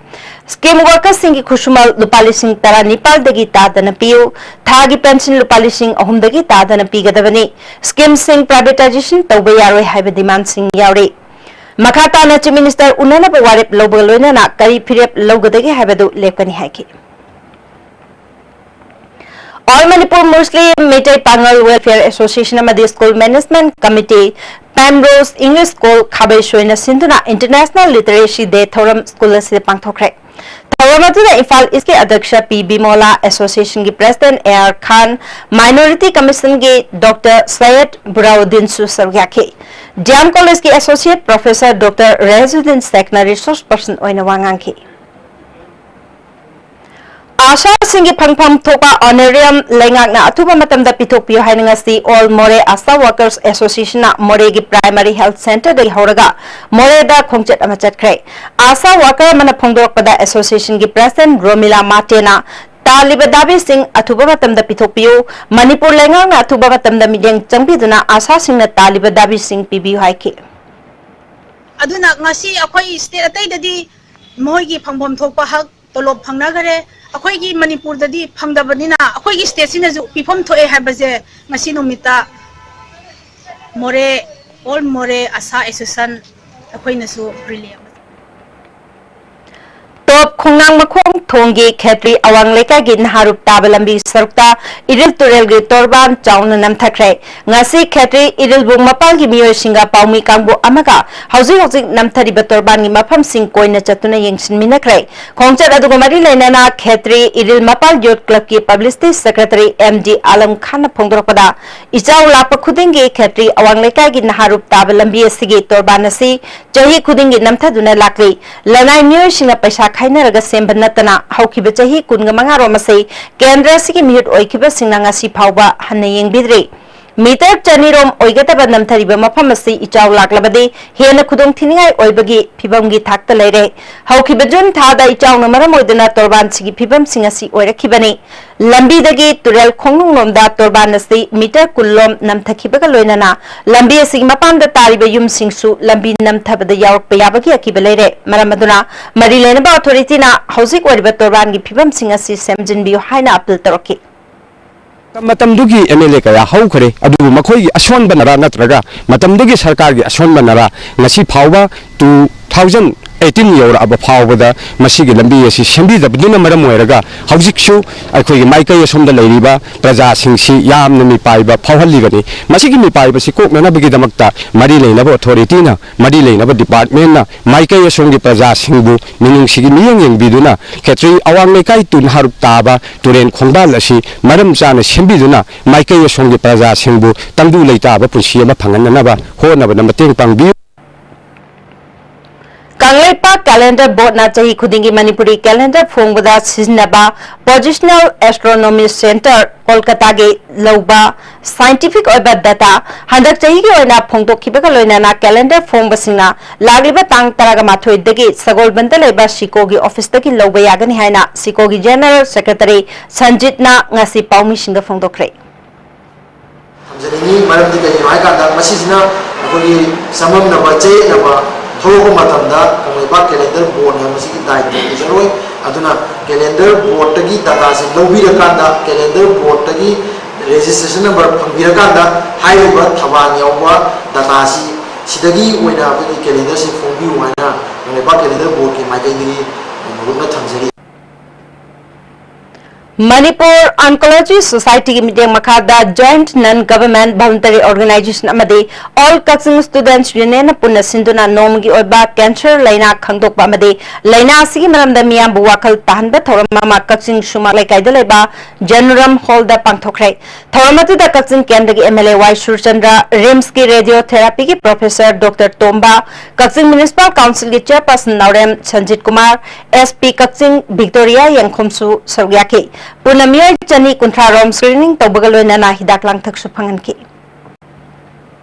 Scheme workers ꯁꯤꯡꯒꯤ ꯈꯨꯠꯁꯨꯃꯜ ꯂꯨꯄꯥ ꯂꯤꯁꯤꯡ ꯇꯔꯥꯅꯤꯄꯥꯜꯗꯒꯤ ꯇꯥꯗꯅ ꯄꯤꯌꯨ, ꯊꯥꯒꯤ pension ꯂꯨꯄꯥ ꯂꯤꯁꯤꯡ ꯑꯍꯨꯝꯗꯒꯤ ꯇꯥꯗꯅ ꯄꯤꯒꯗꯕꯅꯤ, scheme ꯁꯤꯡ privatization ꯇꯧꯕ ꯌꯥꯔꯣꯏ ꯍꯥꯏꯕ demand ꯁꯤꯡ ꯌꯥꯎꯔꯤ꯫ ꯃꯈꯥ ꯇꯥꯅ Chief Minister ꯎꯅꯅꯕ ꯋꯥꯔꯦꯞ ꯂꯧꯕꯒ ꯂꯣꯏꯅꯅ ꯀꯔꯤ ꯐꯤꯔꯦꯞ ꯂꯧꯒꯗꯒꯦ ꯍꯥꯏꯕꯗꯨ ꯂꯦꯞꯀꯅꯤ ꯍꯥꯏꯈꯤ꯫ All Manipur Muslim Meitei Pangal Welfare Association ꯑꯃꯗꯤ School Management Committee, Pamrose English School, ꯈꯥꯕꯩ ꯁꯣꯏꯅ ꯁꯤꯟꯗꯨꯅ International Literacy Day ꯊꯧꯔꯝ school ꯑꯁꯤꯗ ꯄꯥꯡꯊꯣꯛꯈ꯭ꯔꯦ꯫ ꯊꯧꯔꯝ ꯑꯗꯨꯗ ꯏꯝꯐꯥꯜ ꯏꯁꯀꯤ ꯑꯗ꯭ꯌꯛꯁ ꯄꯤ ꯕꯤꯃꯣꯂꯥ, ꯑꯦꯁꯣꯁꯤꯌꯦꯁꯟꯒꯤ president A R Khan, minority ꯀꯃꯤꯁꯟꯒꯤ ꯗꯣꯛꯇꯔ ꯁꯌꯦꯗ ꯕꯨꯔꯥꯎꯗꯤꯟꯁꯨ ꯁꯔꯨꯛ ꯌꯥꯈꯤ꯫ ꯗꯤ ꯑꯦꯝ ꯀꯣꯂꯦꯖꯀꯤ ꯑꯦꯁꯣꯁꯤꯌꯦꯠ ꯄ꯭ꯔꯣꯐꯦꯁꯔ ꯗꯣꯛꯇꯔ ꯔꯦꯖꯨꯗꯤꯟ ꯁꯦꯛꯅ ꯔꯤꯁꯣꯔꯁ ꯄꯔꯁꯟ ꯑꯣꯏꯅ ꯋꯥ ꯉꯥꯡꯈꯤ꯫ ꯑꯥꯁꯥꯁꯤꯡꯒꯤ ꯐꯪꯐꯝ ꯊꯣꯛꯄ ꯑꯣꯅꯔꯤꯌꯝ ꯂꯩꯉꯥꯛꯅ ꯑꯊꯨꯕ ꯃꯇꯝꯗ ꯄꯤꯊꯣꯛꯄꯤꯌꯨ ꯍꯥꯏꯅ ꯉꯁꯤ ꯑꯣꯜ ꯃꯣꯔꯦ ꯑꯥꯁꯥ ꯋꯥꯔꯀꯔꯁ ꯑꯦꯁꯣꯁꯤꯌꯦꯁꯟꯅ ꯃꯣꯔꯦꯒꯤ ꯄ꯭ꯔꯥꯏꯃꯥꯔꯤ ꯍꯦꯜꯊ ꯁꯦꯟꯇꯔꯗꯒꯤ ꯍꯧꯔꯒ ꯃꯣꯔꯦꯗ ꯈꯣꯡꯆꯠ ꯑꯃ ꯆꯠꯈ꯭ꯔꯦ꯫ ꯑꯥꯁꯥ ꯋꯥꯔꯀꯔ ꯑꯃꯅ ꯐꯣꯡꯗꯣꯔꯛꯄꯗ ꯑꯦꯁꯣꯁꯤꯌꯦꯁꯟꯒꯤ ꯄ꯭ꯔꯦꯁꯤꯗꯦꯟꯠ ꯔꯣꯃꯤꯂꯥ ꯃꯥꯇꯦꯅ ꯇꯥꯜꯂꯤꯕ ꯗꯥꯕꯤꯁꯤꯡ ꯑꯊꯨꯕ ꯃꯇꯝꯗ ꯄꯤꯊꯣꯛꯄꯤꯌꯨ, ꯃꯅꯤꯄꯨꯔ ꯂꯩꯉꯥꯛꯅ ꯑꯊꯨꯕ ꯃꯇꯝꯗ ꯃꯤꯠꯌꯦꯡ ꯆꯪꯕꯤꯗꯨꯅ ꯑꯥꯁꯥꯁꯤꯡꯅ ꯇꯥꯜꯂꯤꯕ ꯗꯥꯕꯤꯁꯤꯡ ꯄꯤꯕꯤꯌꯨ ꯍꯥꯏꯈꯤ꯫ ꯑꯗꯨꯅ ꯉꯁꯤ ꯑꯩꯈꯣꯏ ꯁ꯭ꯇꯦꯠ ꯑꯇꯩꯗꯗꯤ ꯃꯈꯣꯏꯒꯤ ꯐꯪꯐꯝ ꯊꯣꯛꯄ ꯍꯛ ꯇꯣꯂꯣꯞ ꯐꯪꯅꯈꯔꯦ꯫ ꯑꯩꯈꯣꯏꯒꯤ ꯃꯅꯤꯄꯨꯔꯗꯗꯤ ꯐꯪꯗꯕꯅꯤꯅ ꯑꯩꯈꯣꯏꯒꯤ ꯁ꯭ꯇꯦꯠꯁꯤꯅꯁꯨ ꯄꯤꯐꯝ ꯊꯣꯛꯑꯦ ꯍꯥꯏꯕꯁꯦ ꯉꯁꯤ ꯅꯨꯃꯤꯠꯇ ꯃꯣꯔꯦ, ꯑꯣꯜ ꯃꯣꯔꯦ ꯑꯁꯥ ꯑꯦꯁꯣꯁꯤꯌꯦꯁꯟ ꯑꯩꯈꯣꯏꯅꯁꯨ ꯔꯤꯂꯦ ꯑꯃ ꯇꯣꯞ ꯈꯣꯡꯅꯥꯡ ꯃꯈꯣꯡ ꯊꯣꯡꯒꯤ ꯈꯦꯇ꯭ꯔꯤ ꯑꯋꯥꯡ ꯂꯩꯀꯥꯏꯒꯤ ꯅꯍꯥꯔꯨꯞ ꯇꯥꯕ ꯂꯝꯕꯤ ꯁꯔꯨꯛꯇ ꯏꯔꯤꯜ ꯇꯨꯔꯦꯜꯒꯤ ꯇꯣꯔꯕꯥꯟ ꯆꯥꯎꯅ ꯅꯝꯊꯈ꯭ꯔꯦ꯫ ꯉꯁꯤ ꯈꯦꯇ꯭ꯔꯤ ꯏꯔꯤꯜꯕꯨꯡ ꯃꯄꯥꯜꯒꯤ ꯃꯤꯑꯣꯏꯁꯤꯡꯒ ꯄꯥꯎꯃꯤ ꯀꯥꯡꯕꯨ ꯑꯃꯒ ꯍꯧꯖꯤꯛ ꯍꯧꯖꯤꯛ ꯅꯝꯊꯔꯤꯕ ꯇꯣꯔꯕꯥꯟꯒꯤ ꯃꯐꯝꯁꯤꯡ ꯀꯣꯏꯅ ꯆꯠꯇꯨꯅ ꯌꯦꯡꯁꯤꯟꯃꯤꯟꯅꯈ꯭ꯔꯦ꯫ ꯈꯣꯡꯆꯠ ꯑꯗꯨꯒ ꯃꯔꯤ ꯂꯩꯅꯅ ꯈꯦꯇ꯭ꯔꯤ ꯏꯔꯤꯜ ꯃꯄꯥꯜ ꯌꯨꯠ ꯀ꯭ꯂꯕꯀꯤ publicity secretary M D Alam ꯈꯥꯟꯅ ꯐꯣꯡꯗꯣꯔꯛꯄꯗ, ꯏꯆꯥꯎ ꯂꯥꯛꯄ ꯈꯨꯗꯤꯡꯒꯤ ꯈꯦꯇ꯭ꯔꯤ ꯑꯋꯥꯡ ꯂꯩꯀꯥꯏꯒꯤ ꯅꯍꯥꯔꯨꯞ ꯇꯥꯕ ꯂꯝꯕꯤ ꯑꯁꯤꯒꯤ ꯇꯣꯔꯕꯥꯟ ꯑꯁꯤ ꯆꯍꯤ ꯈꯨꯗꯤꯡꯒꯤ ꯅꯝꯊꯗꯨꯅ ꯂꯥꯛꯂꯤ꯫ ꯂꯅꯥꯏ ꯃꯤꯑꯣꯏꯁꯤꯡꯅ ꯄꯩꯁꯥ ꯈꯥꯏꯅꯔꯒ ꯁꯦꯝꯕ ꯅꯠꯇꯅ ꯍꯧꯈꯤꯕ ꯆꯍꯤ ꯀꯨꯟꯒ ꯃꯉꯥ ꯔꯣꯝ ꯑꯁꯤ ꯀꯦꯟꯗ꯭ꯔ ꯑꯁꯤꯒꯤ ꯃꯤꯍꯨꯠ ꯑꯣꯏꯈꯤꯕꯁꯤꯡꯅ ꯉꯁꯤ ꯐꯥꯎꯕ ꯍꯟꯅ ꯌꯦꯡꯕꯤꯗ꯭ꯔꯤ꯫ ꯃꯤꯇꯔ ꯆꯅꯤ ꯔꯣꯝ ꯑꯣꯏꯒꯗꯕ ꯅꯝꯊꯔꯤꯕ ꯃꯐꯝ ꯑꯁꯤ ꯏꯆꯥꯎ ꯂꯥꯛꯂꯕꯗꯤ ꯍꯦꯟꯅ ꯈꯨꯗꯣꯡꯊꯤꯅꯤꯡꯉꯥꯏ ꯑꯣꯏꯕꯒꯤ ꯐꯤꯚꯝꯒꯤ ꯊꯥꯛꯇ ꯂꯩꯔꯦ꯫ ꯍꯧꯈꯤꯕ ꯖꯨꯟ ꯊꯥꯗ ꯏꯆꯥꯎꯅ ꯃꯔꯝ ꯑꯣꯏꯗꯨꯅ ꯇꯣꯔꯕꯥꯟꯁꯤꯒꯤ ꯐꯤꯚꯝꯁꯤꯡ ꯑꯁꯤ ꯑꯣꯏꯔꯛꯈꯤꯕꯅꯤ꯫ ꯂꯝꯕꯤꯗꯒꯤ ꯇꯨꯔꯦꯜ ꯈꯣꯡꯅꯨꯡꯂꯣꯝꯗ ꯇꯣꯔꯕꯥꯟ ꯑꯁꯤ ꯃꯤꯇꯔ ꯀꯨꯟ ꯂꯣꯝ ꯅꯝꯊꯈꯤꯕꯒ ꯂꯣꯏꯅꯅ ꯂꯝꯕꯤ ꯑꯁꯤꯒꯤ ꯃꯄꯥꯟꯗ ꯇꯥꯔꯤꯕ ꯌꯨꯝꯁꯤꯡꯁꯨ ꯂꯝꯕꯤ ꯅꯝꯊꯕꯗ ꯌꯥꯎꯔꯛꯄ ꯌꯥꯕꯒꯤ ꯑꯀꯤꯕ ꯂꯩꯔꯦ꯫ ꯃꯔꯝ ꯑꯗꯨꯅ ꯃꯔꯤ ꯂꯩꯅꯕ ꯑꯣꯊꯣꯔꯤꯇꯤꯅ ꯍꯧꯖꯤꯛ ꯑꯣꯏꯔꯤꯕ ꯇꯣꯔꯕꯥꯟꯒꯤ ꯐꯤꯚꯝꯁꯤꯡ ꯑꯁꯤ ꯁꯦꯝꯖꯤꯟꯕꯤꯌꯨ ꯍꯥꯏꯅ ꯑꯄꯤꯜ ꯇꯧꯔꯛꯈꯤ꯫ ꯃꯇꯝꯗꯨꯒꯤ ꯑꯦꯝ ꯑꯦꯜ ꯑꯦ ꯀꯌꯥ ꯍꯧꯈ꯭ꯔꯦ, ꯑꯗꯨꯕꯨ ꯃꯈꯣꯏꯒꯤ ꯑꯁꯣꯟꯕꯅꯔꯥ ꯅꯠꯇ꯭ꯔꯒ ꯃꯇꯝꯗꯨꯒꯤ ꯁꯔꯀꯥꯔꯒꯤ ꯑꯁꯣꯟꯕꯅꯔꯥ ꯉꯁꯤ ꯐꯥꯎꯕ ꯇꯨ ꯊꯥꯎꯖꯟ ꯑꯩꯠꯇꯤꯟ ꯌꯧꯔꯛꯑꯕ ꯐꯥꯎꯕꯗ ꯃꯁꯤꯒꯤ ꯂꯝꯕꯤ ꯑꯁꯤ ꯁꯦꯝꯕꯤꯗꯕꯗꯨꯅ ꯃꯔꯝ ꯑꯣꯏꯔꯒ ꯍꯧꯖꯤꯛꯁꯨ ꯑꯩꯈꯣꯏꯒꯤ ꯃꯥꯏꯀꯩ ꯑꯁꯣꯝꯗ ꯂꯩꯔꯤꯕ ꯄ꯭ꯔꯖꯥꯁꯤꯡꯁꯤ ꯌꯥꯝꯅ ꯃꯤꯄꯥꯏꯕ ꯐꯥꯎꯍꯜꯂꯤꯕꯅꯤ꯫ ꯃꯁꯤꯒꯤ ꯃꯤꯄꯥꯏꯕꯁꯤ ꯀꯣꯛꯅꯅꯕꯒꯤꯗꯃꯛꯇ ꯃꯔꯤ ꯂꯩꯅꯕ ꯑꯣꯊꯣꯔꯤꯇꯤꯅ, ꯃꯔꯤ ꯂꯩꯅꯕ ꯗꯤꯄꯥꯔꯠꯃꯦꯟꯅ ꯃꯥꯏꯀꯩ ꯑꯁꯣꯝꯒꯤ ꯄ꯭ꯔꯖꯥꯁꯤꯡꯕꯨ ꯃꯤꯅꯨꯡꯁꯤꯒꯤ ꯃꯤꯠꯌꯦꯡ ꯌꯦꯡꯕꯤꯗꯨꯅ ꯈꯦꯇ꯭ꯔꯤ ꯑꯋꯥꯡ ꯂꯩꯀꯥꯏ ꯇꯨ ꯅꯍꯥꯔꯨꯞ ꯇꯥꯕ ꯇꯨꯔꯦꯟ ꯈꯣꯡꯕꯥꯜ ꯑꯁꯤ ꯃꯔꯝ ꯆꯥꯅ ꯁꯦꯝꯕꯤꯗꯨꯅ ꯃꯥꯏꯀꯩ ꯑꯁꯣꯝꯒꯤ ꯄ꯭ꯔꯖꯥꯁꯤꯡꯕꯨ ꯇꯪꯗꯨ ꯂꯩꯇꯥꯕ ꯄꯨꯟꯁꯤ ꯑꯃ ꯐꯪꯍꯟꯅꯅꯕ ꯍꯣꯠꯅꯕꯗ ꯃꯇꯦꯡ ꯄꯥꯡꯕꯤꯌꯨ꯫ ꯀꯪꯂꯩꯄꯥꯛ ꯀꯦꯂꯦꯟꯗꯔ ꯕꯣꯔꯗꯅ ꯆꯍꯤ ꯈꯨꯗꯤꯡꯒꯤ ꯃꯅꯤꯄꯨꯔꯤ ꯀꯦꯂꯦꯟꯗꯔ ꯐꯣꯡꯕꯗ ꯁꯤꯖꯤꯟꯅꯕ ꯄꯣꯖꯤꯁꯅꯦꯜ ꯑꯦꯁꯇ꯭ꯔꯣꯅꯣꯃꯤ ꯁꯦꯟꯇꯔ ꯀꯣꯜꯀꯇꯥꯒꯤ ꯂꯧꯕ ꯁꯥꯏꯟꯇꯤꯐꯤꯛ ꯑꯣꯏꯕ ꯗꯇꯥ ꯍꯟꯗꯛ ꯆꯍꯤꯒꯤ ꯑꯣꯏꯅ ꯐꯣꯡꯗꯣꯛꯈꯤꯕꯒ ꯂꯣꯏꯅꯅ ꯀꯦꯂꯦꯟꯗꯔ ꯐꯣꯡꯕꯁꯤꯡꯅ ꯂꯥꯛꯂꯤꯕ ꯇꯥꯡ ꯇꯔꯥꯃꯥꯊꯣꯏꯗꯒꯤ ꯁꯒꯣꯜꯕꯟꯗ ꯂꯩꯕ ꯁꯤꯀꯣꯒꯤ ꯑꯣꯐꯤꯁꯇꯒꯤ ꯂꯧꯕ ꯌꯥꯒꯅꯤ ꯍꯥꯏꯅ ꯁꯤꯀꯣꯒꯤ ꯖꯦꯅꯔꯦꯜ ꯁꯦꯀ꯭ꯔꯦꯇꯔꯤ ꯁꯟꯖꯤꯠꯅ ꯉꯁꯤ ꯄꯥꯎꯃꯤꯁꯤꯡꯗ ꯐꯣꯡꯗꯣꯛꯈ꯭ꯔꯦ꯫ ꯊꯝꯖꯅꯤꯡꯉꯤ꯫ ꯃꯔꯝꯗꯤ ꯀꯩꯒꯤꯅꯣ ꯍꯥꯏꯀꯥꯟꯗ, ꯃꯁꯤꯁꯤꯅ ꯑꯩꯈꯣꯏꯒꯤ ꯆꯃꯝꯅꯕ, ꯆꯌꯦꯠꯅꯕ ꯊꯣꯛꯂꯛꯄ ꯃꯇꯝꯗ ꯀꯪꯂꯩꯄꯥꯛ ꯀꯦꯂꯦꯟꯗꯔ ꯕꯣꯔꯗꯅ ꯃꯁꯤꯒꯤ ꯗꯥꯏꯇ ꯄꯨꯖꯔꯣꯏ꯫ ꯑꯗꯨꯅ ꯀꯦꯂꯦꯟꯗꯔ ꯕꯣꯔꯗꯇꯒꯤ ꯗꯇꯥꯁꯦ ꯂꯧꯕꯤꯔꯀꯥꯟꯗ, ꯀꯦꯂꯦꯟꯗꯔ ꯕꯣꯔꯗꯇꯒꯤ ꯔꯦꯖꯤꯁꯇ꯭ꯔꯦꯁꯟ ꯅꯝꯕꯔ ꯐꯪꯕꯤꯔꯀꯥꯟꯗ, ꯍꯥꯏꯔꯤꯕ ꯊꯕꯥꯟ ꯌꯥꯎꯕ ꯗꯇꯥꯁꯤ, ꯁꯤꯗꯒꯤ ꯑꯣꯏꯅ ꯑꯩꯈꯣꯏꯒꯤ ꯀꯦꯂꯦꯟꯗꯔꯁꯤ ꯐꯣꯡꯕꯤꯌꯨ ꯍꯥꯏꯅ ꯀꯪꯂꯩꯄꯥꯛ ꯀꯦꯂꯦꯟꯗꯔ ꯕꯣꯔꯗꯀꯤ ꯃꯥꯏꯀꯩꯗꯒꯤ ꯅꯧꯍꯧꯅ ꯊꯝꯖꯔꯤ꯫ ꯃꯅꯤꯄꯨꯔ ꯑꯣꯟꯀꯣꯂꯣꯖꯤ ꯁꯣꯁꯥꯏꯇꯤꯒꯤ ꯃꯤꯠꯌꯦꯡ ꯃꯈꯥꯗ Joint Non Government Voluntary Organization ꯑꯃꯗꯤ All Kakching Students Union ꯅ ꯄꯨꯟꯅ ꯁꯤꯟꯗꯨꯅ ꯅꯣꯡꯃꯒꯤ ꯑꯣꯏꯕ ꯀꯦꯟꯁꯔ ꯂꯥꯏꯅꯥ ꯈꯪꯗꯣꯛꯄ ꯑꯃꯗꯤ ꯂꯥꯏꯅꯥ ꯑꯁꯤꯒꯤ ꯃꯔꯝꯗ ꯃꯤꯌꯥꯝꯕꯨ ꯋꯥꯈꯜ ꯇꯥꯍꯟꯕ ꯊꯧꯔꯝ ꯑꯃ ꯀꯛꯆꯤꯡ ꯁꯨꯃꯥꯛ ꯂꯩꯀꯥꯏꯗ ꯂꯩꯕ ꯖꯦꯅꯨꯔꯝ ꯍꯣꯜꯗ ꯄꯥꯡꯊꯣꯛꯈ꯭ꯔꯦ꯫ ꯊꯧꯔꯝ ꯑꯗꯨꯗ ꯀꯛꯆꯤꯡ ꯀꯦꯟꯗ꯭ꯔꯒꯤ M L A Y Surchandra, ꯔꯤꯝꯁꯀꯤ ꯔꯦꯗꯤꯑꯣ ꯊꯦꯔꯥꯄꯤꯒꯤ professor doctor Tomba, Kakching municipal ꯀꯥꯎꯟꯁꯤꯜꯒꯤ chairperson Naorem Sanjit Kumar, S P Kakching Victoria ꯌꯦꯡꯈꯨꯝꯁꯨ ꯁꯔꯨꯛ ꯌꯥꯈꯤ꯫ ꯄꯨꯟꯅ ꯃꯤꯑꯣꯏ ꯆꯅꯤ ꯀꯨꯟꯊ꯭ꯔꯥ ꯔꯣꯝ ꯁ꯭ꯀ꯭ꯔꯤꯅꯤꯡ ꯇꯧꯕꯒ ꯂꯣꯏꯅꯅ ꯍꯤꯗꯥꯛ ꯂꯥꯡꯊꯛꯁꯨ ꯐꯪꯍꯟꯈꯤ꯫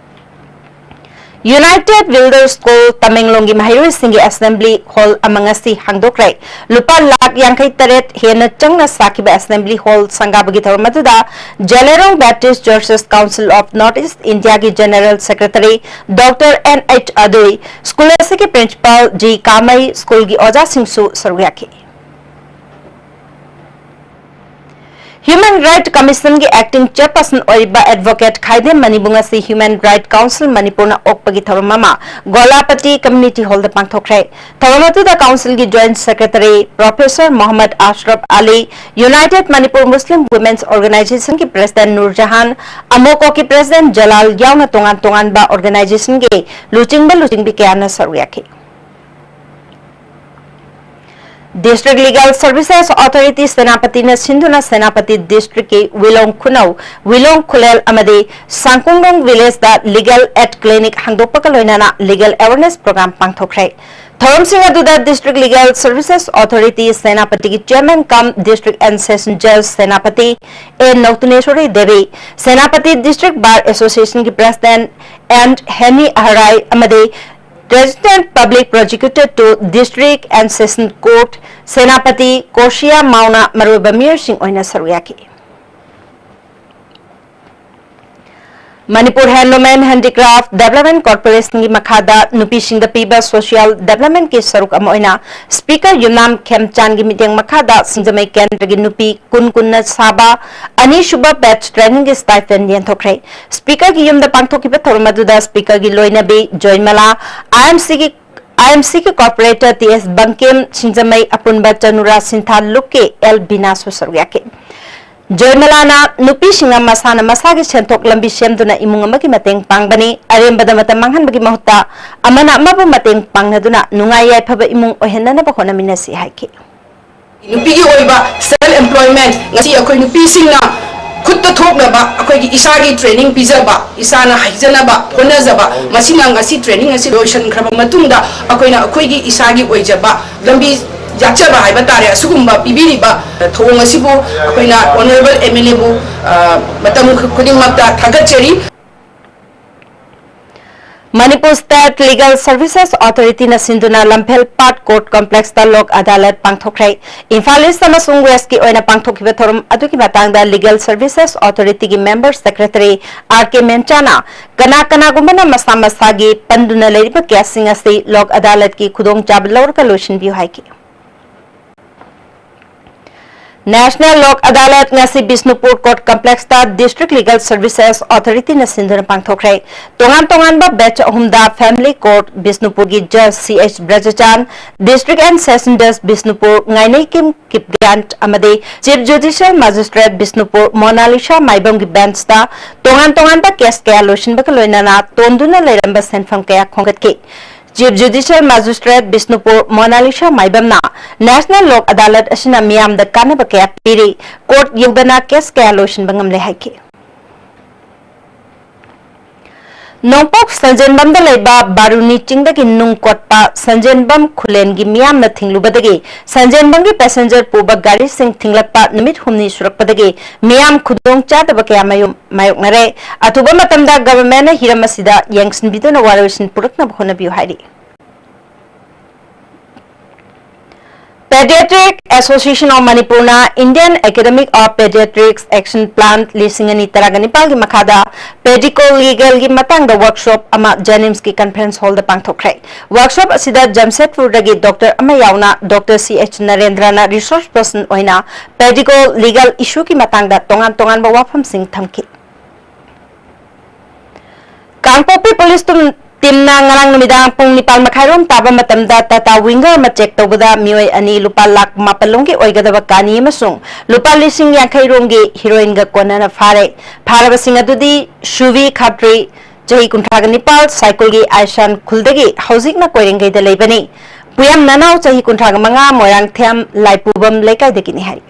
ꯌꯨꯅꯥꯏꯇꯦꯗ ꯋꯤꯜꯗꯔ ꯁ꯭ꯀꯨꯜ ꯇꯃꯦꯡꯂꯣꯡꯒꯤ ꯃꯍꯩꯔꯣꯏꯁꯤꯡꯒꯤ ꯑꯦꯁꯦꯝꯕ꯭ꯂꯤ ꯍꯣꯜ ꯑꯃ ꯉꯁꯤ ꯍꯥꯡꯗꯣꯛꯈ꯭ꯔꯦ꯫ ꯂꯨꯄꯥ ꯂꯥꯈ ꯌꯥꯡꯈꯩ ꯇꯔꯦꯠ ꯍꯦꯟꯅ ꯆꯪꯅ ꯁꯥꯈꯤꯕ ꯑꯦꯁꯦꯝꯕ꯭ꯂꯤ ꯍꯣꯜ ꯁꯪꯒꯥꯕꯒꯤ ꯊꯧꯔꯝ ꯑꯗꯨꯗ ꯖꯦꯂꯦꯔꯣꯡ Baptist churches council of north east ꯏꯟꯗꯤꯌꯥꯒꯤ general secretary doctor N H Adui, school ꯑꯁꯤꯒꯤ ꯄ꯭ꯔꯤꯟꯁꯤꯄꯥꯜ ꯖꯤ ꯀꯥꯃꯩ, ꯁ꯭ꯀꯨꯜꯒꯤ ꯑꯣꯖꯥꯁꯤꯡꯁꯨ ꯁꯔꯨꯛ ꯌꯥꯈꯤ꯫ Human Rights Commission ꯒꯤ Acting Chairperson ꯑꯣꯏꯔꯤꯕ Advocate ꯈꯥꯏꯗꯦꯝ ꯃꯅꯤꯕꯨ ꯉꯁꯤ Human Rights Council ꯃꯅꯤꯄꯨꯔꯅ ꯑꯣꯛꯄꯒꯤ ꯊꯧꯔꯝ ꯑꯃ ꯒꯣꯂꯥꯄꯇꯤ Community Hall ꯗ ꯄꯥꯡꯊꯣꯛꯈ꯭ꯔꯦ꯫ ꯊꯧꯔꯝ ꯑꯗꯨꯗ Council ꯒꯤ Joint Secretary Professor ꯃꯣꯍꯝꯃꯗ ꯑꯁꯔꯐ ꯑꯂꯤ, United Manipur Muslim Women's Organization ꯒꯤ President ꯅꯨꯔ ꯖꯍꯥꯟ, ꯑꯃꯣꯀꯣꯒꯤ President ꯖꯂꯥꯜ ꯌꯥꯎꯅ ꯇꯣꯉꯥꯟ ꯇꯣꯉꯥꯟꯕ organization ꯒꯤ ꯂꯨꯆꯤꯡꯕ ꯂꯨꯆꯤꯡꯕꯤ ꯀꯌꯥꯅ ꯁꯔꯨꯛ ꯌꯥꯈꯤ꯫ District Legal Services Authority ꯁꯦꯅꯥꯄꯇꯤꯅ ꯁꯤꯟꯗꯨꯅ ꯁꯦꯅꯥꯄꯇꯤ District ꯀꯤ ꯋꯤꯂꯣꯡ ꯈꯨꯅꯧ, ꯋꯤꯂꯣꯡ ꯈꯨꯂꯦꯜ ꯑꯃꯗꯤ ꯁꯥꯡꯀꯨꯡꯂꯣꯡ Village ꯇ Legal Aid Clinic ꯍꯥꯡꯗꯣꯛꯄꯒ ꯂꯣꯏꯅꯅ Legal Awareness Program ꯄꯥꯡꯊꯣꯛꯈ꯭ꯔꯦ꯫ ꯊꯧꯔꯝꯁꯤꯡ ꯑꯗꯨꯗ District Legal Services Authority ꯁꯦꯅꯥꯄꯇꯤꯒꯤ Chairman cum District and Session Judge Senapati A Noutanesori Devi, Senapati District Bar Association ꯒꯤ President ꯑꯦꯟ ꯍꯦꯅꯤ ꯑꯍꯔꯥꯏ ꯑꯃꯗꯤ Resident Public Prosecutor to District and Session Court Senapati ꯀꯣꯔꯁꯤꯌꯥ ꯃꯥꯎꯅ ꯃꯔꯨꯑꯣꯏꯕ ꯃꯤꯑꯣꯏꯁꯤꯡ ꯑꯣꯏꯅ ꯁꯔꯨꯛ ꯌꯥꯈꯤ꯫ Manipur Handloom and Handicraft Development Corporation ꯒꯤ ꯃꯈꯥꯗ ꯅꯨꯄꯤꯁꯤꯡꯗ ꯄꯤꯕ social development ꯀꯤ ꯁꯔꯨꯛ ꯑꯃ ꯑꯣꯏꯅ Speaker ꯌꯨꯝꯅꯥꯝ ꯈꯦꯝꯆꯥꯟꯒꯤ ꯃꯤꯠꯌꯦꯡ ꯃꯈꯥꯗ ꯁꯤꯡꯖꯃꯩ ꯀꯦꯟꯗ꯭ꯔꯒꯤ ꯅꯨꯄꯤ ꯀꯨꯟ ꯀꯨꯟꯅ ꯁꯥꯕ ꯑꯅꯤꯁꯨꯕ batch training ꯒꯤ stipend ꯌꯦꯟꯊꯣꯛꯈ꯭ꯔꯦ꯫ Speaker ꯒꯤ ꯌꯨꯝꯗ ꯄꯥꯡꯊꯣꯛꯈꯤꯕ ꯊꯧꯔꯝ ꯑꯗꯨꯗ Speaker ꯒꯤ ꯂꯣꯏꯅꯕꯤ ꯖꯣꯏꯃꯂꯥ, IMC ꯒꯤ, IMC ꯒꯤ Corporator ꯇꯤ ꯑꯦꯁ ꯕꯪꯀꯤꯝ, ꯁꯤꯡꯖꯃꯩ ꯑꯄꯨꯟꯕ ꯆꯅꯨꯔꯥ ꯁꯤꯟꯊꯥ ꯂꯨꯞꯀꯤ ꯑꯦꯜ ꯕꯤꯅꯥꯁꯨ ꯁꯔꯨꯛ ꯌꯥꯈꯤ꯫ ꯖꯣꯏꯃꯂꯥꯅ ꯅꯨꯄꯤꯁꯤꯡꯅ ꯃꯁꯥꯅ ꯃꯁꯥꯒꯤ ꯁꯦꯟꯊꯣꯛ ꯂꯝꯕꯤ ꯁꯦꯝꯗꯨꯅ ꯏꯃꯨꯡ ꯑꯃꯒꯤ ꯃꯇꯦꯡ ꯄꯥꯡꯕꯅꯤ, ꯑꯔꯦꯝꯕꯗ ꯃꯇꯝ ꯃꯥꯡꯍꯟꯕꯒꯤ ꯃꯍꯨꯠꯇ ꯑꯃꯅ ꯑꯃꯕꯨ ꯃꯇꯦꯡ ꯄꯥꯡꯅꯗꯨꯅ ꯅꯨꯡꯉꯥꯏ ꯌꯥꯏꯐꯕ ꯏꯃꯨꯡ ꯑꯣꯏꯍꯟꯅꯅꯕ ꯍꯣꯠꯅꯃꯤꯟꯅꯁꯤ ꯍꯥꯏꯈꯤ꯫ ꯅꯨꯄꯤꯒꯤ ꯑꯣꯏꯕ self employment, ꯉꯁꯤ ꯑꯩꯈꯣꯏ ꯅꯨꯄꯤꯁꯤꯡꯅ ꯈꯨꯠꯇ ꯊꯣꯛꯅꯕ ꯑꯩꯈꯣꯏꯒꯤ ꯏꯁꯥꯒꯤ training ꯄꯤꯖꯕ, ꯏꯁꯥꯅ ꯍꯩꯖꯅꯕ ꯍꯣꯠꯅꯖꯕ, ꯃꯁꯤꯅ ꯉꯁꯤ training ꯑꯁꯤ ꯂꯣꯏꯁꯤꯟꯈ꯭ꯔꯕ ꯃꯇꯨꯡꯗ ꯑꯩꯈꯣꯏꯅ ꯑꯩꯈꯣꯏꯒꯤ ꯏꯁꯥꯒꯤ ꯑꯣꯏꯖꯕ ꯂꯝꯕꯤ ꯌꯥꯠꯆꯕ ꯍꯥꯏꯕ ꯇꯥꯔꯦ꯫ ꯑꯁꯤꯒꯨꯝꯕ ꯄꯤꯕꯤꯔꯤꯕ ꯊꯧꯑꯣꯡ ꯑꯁꯤꯕꯨ ꯑꯩꯈꯣꯏꯅ Honourable MLA ꯕꯨ, ꯑ, ꯃꯇꯝ ꯈꯨꯗꯤꯡꯃꯛꯇ ꯊꯥꯒꯠꯆꯔꯤ꯫ Manipur State Legal Services Authority ꯅ ꯁꯤꯟꯗꯨꯅ ꯂꯝꯐꯦꯜ ꯄꯥꯠ Court Complex ꯇ ꯂꯣꯛ ꯑꯗꯥꯂꯠ ꯄꯥꯡꯊꯣꯛꯈ꯭ꯔꯦ꯫ ꯏꯝꯐꯥꯜ East ꯑꯃꯁꯨꯡ West ꯀꯤ ꯑꯣꯏꯅ ꯄꯥꯡꯊꯣꯛꯈꯤꯕ ꯊꯧꯔꯝ ꯑꯗꯨꯒꯤ ꯃꯇꯥꯡꯗ Legal Services Authority ꯒꯤ Member Secretary ꯑꯥꯔ ꯀꯦ ꯃꯦꯟꯆꯥꯅ ꯀꯅꯥ ꯀꯅꯥꯒꯨꯝꯕꯅ ꯃꯁꯥ ꯃꯁꯥꯒꯤ ꯄꯟꯗꯨꯅ ꯂꯩꯔꯤꯕ case ꯁꯤꯡ ꯑꯁꯤ ꯂꯣꯛ ꯑꯗꯥꯂꯠ ꯀꯤ ꯈꯨꯗꯣꯡꯆꯥꯕ ꯂꯧꯔꯒ ꯂꯣꯏꯁꯤꯟꯕꯤꯌꯨ ꯍꯥꯏꯈꯤ꯫ National Lok Adalat ꯉꯁꯤ ꯕꯤꯁꯅꯨꯄꯨꯔ Court Complex ꯇ District Legal Services Authority ꯅ ꯁꯤꯟꯗꯨꯅ ꯄꯥꯡꯊꯣꯛꯈ꯭ꯔꯦ꯫ ꯇꯣꯉꯥꯟ ꯇꯣꯉꯥꯟꯕ batch ꯑꯍꯨꯝꯗ Family Court ꯕꯤꯁꯅꯨꯄꯨꯔꯒꯤ Judge C H ꯕ꯭ꯔꯖꯆꯥꯟ, District and Session Judge Bishnupur ꯉꯥꯏꯅꯩꯀꯤꯝ ꯀꯤꯞꯒ꯭ꯌꯥꯟ ꯑꯃꯗꯤ Chief Judicial Magistrate Bishnupur Monalisa ꯃꯥꯏꯕꯝꯒꯤ bench ꯇ ꯇꯣꯉꯥꯟ ꯇꯣꯉꯥꯟꯕ case ꯀꯌꯥ ꯂꯣꯏꯁꯤꯟꯕꯒ ꯂꯣꯏꯅꯅ ꯇꯣꯟꯗꯨꯅ ꯂꯩꯔꯝꯕ ꯁꯦꯟꯐꯝ ꯀꯌꯥ ꯈꯣꯝꯒꯠꯈꯤ꯫ Chief Judicial Magistrate Bishnupur Monalisa ꯃꯥꯏꯕꯝꯅ National Lok Adalat ꯑꯁꯤꯅ ꯃꯤꯌꯥꯝꯗ ꯀꯥꯟꯅꯕ ꯀꯌꯥ ꯄꯤꯔꯤ, court ꯌꯧꯗꯅ case ꯀꯌꯥ ꯂꯣꯏꯁꯤꯟꯕ ꯉꯝꯂꯦ ꯍꯥꯏꯈꯤ꯫ ꯅꯣꯡꯄꯣꯛ ꯁꯟꯖꯦꯟꯕꯝꯗ ꯂꯩꯕ ꯕꯥꯔꯨꯅꯤ ꯆꯤꯡꯗꯒꯤ ꯅꯨꯡ ꯀꯣꯠꯄ ꯁꯟꯖꯦꯟꯕꯝ ꯈꯨꯂꯦꯟꯒꯤ ꯃꯤꯌꯥꯝꯅ ꯊꯤꯡꯂꯨꯕꯗꯒꯤ ꯁꯟꯖꯦꯟꯕꯝꯒꯤ passenger ꯄꯨꯕ ꯒꯥꯔꯤꯁꯤꯡ ꯊꯤꯡꯂꯛꯄ ꯅꯨꯃꯤꯠ ꯍꯨꯝꯅꯤ ꯁꯨꯔꯛꯄꯗꯒꯤ ꯃꯤꯌꯥꯝ ꯈꯨꯗꯣꯡ ꯆꯥꯗꯕ ꯀꯌꯥ ꯃꯥꯌꯣꯛ-, ꯃꯥꯌꯣꯛꯅꯔꯦ꯫ ꯑꯊꯨꯕ ꯃꯇꯝꯗ government ꯅ ꯍꯤꯔꯝ ꯑꯁꯤꯗ ꯌꯦꯡꯁꯤꯟꯕꯤꯗꯨꯅ ꯋꯥꯔꯣꯏꯁꯤꯟ ꯄꯨꯔꯛꯅꯕ ꯍꯣꯠꯅꯕꯤꯌꯨ ꯍꯥꯏꯔꯤ꯫ Pediatric Association of Manipur ꯅ Indian Academy of Pediatrics Action Plan ꯂꯤꯁꯤꯡ ꯑꯅꯤ ꯇꯔꯥꯅꯤꯄꯥꯜꯒꯤ ꯃꯈꯥꯗ pedico-legal ꯒꯤ ꯃꯇꯥꯡꯗ workshop ꯑꯃ JNIMS ꯀꯤ conference hall ꯗ ꯄꯥꯡꯊꯣꯛꯈ꯭ꯔꯦ꯫ Workshop ꯑꯁꯤꯗ ꯖꯝꯁꯦꯗꯄꯨꯔꯗꯒꯤ doctor ꯑꯃ ꯌꯥꯎꯅ Doctor C H ꯅꯔꯦꯟꯗ꯭ꯔꯅ resource person ꯑꯣꯏꯅ pedico-legal issue ꯒꯤ ꯃꯇꯥꯡꯗ ꯇꯣꯉꯥꯟ ꯇꯣꯉꯥꯟꯕ ꯋꯥꯐꯝꯁꯤꯡ ꯊꯝꯈꯤ꯫ ꯀꯥꯡꯄꯣꯛꯄꯤ police ꯇꯨꯝ-, team ꯅ ꯉꯔꯥꯡ ꯅꯨꯃꯤꯗꯥꯡ ꯄꯨꯡ ꯅꯤꯄꯥꯟ ꯃꯈꯥꯏꯔꯣꯝ ꯇꯥꯕ ꯃꯇꯝꯗ Tata Winger ꯑꯃ check ꯇꯧꯕꯗ ꯃꯤꯑꯣꯏ ꯑꯅꯤ ꯂꯨꯄꯥ ꯂꯥꯈ ꯃꯥꯄꯜ ꯂꯣꯝꯒꯤ ꯑꯣꯏꯒꯗꯕ ꯀꯥꯅꯤ ꯑꯃꯁꯨꯡ ꯂꯨꯄꯥ ꯂꯤꯁꯤꯡ ꯌꯥꯡꯈꯩ ꯔꯣꯝꯒꯤ heroin ꯒ ꯀꯣꯟꯅꯅ ꯐꯥꯔꯦ꯫ ꯐꯥꯔꯕꯁꯤꯡ ꯑꯗꯨꯗꯤ ꯁꯨꯚꯤ ꯈꯥꯇ꯭ꯔꯤ, ꯆꯍꯤ ꯀꯨꯟꯊ꯭ꯔꯥꯒ ꯅꯤꯄꯥꯜ, ꯁꯥꯏꯀꯨꯜꯒꯤ ꯑꯥꯏꯁꯥꯟ ꯈꯨꯜꯗꯒꯤ, ꯍꯧꯖꯤꯛꯅ ꯀꯣꯏꯔꯦꯡꯒꯩꯗ ꯂꯩꯕꯅꯤ꯫ ꯄꯨꯌꯥꯝ ꯅꯅꯥꯎ, ꯆꯍꯤ ꯀꯨꯟꯊ꯭ꯔꯥꯒ ꯃꯉꯥ, ꯃꯣꯏꯔꯥꯡꯊꯦꯝ ꯂꯥꯏꯄꯨꯕꯝ ꯂꯩꯀꯥꯏꯗꯒꯤꯅꯤ ꯍꯥꯏꯔꯤ꯫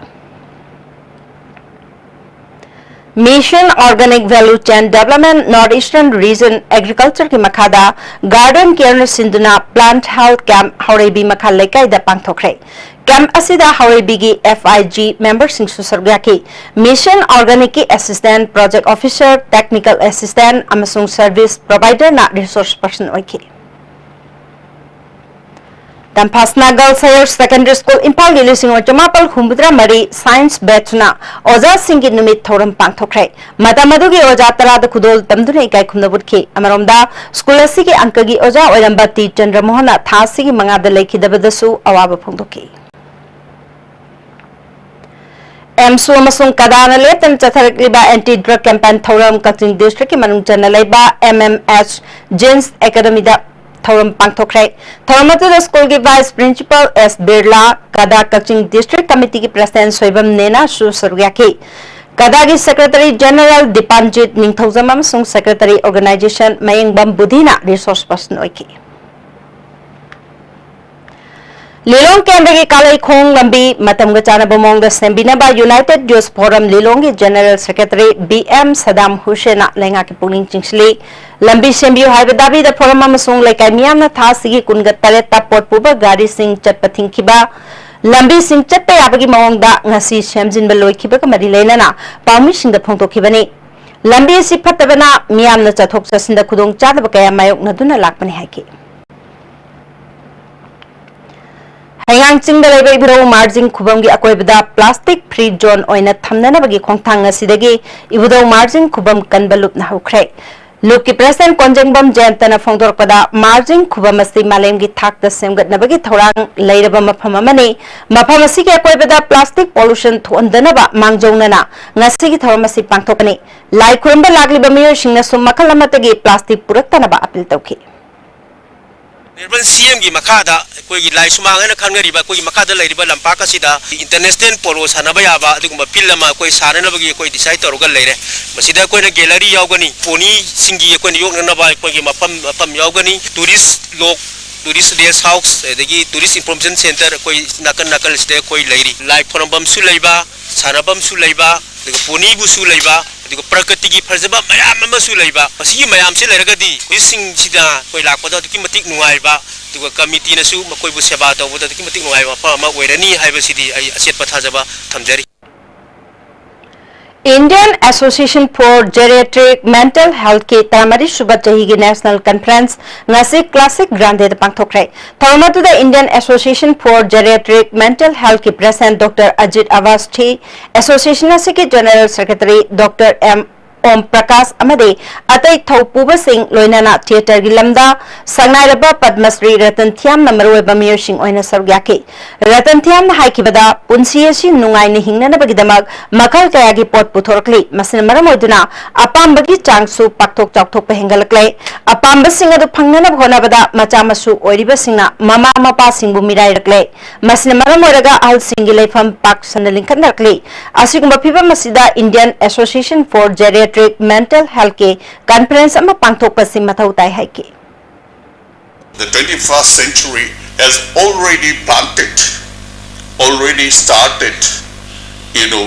Mission Organic Value Chain Development North Eastern Region Agriculture ꯒꯤ ꯃꯈꯥꯗ Garden Care ꯅ ꯁꯤꯟꯗꯨꯅ Plant Health Camp ꯍꯥꯎꯔꯩꯕꯤ ꯃꯈꯥ ꯂꯩꯀꯥꯏꯗ ꯄꯥꯡꯊꯣꯛꯈ꯭ꯔꯦ꯫ Camp ꯑꯁꯤꯗ ꯍꯥꯎꯔꯩꯕꯤꯒꯤ F I G member ꯁꯤꯡꯁꯨ ꯁꯔꯨꯛ ꯌꯥꯈꯤ꯫ Mission Organic ꯀꯤ assistant, project officer, technical assistant ꯑꯃꯁꯨꯡ service provider ꯅ resource person ꯑꯣꯏꯈꯤ꯫ ꯇꯝꯐꯥꯁꯅꯥ Girls Higher Secondary School ꯏꯝꯐꯥꯜꯒꯤ ꯂꯤꯁꯤꯡ ꯑꯃ ꯆꯃꯥꯄꯜ ꯍꯨꯝꯐꯨꯇꯔꯥ ꯃꯔꯤ science batch ꯅ ꯑꯣꯖꯥꯁꯤꯡꯒꯤ ꯅꯨꯃꯤꯠ ꯊꯧꯔꯝ ꯄꯥꯡꯊꯣꯛꯈ꯭ꯔꯦ꯫ ꯃꯇꯝ ꯑꯗꯨꯒꯤ ꯑꯣꯖꯥ ꯇꯔꯥꯗ ꯈꯨꯗꯣꯜ ꯇꯝꯗꯨꯅ ꯏꯀꯥꯏ ꯈꯨꯝꯅꯕ ꯎꯠꯈꯤ꯫ ꯑꯃꯔꯣꯝꯗ, school ꯑꯁꯤꯒꯤ ꯑꯪꯀꯒꯤ ꯑꯣꯖꯥ ꯑꯣꯏꯔꯝꯕ ꯇꯤ ꯆꯟꯗ꯭ꯔꯃꯣꯍꯟꯅ ꯊꯥ ꯑꯁꯤꯒꯤ ꯃꯉꯥꯗ ꯂꯩꯈꯤꯗꯕꯗꯁꯨ ꯑꯋꯥꯕ ꯐꯣꯡꯗꯣꯛꯈꯤ꯫ ꯑꯦꯝꯁꯨ ꯑꯃꯁꯨꯡ ꯀꯗꯥꯅ ꯂꯦꯞꯇꯅ ꯆꯠꯊꯔꯛꯂꯤꯕ ꯑꯦꯟꯇꯤ ꯗ꯭ꯔꯒ ꯀꯦꯝꯄꯦꯟ ꯊꯧꯔꯝ ꯀꯛꯆꯤꯡ ꯗꯤꯁꯇ꯭ꯔꯤꯛꯀꯤ ꯃꯅꯨꯡ ꯆꯟꯅ ꯂꯩꯕ ꯑꯦꯝ ꯑꯦꯝ ꯑꯦꯁ ꯖꯦꯟꯁ ꯑꯦꯀꯥꯗꯃꯤꯗ ꯊꯧꯔꯝ ꯄꯥꯡꯊꯣꯛꯈ꯭ꯔꯦ꯫ ꯊꯧꯔꯝ ꯑꯗꯨꯗ ꯁ꯭ꯀꯨꯜꯒꯤ ꯚꯥꯏꯁ ꯄ꯭ꯔꯤꯟꯁꯤꯄꯥꯜ ꯑꯦꯁ ꯕꯤꯔꯂꯥ, ꯀꯗꯥ ꯀꯛꯆꯤꯡ ꯗꯤꯁꯇ꯭ꯔꯤꯛ ꯀꯃꯤꯇꯤꯒꯤ ꯄ꯭ꯔꯁꯤꯗꯦꯟ ꯁꯣꯏꯕꯝ ꯅꯦꯅꯥꯁꯨ ꯁꯔꯨꯛ ꯌꯥꯈꯤ꯫ ꯀꯗꯥꯒꯤ ꯁꯦꯀ꯭ꯔꯦꯇꯔꯤ ꯖꯦꯅꯔꯦꯜ ꯗꯤꯄꯥꯟꯖꯤꯠ ꯅꯤꯡꯊꯧꯖꯝ ꯑꯃꯁꯨꯡ ꯁꯦꯀ꯭ꯔꯦꯇꯔꯤ ꯑꯣꯔꯒꯅꯥꯏꯖꯦꯁꯟ ꯃꯌꯦꯡꯕꯝ ꯕꯨꯙꯤꯅ ꯔꯤꯁꯣꯔꯁ ꯄꯔꯁꯟ ꯑꯣꯏꯈꯤ꯫ ꯂꯤꯂꯣꯡ ꯀꯦꯟꯗ꯭ꯔꯒꯤ ꯀꯥꯂꯩꯈꯣꯡ ꯂꯝꯕꯤ ꯃꯇꯝꯒ ꯆꯥꯟꯅꯕ ꯃꯑꯣꯡꯗ ꯁꯦꯝꯕꯤꯅꯕ ꯌꯨꯅꯥꯏꯇꯦꯗ ꯌꯨꯊ ꯐꯣꯔꯝ ꯂꯤꯂꯣꯡꯒꯤ general secretary B M Saddam ꯍꯨꯁꯦꯟꯅ ꯂꯩꯉꯥꯛꯀꯤ ꯄꯨꯛꯅꯤꯡ ꯆꯤꯡꯁꯤꯜꯂꯤ꯫ ꯂꯝꯕꯤ ꯁꯦꯝꯕꯤꯌꯨ ꯍꯥꯏꯕ ꯗꯥꯕꯤꯗ ꯐꯣꯔꯝ ꯑꯃꯁꯨꯡ ꯂꯩꯀꯥꯏ ꯃꯤꯌꯥꯝꯅ ꯊꯥ ꯑꯁꯤꯒꯤ ꯀꯨꯟꯒ ꯇꯔꯦꯠꯇ ꯄꯣꯠ ꯄꯨꯕ ꯒꯥꯔꯤꯁꯤꯡ ꯆꯠꯄ ꯊꯤꯡꯈꯤꯕ, ꯂꯝꯕꯤꯁꯤꯡ ꯆꯠꯄ ꯌꯥꯕꯒꯤ ꯃꯑꯣꯡꯗ ꯉꯁꯤ ꯁꯦꯝꯖꯤꯟꯕ ꯂꯣꯏꯈꯤꯕꯒ ꯃꯔꯤ ꯂꯩꯅꯅ ꯄꯥꯎꯃꯤꯁꯤꯡꯗ ꯐꯣꯡꯗꯣꯛꯈꯤꯕꯅꯤ꯫ ꯂꯝꯕꯤ ꯑꯁꯤ ꯐꯠꯇꯕꯅ ꯃꯤꯌꯥꯝꯅ ꯆꯠꯊꯣꯛ ꯆꯠꯁꯤꯟꯗ ꯈꯨꯗꯣꯡ ꯆꯥꯗꯕ ꯀꯌꯥ ꯃꯥꯌꯣꯛꯅꯗꯨꯅ ꯂꯥꯛꯄꯅꯤ ꯍꯥꯏꯈꯤ꯫ ꯍꯩꯉꯥꯡ ꯆꯤꯡꯗ ꯂꯩꯕ ꯏꯕꯨꯙꯧ ꯃꯥꯔꯖꯤꯡ ꯈꯨꯕꯝꯒꯤ ꯑꯀꯣꯏꯕꯗ ꯄ꯭ꯂꯥꯁꯇꯤꯛ ꯐ꯭ꯔꯤ ꯖꯣꯟ ꯑꯣꯏꯅ ꯊꯝꯅꯅꯕꯒꯤ ꯈꯣꯡꯊꯥꯡ ꯉꯁꯤꯗꯒꯤ ꯏꯕꯨꯙꯧ ꯃꯥꯔꯖꯤꯡ ꯈꯨꯕꯝ ꯀꯟꯕ ꯂꯨꯞꯅ ꯍꯧꯈ꯭ꯔꯦ꯫ ꯂꯨꯞꯀꯤ ꯄ꯭ꯔꯁꯤꯗꯦꯟ ꯀꯣꯟꯖꯦꯡꯕꯝ ꯖꯌꯟꯇꯅ ꯐꯣꯡꯗꯣꯔꯛꯄꯗ, ꯃꯥꯔꯖꯤꯡ ꯈꯨꯕꯝ ꯑꯁꯤ ꯃꯥꯂꯦꯝꯒꯤ ꯊꯥꯛꯇ ꯁꯦꯝꯒꯠꯅꯕꯒꯤ ꯊꯧꯔꯥꯡ ꯂꯩꯔꯕ ꯃꯐꯝ ꯑꯃꯅꯤ꯫ ꯃꯐꯝ ꯑꯁꯤꯒꯤ ꯑꯀꯣꯏꯕꯗ ꯄ꯭ꯂꯥꯁꯇꯤꯛ ꯄꯣꯂꯨꯁꯟ ꯊꯣꯛꯍꯟꯗꯅꯕ ꯃꯥꯡꯖꯧꯅꯅ ꯉꯁꯤꯒꯤ ꯊꯧꯔꯝ ꯑꯁꯤ ꯄꯥꯡꯊꯣꯛꯄꯅꯤ꯫ ꯂꯥꯏ ꯈꯨꯔꯨꯝꯕ ꯂꯥꯛꯂꯤꯕ ꯃꯤꯑꯣꯏꯁꯤꯡꯅꯁꯨ ꯃꯈꯜ ꯑꯃꯠꯇꯒꯤ ꯄ꯭ꯂꯥꯁꯇꯤꯛ ꯄꯨꯔꯛꯇꯅꯕ ꯑꯄꯤꯜ ꯇꯧꯈꯤ꯫ ꯑꯣꯅꯔꯦꯕꯜ ꯁꯤ ꯑꯦꯝꯒꯤ ꯃꯈꯥꯗ ꯑꯩꯈꯣꯏꯒꯤ ꯂꯥꯏ ꯁꯨꯃꯥꯡ ꯍꯥꯏꯅ ꯈꯪꯅꯔꯤꯕ ꯑꯩꯈꯣꯏꯒꯤ ꯃꯈꯥꯗ ꯂꯩꯔꯤꯕ ꯂꯝꯄꯥꯛ ꯑꯁꯤꯗ ꯏꯟꯇꯔꯅꯦꯁꯅꯦꯜ ꯄꯣꯂꯣ ꯁꯥꯟꯅꯕ ꯌꯥꯕ ꯑꯗꯨꯒꯨꯝꯕ ꯐꯤꯜꯗ ꯑꯃ ꯑꯩꯈꯣꯏ ꯁꯥꯟꯅꯅꯕꯒꯤ ꯑꯩꯈꯣꯏ ꯗꯤꯁꯥꯏꯗ ꯇꯧꯔꯒ ꯂꯩꯔꯦ꯫ ꯃꯁꯤꯗ ꯑꯩꯈꯣꯏꯅ ꯒꯦꯂꯔꯤ ꯌꯥꯎꯒꯅꯤ, ꯄꯣꯅꯤꯁꯤꯡꯒꯤ ꯑꯩꯈꯣꯏꯅ ꯌꯣꯛꯅꯅꯕ ꯑꯩꯈꯣꯏꯒꯤ ꯃꯐꯝ, ꯃꯐꯝ ꯌꯥꯎꯒꯅꯤ, ꯇꯨꯔꯤꯁ ꯂꯣꯛ, ꯇꯨꯔꯤꯁ ꯔꯦꯁ ꯍꯥꯎꯁ, ꯑꯗꯒꯤ ꯇꯨꯔꯤꯁ ꯏꯟꯐꯣꯔꯃꯦꯁꯟ ꯁꯦꯟꯇꯔ ꯑꯩꯈꯣꯏ ꯅꯥꯀꯟ ꯅꯥꯀꯟ ꯑꯁꯤꯗ ꯑꯩꯈꯣꯏ ꯂꯩꯔꯤ꯫ ꯂꯥꯏ ꯈꯣꯏꯔꯝꯐꯝꯁꯨ ꯂꯩꯕ, ꯁꯥꯟꯅꯐꯝꯁꯨ ꯂꯩꯕ, ꯑꯗꯨꯒ ꯄꯣꯅꯤꯕꯨꯁꯨ ꯂꯩꯕ, ꯑꯗꯨꯒ ꯄ꯭ꯔꯀ꯭ꯔꯤꯇꯤꯒꯤ ꯐꯖꯕ ꯃꯌꯥꯝ ꯑꯃꯁꯨ ꯂꯩꯕ꯫ ꯃꯁꯤꯒꯤ ꯃꯌꯥꯝꯁꯤ ꯂꯩꯔꯒꯗꯤ ꯇꯨꯔꯤꯁꯁꯤꯡꯁꯤꯗ ꯑꯩꯈꯣꯏ ꯂꯥꯛꯄꯗ ꯑꯗꯨꯛꯀꯤ ꯃꯇꯤꯛ ꯅꯨꯡꯉꯥꯏꯕ, ꯑꯗꯨꯒ ꯀꯃꯤꯇꯤꯅꯁꯨ ꯃꯈꯣꯏꯕꯨ ꯁꯦꯕꯥ ꯇꯧꯕꯗ ꯑꯗꯨꯛꯀꯤ ꯃꯇꯤꯛ ꯅꯨꯡꯉꯥꯏꯕ ꯃꯐꯝ ꯑꯃ ꯑꯣꯏꯔꯅꯤ ꯍꯥꯏꯕꯁꯤꯗꯤ ꯑꯩ ꯑꯆꯦꯠꯄ ꯊꯥꯖꯕ ꯊꯝꯖꯔꯤ꯫ Indian Association for Geriatric Mental Healthꯀꯤ ꯇꯔꯥꯃꯔꯤ ꯁꯨꯕ ꯆꯍꯤꯒꯤ ꯅꯦꯁꯅꯦꯜ ꯀꯟꯐꯔꯦꯟꯁ ꯉꯁꯤ ꯀ꯭ꯂꯥꯁꯤꯛ ꯒ꯭ꯔꯥꯟꯗꯦꯗ ꯄꯥꯡꯊꯣꯛꯈ꯭ꯔꯦ꯫ ꯊꯧꯔꯝ ꯑꯗꯨꯗ Indian Association for Geriatric Mental Healthꯀꯤ president doctor Ajit Awasthi, association ꯑꯁꯤꯒꯤ general secretary doctor M Om Prakash ꯑꯃꯗꯤ ꯑꯇꯩ ꯊꯧꯄꯨꯕꯁꯤꯡ, ꯂꯣꯏꯅꯅ ꯊꯤꯌꯦꯇꯔꯒꯤ ꯂꯝꯗ ꯁꯛꯅꯥꯏꯔꯕ ꯄꯗꯃꯁ꯭ꯔꯤ ꯔꯇꯟ ꯊꯤꯌꯥꯝꯅ ꯃꯔꯨꯑꯣꯏꯕ ꯃꯤꯑꯣꯏꯁꯤꯡ ꯑꯣꯏꯅ ꯁꯔꯨꯛ ꯌꯥꯈꯤ꯫ ꯔꯇꯟ ꯊꯤꯌꯥꯝꯅ ꯍꯥꯏꯈꯤꯕꯗ, ꯄꯨꯟꯁꯤ ꯑꯁꯤ ꯅꯨꯡꯉꯥꯏꯅ ꯍꯤꯡꯅꯅꯕꯒꯤꯗꯃꯛ ꯃꯈꯜ ꯀꯌꯥꯒꯤ ꯄꯣꯠ ꯄꯨꯊꯣꯔꯛꯂꯤ꯫ ꯃꯁꯤꯅ ꯃꯔꯝ ꯑꯣꯏꯗꯨꯅ ꯑꯄꯥꯝꯕꯒꯤ ꯆꯥꯡꯁꯨ ꯄꯥꯛꯊꯣꯛ ꯆꯥꯎꯊꯣꯛꯄ ꯍꯦꯟꯒꯠꯂꯛꯂꯦ꯫ ꯑꯄꯥꯝꯕꯁꯤꯡ ꯑꯗꯨ ꯐꯪꯅꯅꯕ ꯍꯣꯠꯅꯕꯗ ꯃꯆꯥ ꯃꯁꯨ ꯑꯣꯏꯔꯤꯕꯁꯤꯡꯅ ꯃꯃꯥ ꯃꯄꯥꯁꯤꯡꯕꯨ ꯃꯤꯔꯥꯏꯔꯛꯂꯦ꯫ ꯃꯁꯤꯅ ꯃꯔꯝ ꯑꯣꯏꯔꯒ ꯑꯍꯜꯁꯤꯡꯒꯤ ꯂꯩꯐꯝ ꯄꯥꯛ ꯁꯟꯅ ꯂꯤꯡꯈꯠꯅꯔꯛꯂꯤ꯫ ꯑꯁꯤꯒꯨꯝꯕ ꯐꯤꯚꯝ ꯑꯁꯤꯗ Indian Association for Geriatric Mental Healthꯀꯤ conference ꯑꯃ ꯄꯥꯡꯊꯣꯛꯄꯁꯤ ꯃꯊꯧ ꯇꯥꯏ ꯍꯥꯏꯈꯤ꯫ The twenty-first century has already planted, already started, you know,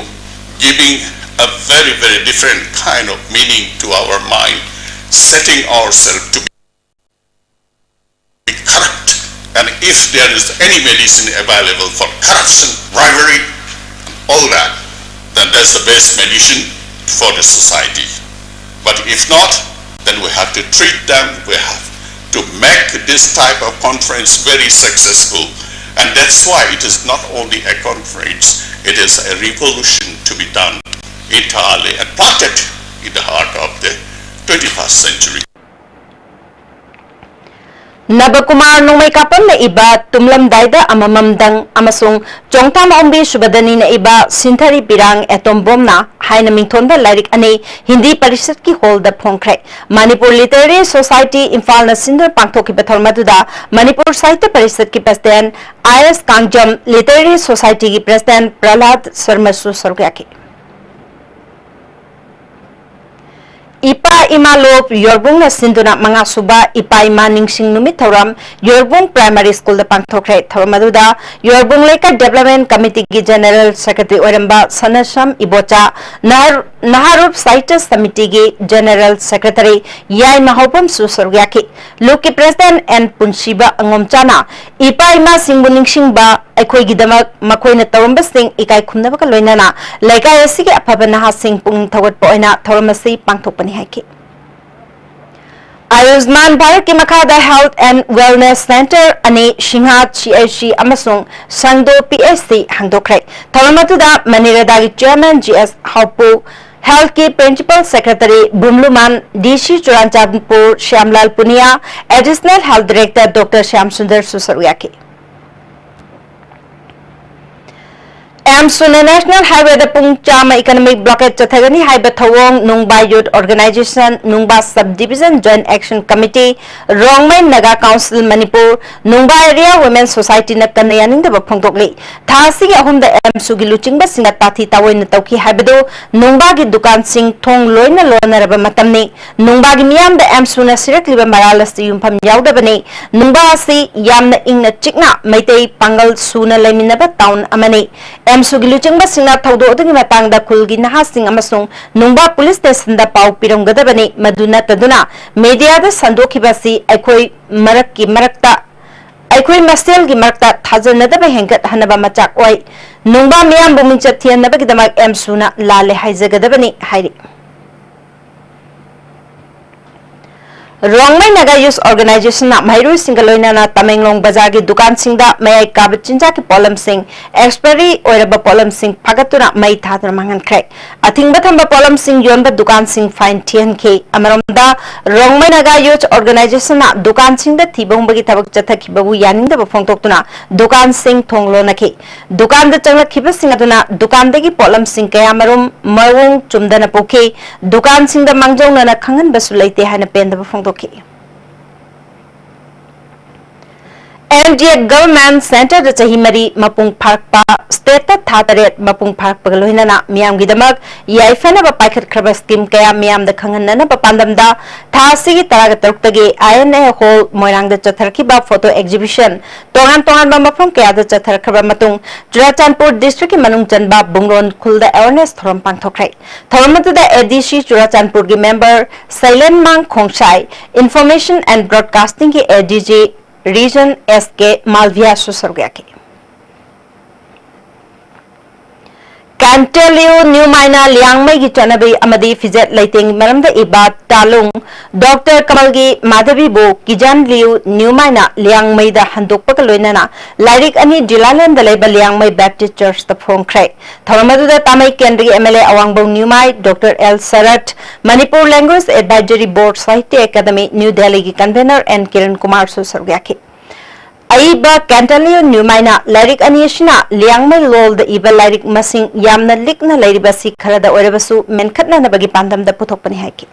giving a very, very different kind of meaning to our mind, setting ourselves to be corrupt. And if there is any medicine available for corruption, bribery, all that, then that's the best medicine for the society. But if not, then we have to treat them, we have to make this type of conference very successful. And that's why it is not only a conference, it is a revolution to be done entirely and planted in the heart of the twenty-first century. ꯅꯕꯀꯨꯃꯥꯔ ꯅꯣꯡꯃꯩ ꯀꯥꯞꯄꯝꯅ ꯏꯕ ꯇꯨꯝꯂꯝꯗꯥꯏꯗ ꯑꯃꯃꯝꯗꯪ ꯑꯃꯁꯨꯡ ꯆꯣꯡꯊꯥꯝ ꯑꯣꯡꯕꯤ ꯁꯨꯕꯗꯅꯤꯅ ꯏꯕ ꯁꯤꯟꯊꯔꯤ ꯄꯤꯔꯥꯡ atom ꯕꯣꯝꯅ ꯍꯥꯏꯅ ꯃꯤꯡꯊꯣꯟꯕ ꯂꯥꯏꯔꯤꯛ ꯑꯅꯤ ꯍꯤꯟꯗꯤ ꯄꯔꯤꯁꯠꯀꯤ ꯍꯣꯜꯗ ꯐꯣꯡꯈ꯭ꯔꯦ꯫ Manipur literary society ꯏꯝꯐꯥꯜꯅ ꯁꯤꯟꯗꯨꯅ ꯄꯥꯡꯊꯣꯛꯈꯤꯕ ꯊꯧꯔꯝ ꯑꯗꯨꯗ ꯃꯅꯤꯄꯨꯔ ꯁꯥꯍꯤꯇ꯭ꯌ ꯄꯔꯤꯁꯠꯀꯤ ꯄ꯭ꯔꯁꯤꯗꯦꯟ ꯑꯥꯏ ꯑꯦꯁ ꯀꯥꯡꯖꯝ, ꯂꯤꯇꯔꯦꯔꯤ ꯁꯣꯁꯥꯏꯇꯤꯒꯤ ꯄ꯭ꯔꯁꯤꯗꯦꯟ ꯄ꯭ꯔꯍꯂꯥꯗ ꯁꯔꯃꯁꯨ ꯁꯔꯨꯛ ꯌꯥꯈꯤ꯫ ꯏꯄꯥ ꯏꯃꯥ ꯂꯣ ꯌꯣꯔꯕꯨꯡꯅ ꯁꯤꯟꯗꯨꯅ ꯃꯉꯥ ꯁꯨꯕ ꯏꯄꯥ ꯏꯃꯥ ꯅꯤꯡꯁꯤꯡ ꯅꯨꯃꯤꯠ ꯊꯧꯔꯝ ꯌꯣꯔꯕꯨꯡ ꯄ꯭ꯔꯥꯏꯃꯥꯔꯤ ꯁ꯭ꯀꯨꯜꯗ ꯄꯥꯡꯊꯣꯛꯈ꯭ꯔꯦ꯫ ꯊꯧꯔꯝ ꯑꯗꯨꯗ ꯌꯣꯔꯕꯨꯡ ꯂꯩꯀꯥꯏ ꯗꯦꯕꯂꯞꯃꯦꯟ ꯀꯃꯤꯇꯤꯒꯤ ꯖꯦꯅꯦꯔꯦꯜ ꯁꯦꯀ꯭ꯔꯦꯇꯔꯤ ꯑꯣꯏꯔꯝꯕ ꯁꯅꯁꯝ ꯏꯕꯣꯆꯥ, ꯅꯍꯥꯔ-, ꯅꯍꯥꯔꯨꯞ ꯁꯥꯍꯤꯇ꯭ꯌ ꯁꯃꯤꯇꯤꯒꯤ ꯖꯦꯅꯦꯔꯦꯜ ꯁꯦꯀ꯭ꯔꯦꯇꯔꯤ ꯌꯥꯏꯃ ꯍꯧꯕꯝꯁꯨ ꯁꯔꯨꯛ ꯌꯥꯈꯤ꯫ ꯂꯨꯞꯀꯤ ꯄ꯭ꯔꯁꯤꯗꯦꯟ ꯑꯦꯟ ꯄꯨꯟꯁꯤꯕ ꯑꯉꯣꯝꯆꯥꯅ ꯏꯄꯥ ꯏꯃꯥꯁꯤꯡꯕꯨ ꯅꯤꯡꯁꯤꯡꯕ, ꯑꯩꯈꯣꯏꯒꯤꯗꯃꯛ ꯃꯈꯣꯏꯅ ꯇꯧꯔꯝꯕꯁꯤꯡ ꯏꯀꯥꯏ ꯈꯨꯝꯅꯕꯒ ꯂꯣꯏꯅꯅ ꯂꯩꯀꯥꯏ ꯑꯁꯤꯒꯤ ꯑꯐꯕ ꯅꯍꯥꯁꯤꯡ ꯄꯨꯛꯅꯤꯡ ꯊꯧꯒꯠꯄ ꯑꯣꯏꯅ ꯊꯧꯔꯝ ꯑꯁꯤ ꯄꯥꯡꯊꯣꯛꯄꯅꯤ ꯍꯥꯏꯈꯤ꯫ ꯑꯌꯨꯁꯃꯥꯟ ꯚꯥꯔꯠꯀꯤ ꯃꯈꯥꯗ Health and Wellness Centre ꯑꯅꯤ, ꯁꯤꯡꯍꯥꯠ ꯁꯤ ꯑꯩꯆ ꯁꯤ ꯑꯃꯁꯨꯡ ꯁꯪꯗꯣ ꯄꯤ ꯑꯩꯆ ꯁꯤ ꯍꯥꯡꯗꯣꯛꯈ꯭ꯔꯦ꯫ ꯊꯧꯔꯝ ꯑꯗꯨꯗ ꯃꯅꯤꯔꯦꯗꯥꯒꯤ chairman G S Haopu, Health ꯀꯤ Principal Secretary Bumluman, D C Churachandpur Shyamlal Puniya, Additional Health Director Doctor Shyam ꯁꯨꯟꯗꯔꯁꯨ ꯁꯔꯨꯛ ꯌꯥꯈꯤ꯫ ꯑꯦꯝꯁꯨꯅ National Highway ꯗ ꯄꯨꯡ ꯆꯥꯝꯃ economic blockade ꯆꯠꯊꯒꯅꯤ ꯍꯥꯏꯕ ꯊꯧꯑꯣꯡ ꯅꯨꯡꯕꯥ Youth Organization, ꯅꯨꯡꯕꯥ Sub Division Joint Action Committee, Rongmei Naga Council Manipur, ꯅꯨꯡꯕꯥ Area Women Society ꯅ ꯀꯟꯅ ꯌꯥꯅꯤꯡꯗꯕ ꯐꯣꯡꯗꯣꯛꯂꯤ꯫ ꯊꯥ ꯑꯁꯤꯒꯤ ꯑꯍꯨꯝꯗ ꯑꯦꯝꯁꯨꯒꯤ ꯂꯨꯆꯤꯡꯕꯁꯤꯡꯅ ꯇꯥꯊꯤ ꯇꯥꯑꯣꯏꯅ ꯇꯧꯈꯤ ꯍꯥꯏꯕꯗꯨ ꯅꯨꯡꯕꯥꯒꯤ ꯗꯨꯀꯥꯟꯁꯤꯡ ꯊꯣꯡ ꯂꯣꯏꯅ ꯂꯣꯟꯅꯔꯕ ꯃꯇꯝꯅꯤ꯫ ꯅꯨꯡꯕꯥꯒꯤ ꯃꯤꯌꯥꯝꯗ ꯑꯦꯝꯁꯨꯅ ꯁꯤꯔꯛꯂꯤꯕ ꯃꯔꯥꯜ ꯑꯁꯤ ꯌꯨꯝꯐꯝ ꯌꯥꯎꯗꯕꯅꯤ꯫ ꯅꯨꯡꯕꯥ ꯑꯁꯤ ꯌꯥꯝꯅ ꯏꯪꯅ ꯆꯤꯛꯅ ꯃꯩꯇꯩ ꯄꯥꯡꯒꯜ ꯁꯨꯅ ꯂꯩꯃꯤꯟꯅꯕ town ꯑꯃꯅꯤ꯫ ꯑꯦꯝꯁꯨꯒꯤ ꯂꯨꯆꯤꯡꯕꯁꯤꯡꯅ ꯊꯧꯗꯣꯛ ꯑꯗꯨꯒꯤ ꯃꯇꯥꯡꯗ ꯈꯨꯜꯒꯤ ꯅꯍꯥꯁꯤꯡ ꯑꯃꯁꯨꯡ ꯅꯨꯡꯕꯥ police station ꯗ ꯄꯥꯎ ꯄꯤꯔꯝꯒꯗꯕꯅꯤ꯫ ꯃꯗꯨ ꯅꯠꯇꯗꯨꯅ media ꯗ ꯁꯟꯗꯣꯛꯈꯤꯕ ꯑꯁꯤ ꯑꯩꯈꯣꯏ ꯃꯔꯛꯀꯤ ꯃꯔꯛꯇ, ꯑꯩꯈꯣꯏ ꯃꯁꯦꯜꯒꯤ ꯃꯔꯛꯇ ꯊꯥꯖꯅꯗꯕ ꯍꯦꯟꯒꯠꯍꯟꯅꯕ ꯃꯆꯥꯛ ꯑꯣꯏ꯫ ꯅꯨꯡꯕꯥ ꯃꯤꯌꯥꯝꯕꯨ ꯃꯤꯡꯆꯠ ꯊꯤꯍꯟꯅꯕꯒꯤꯗꯃꯛ ꯑꯦꯝꯁꯨꯅ ꯂꯥꯜꯂꯦ ꯍꯥꯏꯖꯒꯗꯕꯅꯤ ꯍꯥꯏꯔꯤ꯫ ꯔꯣꯡꯃꯩ Naga Youth Organization ꯅ ꯃꯍꯩꯔꯣꯏꯁꯤꯡꯒ ꯂꯣꯏꯅꯅ ꯇꯃꯦꯡꯂꯣꯡ ꯕꯖꯥꯔꯒꯤ ꯗꯨꯀꯥꯟꯁꯤꯡꯗ ꯃꯌꯥꯏ ꯀꯥꯕ ꯆꯤꯟꯖꯥꯛꯀꯤ ꯄꯣꯠꯂꯝꯁꯤꯡ, expiry ꯑꯣꯏꯔꯕ ꯄꯣꯠꯂꯝꯁꯤꯡ ꯐꯥꯒꯠꯇꯨꯅ ꯃꯩ ꯊꯥꯗꯨꯅ ꯃꯥꯡꯍꯟꯈ꯭ꯔꯦ꯫ ꯑꯊꯤꯡꯕ ꯊꯝꯕ ꯄꯣꯠꯂꯝꯁꯤꯡ ꯌꯣꯟꯕ ꯗꯨꯀꯥꯟꯁꯤꯡ fine ꯊꯤꯍꯟꯈꯤ꯫ ꯑꯃꯔꯣꯝꯗ, ꯔꯣꯡꯃꯩ Naga Youth Organization ꯅ ꯗꯨꯀꯥꯟꯁꯤꯡꯗ ꯊꯤꯕ ꯍꯨꯝꯕꯒꯤ ꯊꯕꯛ ꯆꯠꯊꯈꯤꯕꯕꯨ ꯌꯥꯅꯤꯡꯗꯕ ꯐꯣꯡꯗꯣꯛꯇꯨꯅ ꯗꯨꯀꯥꯟꯁꯤꯡ ꯊꯣꯡ ꯂꯣꯟꯅꯈꯤ꯫ ꯗꯨꯀꯥꯟꯗ ꯆꯪꯂꯛꯈꯤꯕꯁꯤꯡ ꯑꯗꯨꯅ ꯗꯨꯀꯥꯟꯗꯒꯤ ꯄꯣꯠꯂꯝꯁꯤꯡ ꯀꯌꯥꯃꯔꯨꯝ ꯃꯑꯣꯡ ꯆꯨꯝꯗꯅ ꯄꯨꯈꯤ꯫ ꯗꯨꯀꯥꯟꯁꯤꯡꯗ ꯃꯥꯡꯖꯧꯅꯅ ꯈꯪꯍꯟꯕꯁꯨ ꯂꯩꯇꯦ ꯍꯥꯏꯅ ꯄꯦꯟꯗꯕ ꯐꯣꯡꯗꯣꯛꯈꯤ꯫ ꯑꯦꯟ ꯗꯤ ꯑꯦ government centre ꯗ ꯆꯍꯤ ꯃꯔꯤ ꯃꯄꯨꯡ ꯐꯥꯔꯛꯄ, state ꯇ ꯊꯥ ꯇꯔꯦꯠ ꯃꯄꯨꯡ ꯐꯥꯔꯛꯄꯒ ꯂꯣꯏꯅꯅ ꯃꯤꯌꯥꯝꯒꯤꯗꯃꯛ ꯌꯥꯏꯐꯅꯕ ꯄꯥꯏꯈꯠꯈ꯭ꯔꯕ scheme ꯀꯌꯥ ꯃꯤꯌꯥꯝꯗ ꯈꯪꯍꯟꯅꯅꯕ ꯄꯥꯟꯗꯝꯗ ꯊꯥ ꯑꯁꯤꯒꯤ ꯇꯔꯥꯒ ꯇꯔꯨꯛꯇꯒꯤ I N A hall ꯃꯣꯏꯔꯥꯡꯗ ꯆꯠꯊꯔꯛꯈꯤꯕ photo exhibition, ꯇꯣꯉꯥꯟ ꯇꯣꯉꯥꯟꯕ ꯃꯐꯝ ꯀꯌꯥꯗ ꯆꯠꯊꯔꯛꯈ꯭ꯔꯕ ꯃꯇꯨꯡ ꯆꯨꯔꯥꯆꯥꯟꯄꯨꯔ district ꯀꯤ ꯃꯅꯨꯡ ꯆꯟꯕ ꯕꯨꯡꯂꯣꯟ ꯈꯨꯜꯗ awareness ꯊꯧꯔꯝ ꯄꯥꯡꯊꯣꯛꯈ꯭ꯔꯦ꯫ ꯊꯧꯔꯝ ꯑꯗꯨꯗ A D C ꯆꯨꯔꯥꯆꯥꯟꯄꯨꯔꯒꯤ member ꯁꯩꯂꯦꯟꯃꯥꯡ ꯈꯣꯡꯁꯥꯏ, Information and Broadcasting ꯒꯤ A D G Region S K ꯃꯥꯜꯚꯤꯌꯥꯁꯨ ꯁꯔꯨꯛ ꯌꯥꯈꯤ꯫ ꯑꯦꯟꯇꯦꯂꯤꯌꯨ ꯅ꯭ꯌꯨꯃꯥꯏꯅ ꯂꯤꯌꯥꯡꯃꯩꯒꯤ ꯆꯠꯅꯕꯤ ꯑꯃꯗꯤ ꯐꯤꯖꯦꯠ ꯂꯩꯇꯦꯡꯒꯤ ꯃꯔꯝꯗ ꯏꯕ ꯇꯥꯂꯨꯡ ꯗꯣꯛꯇꯔ ꯀꯃꯜꯒꯤ ꯃꯥꯙꯕꯤꯕꯨ ꯀꯤꯖꯥꯟ ꯂꯤꯌꯨ ꯅ꯭ꯌꯨꯃꯥꯏꯅ ꯂꯤꯌꯥꯡꯃꯩꯗ ꯍꯟꯗꯣꯛꯄꯒ ꯂꯣꯏꯅꯅ ꯂꯥꯏꯔꯤꯛ ꯑꯅꯤ ꯖꯤꯂꯥꯂꯦꯟꯗ ꯂꯩꯕ ꯂꯤꯌꯥꯡꯃꯩ ꯕꯦꯞꯇꯤꯁ ꯆꯔꯆꯇ ꯐꯣꯡꯈ꯭ꯔꯦ꯫ ꯊꯧꯔꯝ ꯑꯗꯨꯗ ꯇꯥꯃꯩ ꯀꯦꯟꯗ꯭ꯔꯒꯤ M L A Awangbou Newmai, doctor L Sarat, Manipur language advisory board, Sahitya Akademi, New ꯗꯦꯜꯂꯤꯒꯤ ꯀꯟꯚꯦꯅꯔ ꯑꯦꯟ ꯀꯤꯔꯟ ꯀꯨꯃꯥꯔꯁꯨ ꯁꯔꯨꯛ ꯌꯥꯈꯤ꯫ ꯑꯏꯕ ꯀꯦꯟꯇꯂꯤꯌꯣ ꯅ꯭ꯌꯨꯃꯥꯏꯅ ꯂꯥꯏꯔꯤꯛ ꯑꯅꯤ ꯑꯁꯤꯅ ꯂꯤꯌꯥꯡꯃꯩ ꯂꯣꯜꯗ ꯏꯕ ꯂꯥꯏꯔꯤꯛ ꯃꯁꯤꯡ ꯌꯥꯝꯅ ꯂꯤꯛꯅ ꯂꯩꯔꯤꯕ ꯑꯁꯤ ꯈꯔꯗ ꯑꯣꯏꯔꯕꯁꯨ ꯃꯦꯟꯈꯠꯅꯅꯕꯒꯤ ꯄꯥꯟꯗꯝꯗ ꯄꯨꯊꯣꯛꯄꯅꯤ ꯍꯥꯏꯈꯤ꯫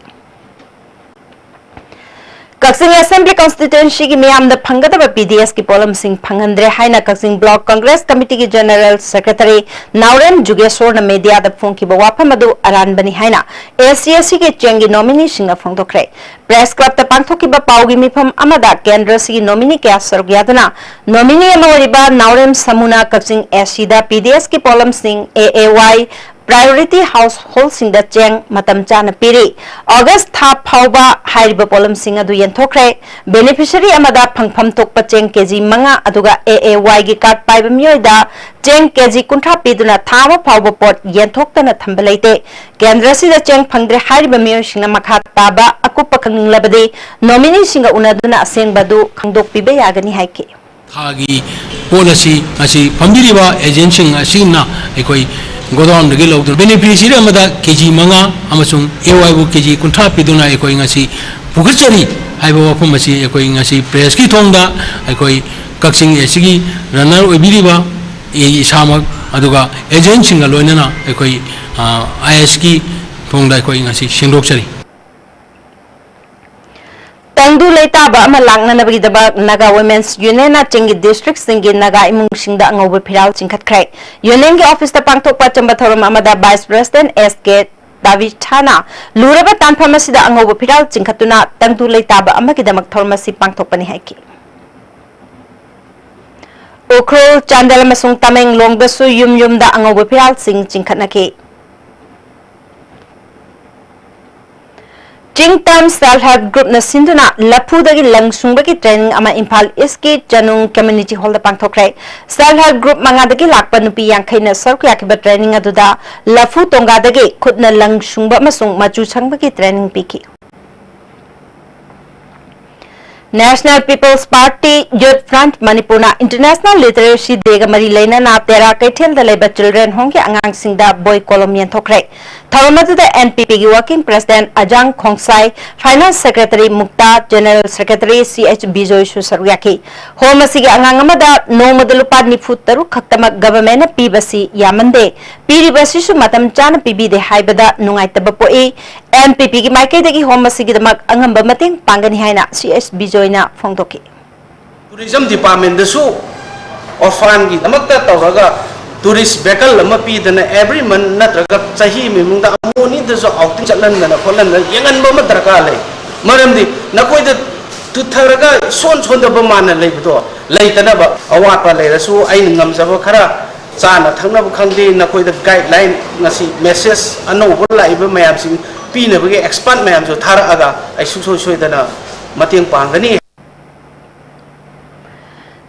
ꯀꯛꯆꯤꯡ ꯑꯦꯁꯦꯝꯕ꯭ꯂꯤ ꯀꯟꯁꯇꯤꯇ꯭ꯋꯦꯟꯁꯤꯒꯤ ꯃꯤꯌꯥꯝꯗ ꯐꯪꯒꯗꯕ ꯄꯤ ꯗꯤ ꯑꯦꯁꯀꯤ ꯄꯣꯠꯂꯝꯁꯤꯡ ꯐꯪꯍꯟꯗ꯭ꯔꯦ ꯍꯥꯏꯅ ꯀꯛꯆꯤꯡ ꯕ꯭ꯂꯣꯛ ꯀꯪꯒ꯭ꯔꯦꯁ ꯀꯃꯤꯇꯤꯒꯤ ꯖꯦꯅꯔꯦꯜ ꯁꯦꯀ꯭ꯔꯦꯇꯔꯤ ꯅꯥꯎꯔꯦꯝ ꯖꯨꯒꯦꯁꯣꯔꯅ ꯃꯦꯗꯤꯌꯥꯗ ꯐꯣꯡꯈꯤꯕ ꯋꯥꯐꯝ ꯑꯗꯨ ꯑꯔꯥꯟꯕꯅꯤ ꯍꯥꯏꯅ ꯑꯦ ꯁꯤ ꯑꯦ ꯁꯤꯒꯤ ꯆꯦꯡꯒꯤ ꯅꯣꯃꯤꯅꯤꯁꯤꯡꯅ ꯐꯣꯡꯗꯣꯛꯈ꯭ꯔꯦ꯫ ꯄ꯭ꯔꯦꯁ ꯀ꯭ꯂꯕꯇ ꯄꯥꯡꯊꯣꯛꯈꯤꯕ ꯄꯥꯎꯒꯤ ꯃꯤꯐꯝ ꯑꯃꯗ ꯀꯦꯟꯗ꯭ꯔꯁꯤꯒꯤ ꯅꯣꯃꯤꯅꯤ ꯀꯌꯥ ꯁꯔꯨꯛ ꯌꯥꯗꯨꯅ ꯅꯣꯃꯤꯅꯤ ꯑꯃ ꯑꯣꯏꯔꯤꯕ ꯅꯥꯎꯔꯦꯝ ꯁꯃꯨꯅ ꯀꯛꯆꯤꯡ ꯑꯦ ꯁꯤꯗ ꯄꯤ ꯗꯤ ꯑꯦꯁꯀꯤ ꯄꯣꯠꯂꯝꯁꯤꯡ, ꯑꯦ ꯑꯦ ꯋꯥꯏ, ꯄ꯭ꯔꯥꯏꯌꯣꯔꯤꯇꯤ ꯍꯥꯎꯁꯍꯣꯜꯁꯤꯡꯗ ꯆꯦꯡ ꯃꯇꯝ ꯆꯥꯅ ꯄꯤꯔꯤ꯫ ꯑꯣꯒꯁ ꯊꯥ ꯐꯥꯎꯕ ꯍꯥꯏꯔꯤꯕ ꯄꯣꯠꯂꯝꯁꯤꯡ ꯑꯗꯨ ꯌꯦꯟꯊꯣꯛꯈ꯭ꯔꯦ꯫ ꯕꯦꯅꯤꯐꯤꯁꯔꯤ ꯑꯃꯗ ꯐꯪꯐꯝ ꯊꯣꯛꯄ ꯆꯦꯡ ꯀꯦꯖꯤ ꯃꯉꯥ, ꯑꯗꯨꯒ ꯑꯦ ꯑꯦ ꯋꯥꯏꯒꯤ ꯀꯥꯔꯗ ꯄꯥꯏꯕ ꯃꯤꯑꯣꯏꯗ ꯆꯦꯡ ꯀꯦꯖꯤ ꯀꯨꯟꯊ꯭ꯔꯥ ꯄꯤꯗꯨꯅ ꯊꯥ ꯑꯃ ꯐꯥꯎꯕ ꯄꯣꯠ ꯌꯦꯟꯊꯣꯛꯇꯅ ꯊꯝꯕ ꯂꯩꯇꯦ꯫ ꯀꯦꯟꯗ꯭ꯔ ꯑꯁꯤꯗ ꯆꯦꯡ ꯐꯪꯗ꯭ꯔꯦ ꯍꯥꯏꯔꯤꯕ ꯃꯤꯑꯣꯏꯁꯤꯡꯅ ꯃꯈꯥ ꯇꯥꯕ ꯑꯀꯨꯞꯄ ꯈꯪꯅꯤꯡꯂꯕꯗꯤ ꯅꯣꯃꯤꯅꯤꯁꯤꯡꯒ ꯎꯅꯗꯨꯅ ꯑꯁꯦꯡꯕ ꯑꯗꯨ ꯈꯪꯗꯣꯛꯄꯤꯕ ꯌꯥꯒꯅꯤ ꯍꯥꯏꯈꯤ꯫ ꯊꯥꯒꯤ ꯄꯣꯠ ꯑꯁꯤ ꯉꯁꯤ ꯐꯝꯕꯤꯔꯤꯕ ꯑꯦꯖꯦꯟꯁꯤꯡ ꯑꯁꯤꯅ ꯑꯩꯈꯣꯏ ꯒꯣꯗꯥꯎꯟꯗꯒꯤ ꯂꯧꯗꯨꯅ ꯕꯦꯅꯤꯐꯤꯁꯔꯤ ꯑꯃꯗ ꯀꯦꯖꯤ ꯃꯉꯥ ꯑꯃꯁꯨꯡ ꯑꯦ ꯋꯥꯏꯕꯨ ꯀꯦꯖꯤ ꯀꯨꯟꯊ꯭ꯔꯥ ꯄꯤꯗꯨꯅ ꯑꯩꯈꯣꯏ ꯉꯁꯤ ꯄꯨꯈꯠꯆꯔꯤ ꯍꯥꯏꯕ ꯋꯥꯐꯝ ꯑꯁꯤ ꯑꯩꯈꯣꯏ ꯉꯁꯤ ꯄ꯭ꯔꯦꯁꯀꯤ ꯊꯣꯡꯗ ꯑꯩꯈꯣꯏ ꯀꯛꯆꯤꯡ ꯑꯦ ꯁꯤꯒꯤ ꯔꯟꯅꯔ ꯑꯣꯏꯕꯤꯔꯤꯕ ꯑꯩ ꯏꯁꯥꯃꯛ, ꯑꯗꯨꯒ ꯑꯦꯖꯦꯟꯁꯤꯡꯒ ꯂꯣꯏꯅꯅ ꯑꯩꯈꯣꯏ, ꯑ, ꯑꯥꯏ ꯑꯦꯁꯀꯤ ꯊꯣꯡꯗ ꯑꯩꯈꯣꯏ ꯉꯁꯤ ꯁꯦꯡꯗꯣꯛꯆꯔꯤ꯫ ꯇꯪꯗꯨ ꯂꯩꯇꯥꯕ ꯑꯃ ꯂꯥꯛꯅꯅꯕꯒꯤꯗꯃꯛ ꯅꯥꯒꯥ ꯋꯨꯃꯦꯟꯁ ꯌꯨꯅꯤꯌꯟꯅ ꯆꯤꯡꯒꯤ ꯗꯤꯁꯇ꯭ꯔꯤꯛꯁꯤꯡꯒꯤ ꯅꯥꯒꯥ ꯏꯃꯨꯡꯁꯤꯡꯗ ꯑꯉꯧꯕ ꯐꯤꯔꯥꯜ ꯆꯤꯡꯈꯠꯈ꯭ꯔꯦ꯫ ꯌꯨꯅꯤꯌꯟꯒꯤ ꯑꯣꯐꯤꯁꯇ ꯄꯥꯡꯊꯣꯛꯄ ꯑꯆꯝꯕ ꯊꯧꯔꯝ ꯑꯃꯗ ꯚꯥꯏꯁ ꯄ꯭ꯔꯦꯁꯤꯗꯦꯟꯠ ꯑꯦꯁ ꯀꯦ ꯇꯥꯕꯤꯊꯥꯅ ꯂꯨꯔꯕ ꯇꯥꯟꯐꯝ ꯑꯁꯤꯗ ꯑꯉꯧꯕ ꯐꯤꯔꯥꯜ ꯆꯤꯡꯈꯠꯇꯨꯅ ꯇꯪꯗꯨ ꯂꯩꯇꯥꯕ ꯑꯃꯒꯤꯗꯃꯛ ꯊꯧꯔꯝ ꯑꯁꯤ ꯄꯥꯡꯊꯣꯛꯄꯅꯤ ꯍꯥꯏꯈꯤ꯫ ꯎꯈ꯭ꯔꯨꯜ, ꯆꯥꯟꯗꯦꯜ ꯑꯃꯁꯨꯡ ꯇꯃꯦꯡꯂꯣꯡꯗꯁꯨ ꯌꯨꯝ ꯌꯨꯝꯗ ꯑꯉꯧꯕ ꯐꯤꯔꯥꯜꯁꯤꯡ ꯆꯤꯡꯈꯠꯅꯈꯤ꯫ ꯆꯤꯡꯇꯝ Self Help Groupꯅ ꯁꯤꯟꯗꯨꯅ ꯂꯐꯨꯗꯒꯤ ꯂꯪ ꯁꯨꯡꯕꯒꯤ training ꯑꯃ Imphal Eastꯀꯤ ꯆꯅꯨꯡ Community Hallꯗ ꯄꯥꯡꯊꯣꯛꯈ꯭ꯔꯦ꯫ Self Help Group ꯃꯉꯥꯗꯒꯤ ꯂꯥꯛꯄ ꯅꯨꯄꯤ ꯌꯥꯡꯈꯩꯅ ꯁꯔꯨꯛ ꯌꯥꯈꯤꯕ training ꯑꯗꯨꯗ ꯂꯐꯨ ꯇꯣꯡꯒꯥꯗꯒꯤ ꯈꯨꯠꯅ ꯂꯪ ꯁꯨꯡꯕ ꯑꯃꯁꯨꯡ ꯃꯆꯨ ꯁꯪꯕꯒꯤ training ꯄꯤꯈꯤ꯫ National People's Party Youth Front ꯃꯅꯤꯄꯨꯔꯅ International Literacy Dayꯒ ꯃꯔꯤ ꯂꯩꯅꯅ ꯇꯦꯔꯥ ꯀꯩꯊꯦꯜꯗ ꯂꯩꯕ Children Homeꯒꯤ ꯑꯉꯥꯡꯁꯤꯡꯗ ꯕꯣꯏ ꯀꯣꯂꯣꯝ ꯌꯦꯟꯊꯣꯛꯈ꯭ꯔꯦ꯫ ꯊꯧꯔꯝ ꯑꯗꯨꯗ NPPꯒꯤ Working President ꯑꯖꯥꯡ ꯈꯣꯡꯁꯥꯏ, Finance Secretary ꯃꯨꯛꯇꯥ, General Secretary ꯁꯤ ꯑꯩꯆ ꯕꯤꯖꯣꯏꯁꯨ ꯁꯔꯨꯛ ꯌꯥꯈꯤ꯫ Home ꯑꯁꯤꯒꯤ ꯑꯉꯥꯡ ꯑꯃꯗ ꯅꯣꯡꯃꯗ ꯂꯨꯄꯥ ꯅꯤꯐꯨ ꯇꯔꯨꯛ ꯈꯛꯇꯃꯛ governmentꯅ ꯄꯤꯕꯁꯤ ꯌꯥꯝꯃꯟꯗꯦ, ꯄꯤꯔꯤꯕ ꯑꯁꯤꯁꯨ ꯃꯇꯝ ꯆꯥꯅ ꯄꯤꯕꯤꯗꯦ ꯍꯥꯏꯕꯗ ꯅꯨꯡꯉꯥꯏꯇꯕ ꯄꯣꯛꯏ꯫ NPPꯒꯤ ꯃꯥꯏꯀꯩꯗꯒꯤ home ꯑꯁꯤꯒꯤꯗꯃꯛ ꯑꯉꯝꯕ ꯃꯇꯦꯡ ꯄꯥꯡꯒꯅꯤ ꯍꯥꯏꯅ ꯁꯤ ꯑꯩꯆ ꯕꯤꯖꯣꯏꯅ ꯐꯣꯡꯗꯣꯛꯈꯤ꯫ Tourism Departmentꯗꯁꯨ orphanꯒꯤꯗꯃꯛꯇ ꯇꯧꯔꯒ tourist vehicle ꯑꯃ ꯄꯤꯗꯅ every month ꯅꯠꯇ꯭ꯔꯒ ꯆꯍꯤ ꯑꯃꯒꯤ ꯃꯅꯨꯡꯗ ꯑꯃꯨꯛ ꯑꯅꯤꯗꯁꯨ outing ꯆꯠꯍꯟꯗꯅ ꯈꯣꯠꯍꯟꯗꯅ ꯌꯦꯡꯍꯟꯕ ꯑꯃ ꯗꯔꯀꯥꯔ ꯂꯩ꯫ ꯃꯔꯝꯗꯤ ꯅꯈꯣꯏꯗ ꯇꯨꯊꯔꯒ ꯏꯁꯣꯟ ꯁꯣꯟꯗꯕ ꯃꯥꯟꯅ ꯂꯩꯕꯗꯣ ꯂꯩꯇꯅꯕ, ꯑꯋꯥꯠꯄ ꯂꯩꯔꯁꯨ ꯑꯩꯅ ꯉꯝꯖꯕ ꯈꯔ ꯆꯥꯅ ꯊꯛꯅꯕ ꯈꯪꯗꯦ, ꯅꯈꯣꯏꯗ guideline, ꯉꯁꯤ message ꯑꯅꯧꯕ ꯂꯥꯛꯏꯕ ꯃꯌꯥꯝꯁꯤꯡ ꯄꯤꯅꯕꯒꯤ expert ꯃꯌꯥꯝꯁꯨ ꯊꯥꯔꯛꯑꯒ ꯑꯩ ꯁꯨꯡꯁꯣꯏ ꯁꯣꯏꯗꯅ ꯃꯇꯦꯡ ꯄꯥꯡꯒꯅꯤ꯫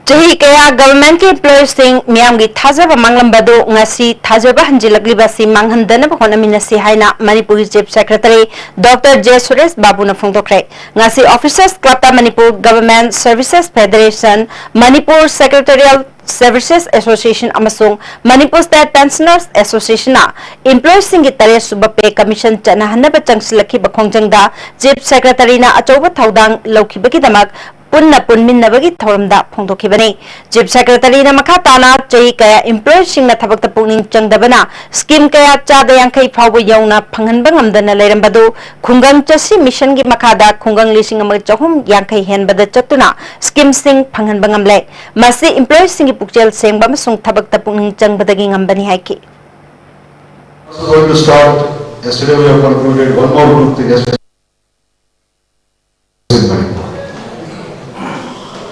ꯆꯍꯤ ꯀꯌꯥ governmentꯀꯤ employeeꯁꯤꯡ ꯃꯤꯌꯥꯝꯒꯤ ꯊꯥꯖꯕ ꯃꯥꯡꯂꯝꯕꯗꯨ ꯉꯁꯤ ꯊꯥꯖꯕ ꯍꯟꯖꯤꯜꯂꯛꯂꯤꯕ ꯑꯁꯤ ꯃꯥꯡꯍꯟꯗꯅꯕ ꯍꯣꯠꯅꯃꯤꯟꯅꯁꯤ ꯍꯥꯏꯅ ꯃꯅꯤꯄꯨꯔꯒꯤ Chief Secretary Doctor J Suresh ꯕꯥꯕꯨꯅ ꯐꯣꯡꯗꯣꯛꯈ꯭ꯔꯦ꯫ ꯉꯁꯤ Officers Clubꯇ Manipur Government Services Federation, Manipur Secretarial Services Association ꯑꯃꯁꯨꯡ Manipur State Pensioners Associationꯅ employeeꯁꯤꯡꯒꯤ ꯇꯔꯦꯠ ꯁꯨꯕ pay commission ꯆꯠꯅꯍꯟꯅꯕ ꯆꯪꯁꯤꯜꯂꯛꯈꯤꯕ ꯈꯣꯡꯖꯪꯗ Chief Secretaryꯅ ꯑꯆꯧꯕ ꯊꯧꯗꯥꯡ ꯂꯧꯈꯤꯕꯒꯤꯗꯃꯛ ꯄꯨꯟꯅ ꯄꯨꯟꯃꯤꯟꯅꯕꯒꯤ ꯊꯧꯔꯝꯗ ꯐꯣꯡꯗꯣꯛꯈꯤꯕꯅꯤ꯫ Chief Secretaryꯅ ꯃꯈꯥ ꯇꯥꯅ ꯆꯍꯤ ꯀꯌꯥ employeeꯁꯤꯡꯅ ꯊꯕꯛꯇ ꯄꯨꯛꯅꯤꯡ ꯆꯪꯗꯕꯅ scheme ꯀꯌꯥ ꯆꯥꯗ ꯌꯥꯡꯈꯩ ꯐꯥꯎꯕ ꯌꯧꯅ ꯐꯪꯍꯟꯕ ꯉꯝꯗꯅ ꯂꯩꯔꯝꯕꯗꯨ ꯈꯨꯡꯒꯪ ꯆꯠꯁꯤ missionꯒꯤ ꯃꯈꯥꯗ ꯈꯨꯡꯒꯪ ꯂꯤꯁꯤꯡ ꯑꯃꯒ ꯆꯍꯨꯝ ꯌꯥꯡꯈꯩ ꯍꯦꯟꯕꯗ ꯆꯠꯇꯨꯅ schemeꯁꯤꯡ ꯐꯪꯍꯟꯕ ꯉꯝꯂꯦ꯫ ꯃꯁꯤ employeeꯁꯤꯡꯒꯤ ꯄꯨꯛꯆꯦꯜ ꯁꯦꯡꯕ ꯑꯃꯁꯨꯡ ꯊꯕꯛꯇ ꯄꯨꯛꯅꯤꯡ ꯆꯪꯕꯗꯒꯤ ꯉꯝꯕꯅꯤ ꯍꯥꯏꯈꯤ꯫ Also going to start, yesterday we have concluded one more group thing, especially in Manipur.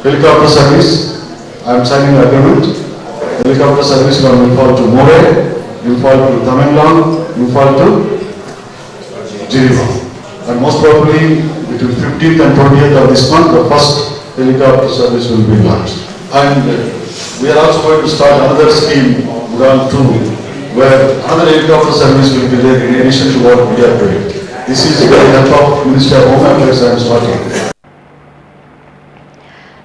Helicopter service, I am signing agreement. Helicopter service from Imphal to Moreh, Imphal to Tamenglong, Imphal to Jiribam. And most probably, between fifteenth and twentieth of this month, the first helicopter service will be launched. And uh, we are also going to start another scheme, Udan two, where another helicopter service will be there in addition to what we are doing. This is with the help of Ministry of Home Affairs I am starting.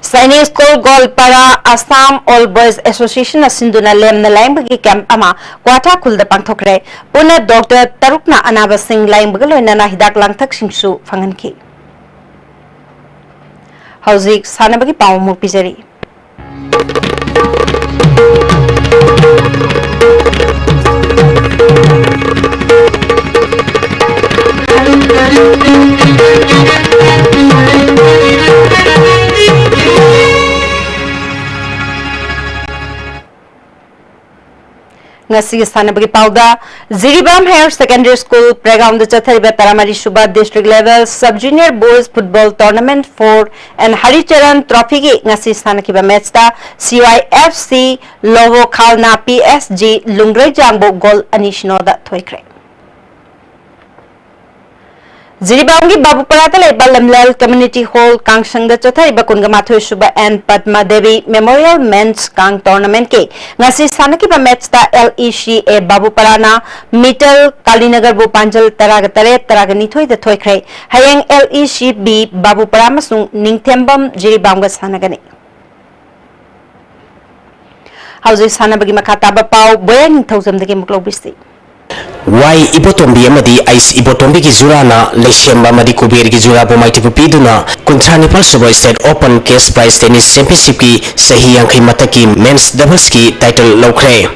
Sainik School Goalpara, Assam All Boys Association ꯑꯁꯤꯟꯗꯨꯅ ꯂꯦꯝꯅ ꯂꯥꯌꯦꯡꯕꯒꯤ camp ꯑꯃ ꯀ꯭ꯋꯥꯊꯥ ꯈꯨꯜꯗ ꯄꯥꯡꯊꯣꯛꯈ꯭ꯔꯦ꯫ ꯄꯨꯟꯅ doctor ꯇꯔꯨꯛꯅ ꯑꯅꯥꯕꯁꯤꯡ ꯂꯥꯌꯦꯡꯕꯒ ꯂꯣꯏꯅꯅ ꯍꯤꯗꯥꯛ ꯂꯥꯡꯊꯛꯁꯤꯡꯁꯨ ꯐꯪꯍꯟꯈꯤ꯫ ꯍꯧꯖꯤꯛ ꯁꯥꯟꯅꯕꯒꯤ ꯄꯥꯎ ꯑꯃꯨꯛ ꯄꯤꯖꯔꯤ꯫ ꯉꯁꯤꯒꯤ ꯁꯥꯟꯅꯕꯒꯤ ꯄꯥꯎꯗ, ꯖꯤꯔꯤꯕꯥꯝ Higher Secondary School playgroundꯗ ꯆꯠꯊꯔꯤꯕ ꯇꯔꯥꯃꯔꯤ ꯁꯨꯕ District Level Sub Junior Boys Football Tournament for and Haricharan Trophyꯒꯤ ꯉꯁꯤ ꯁꯥꯟꯅꯈꯤꯕ ꯃꯦꯠꯁꯇ C Y F C Lobo ꯈꯥꯜꯅ P S G ꯂꯨꯡꯒ꯭ꯔꯩꯖꯥꯡꯕꯨ ꯒꯣꯜ ꯑꯅꯤ ꯁꯤꯅꯣꯗ ꯊꯣꯏꯈ꯭ꯔꯦ꯫ ꯖꯤꯔꯤꯕꯥꯝꯒꯤ ꯕꯥꯕꯨꯄꯔꯥꯗ ꯂꯩꯕ ꯂꯝꯂꯦꯜ Community Hall ꯀꯥꯡꯁꯪꯗ ꯆꯠꯊꯔꯤꯕ ꯀꯨꯟꯒ ꯃꯥꯊꯣꯏ ꯁꯨꯕ ꯑꯦꯟ ꯄꯗꯃꯥ ꯗꯦꯕꯤ Memorial Men's ꯀꯥꯡ Tournamentꯀꯤ ꯉꯁꯤ ꯁꯥꯟꯅꯈꯤꯕ ꯃꯦꯠꯁꯇ L E C A ꯕꯥꯕꯨꯄꯔꯥꯅ ꯃꯤꯇꯜ ꯀꯥꯂꯤꯅꯒꯔꯕꯨ ꯄꯥꯟꯖꯜ ꯇꯔꯥꯒ ꯇꯔꯦꯠ, ꯇꯔꯥꯒ ꯅꯤꯊꯣꯏꯗ ꯊꯣꯏꯈ꯭ꯔꯦ꯫ ꯍꯌꯦꯡ L E C B ꯕꯥꯕꯨꯄꯔꯥ ꯑꯃꯁꯨꯡ ꯅꯤꯡꯊꯦꯝꯕꯝ ꯖꯤꯔꯤꯕꯥꯝꯒ ꯁꯥꯟꯅꯒꯅꯤ꯫ ꯍꯧꯖꯤꯛ ꯁꯥꯟꯅꯕꯒꯤ ꯃꯈꯥ ꯇꯥꯕ ꯄꯥꯎ ꯕꯣꯌꯥ ꯅꯤꯡꯊꯧꯖꯝꯗꯒꯤ ꯑꯃꯨꯛ ꯂꯧꯕꯤꯁꯤ꯫ ꯋꯥꯏ ꯏꯕꯣꯇꯣꯝꯕꯤ ꯑꯃꯗꯤ ꯑꯩꯁ ꯏꯕꯣꯇꯣꯝꯕꯤꯒꯤ ꯖꯨꯔꯥꯅ ꯂꯩꯁꯦꯝꯕ ꯑꯃꯗꯤ ꯀꯨꯕꯦꯔꯒꯤ ꯖꯨꯔꯥꯕꯨ ꯃꯥꯏꯊꯤꯕ ꯄꯤꯗꯨꯅ ꯀꯨꯟꯊ꯭ꯔꯥ ꯅꯤꯄꯥꯜ ꯁꯨꯕ State Open Cash Prize Tennis Championshipꯀꯤ ꯆꯍꯤ ꯌꯥꯡꯈꯩ ꯃꯊꯛꯀꯤ Men's Doublesꯀꯤ title ꯂꯧꯈ꯭ꯔꯦ꯫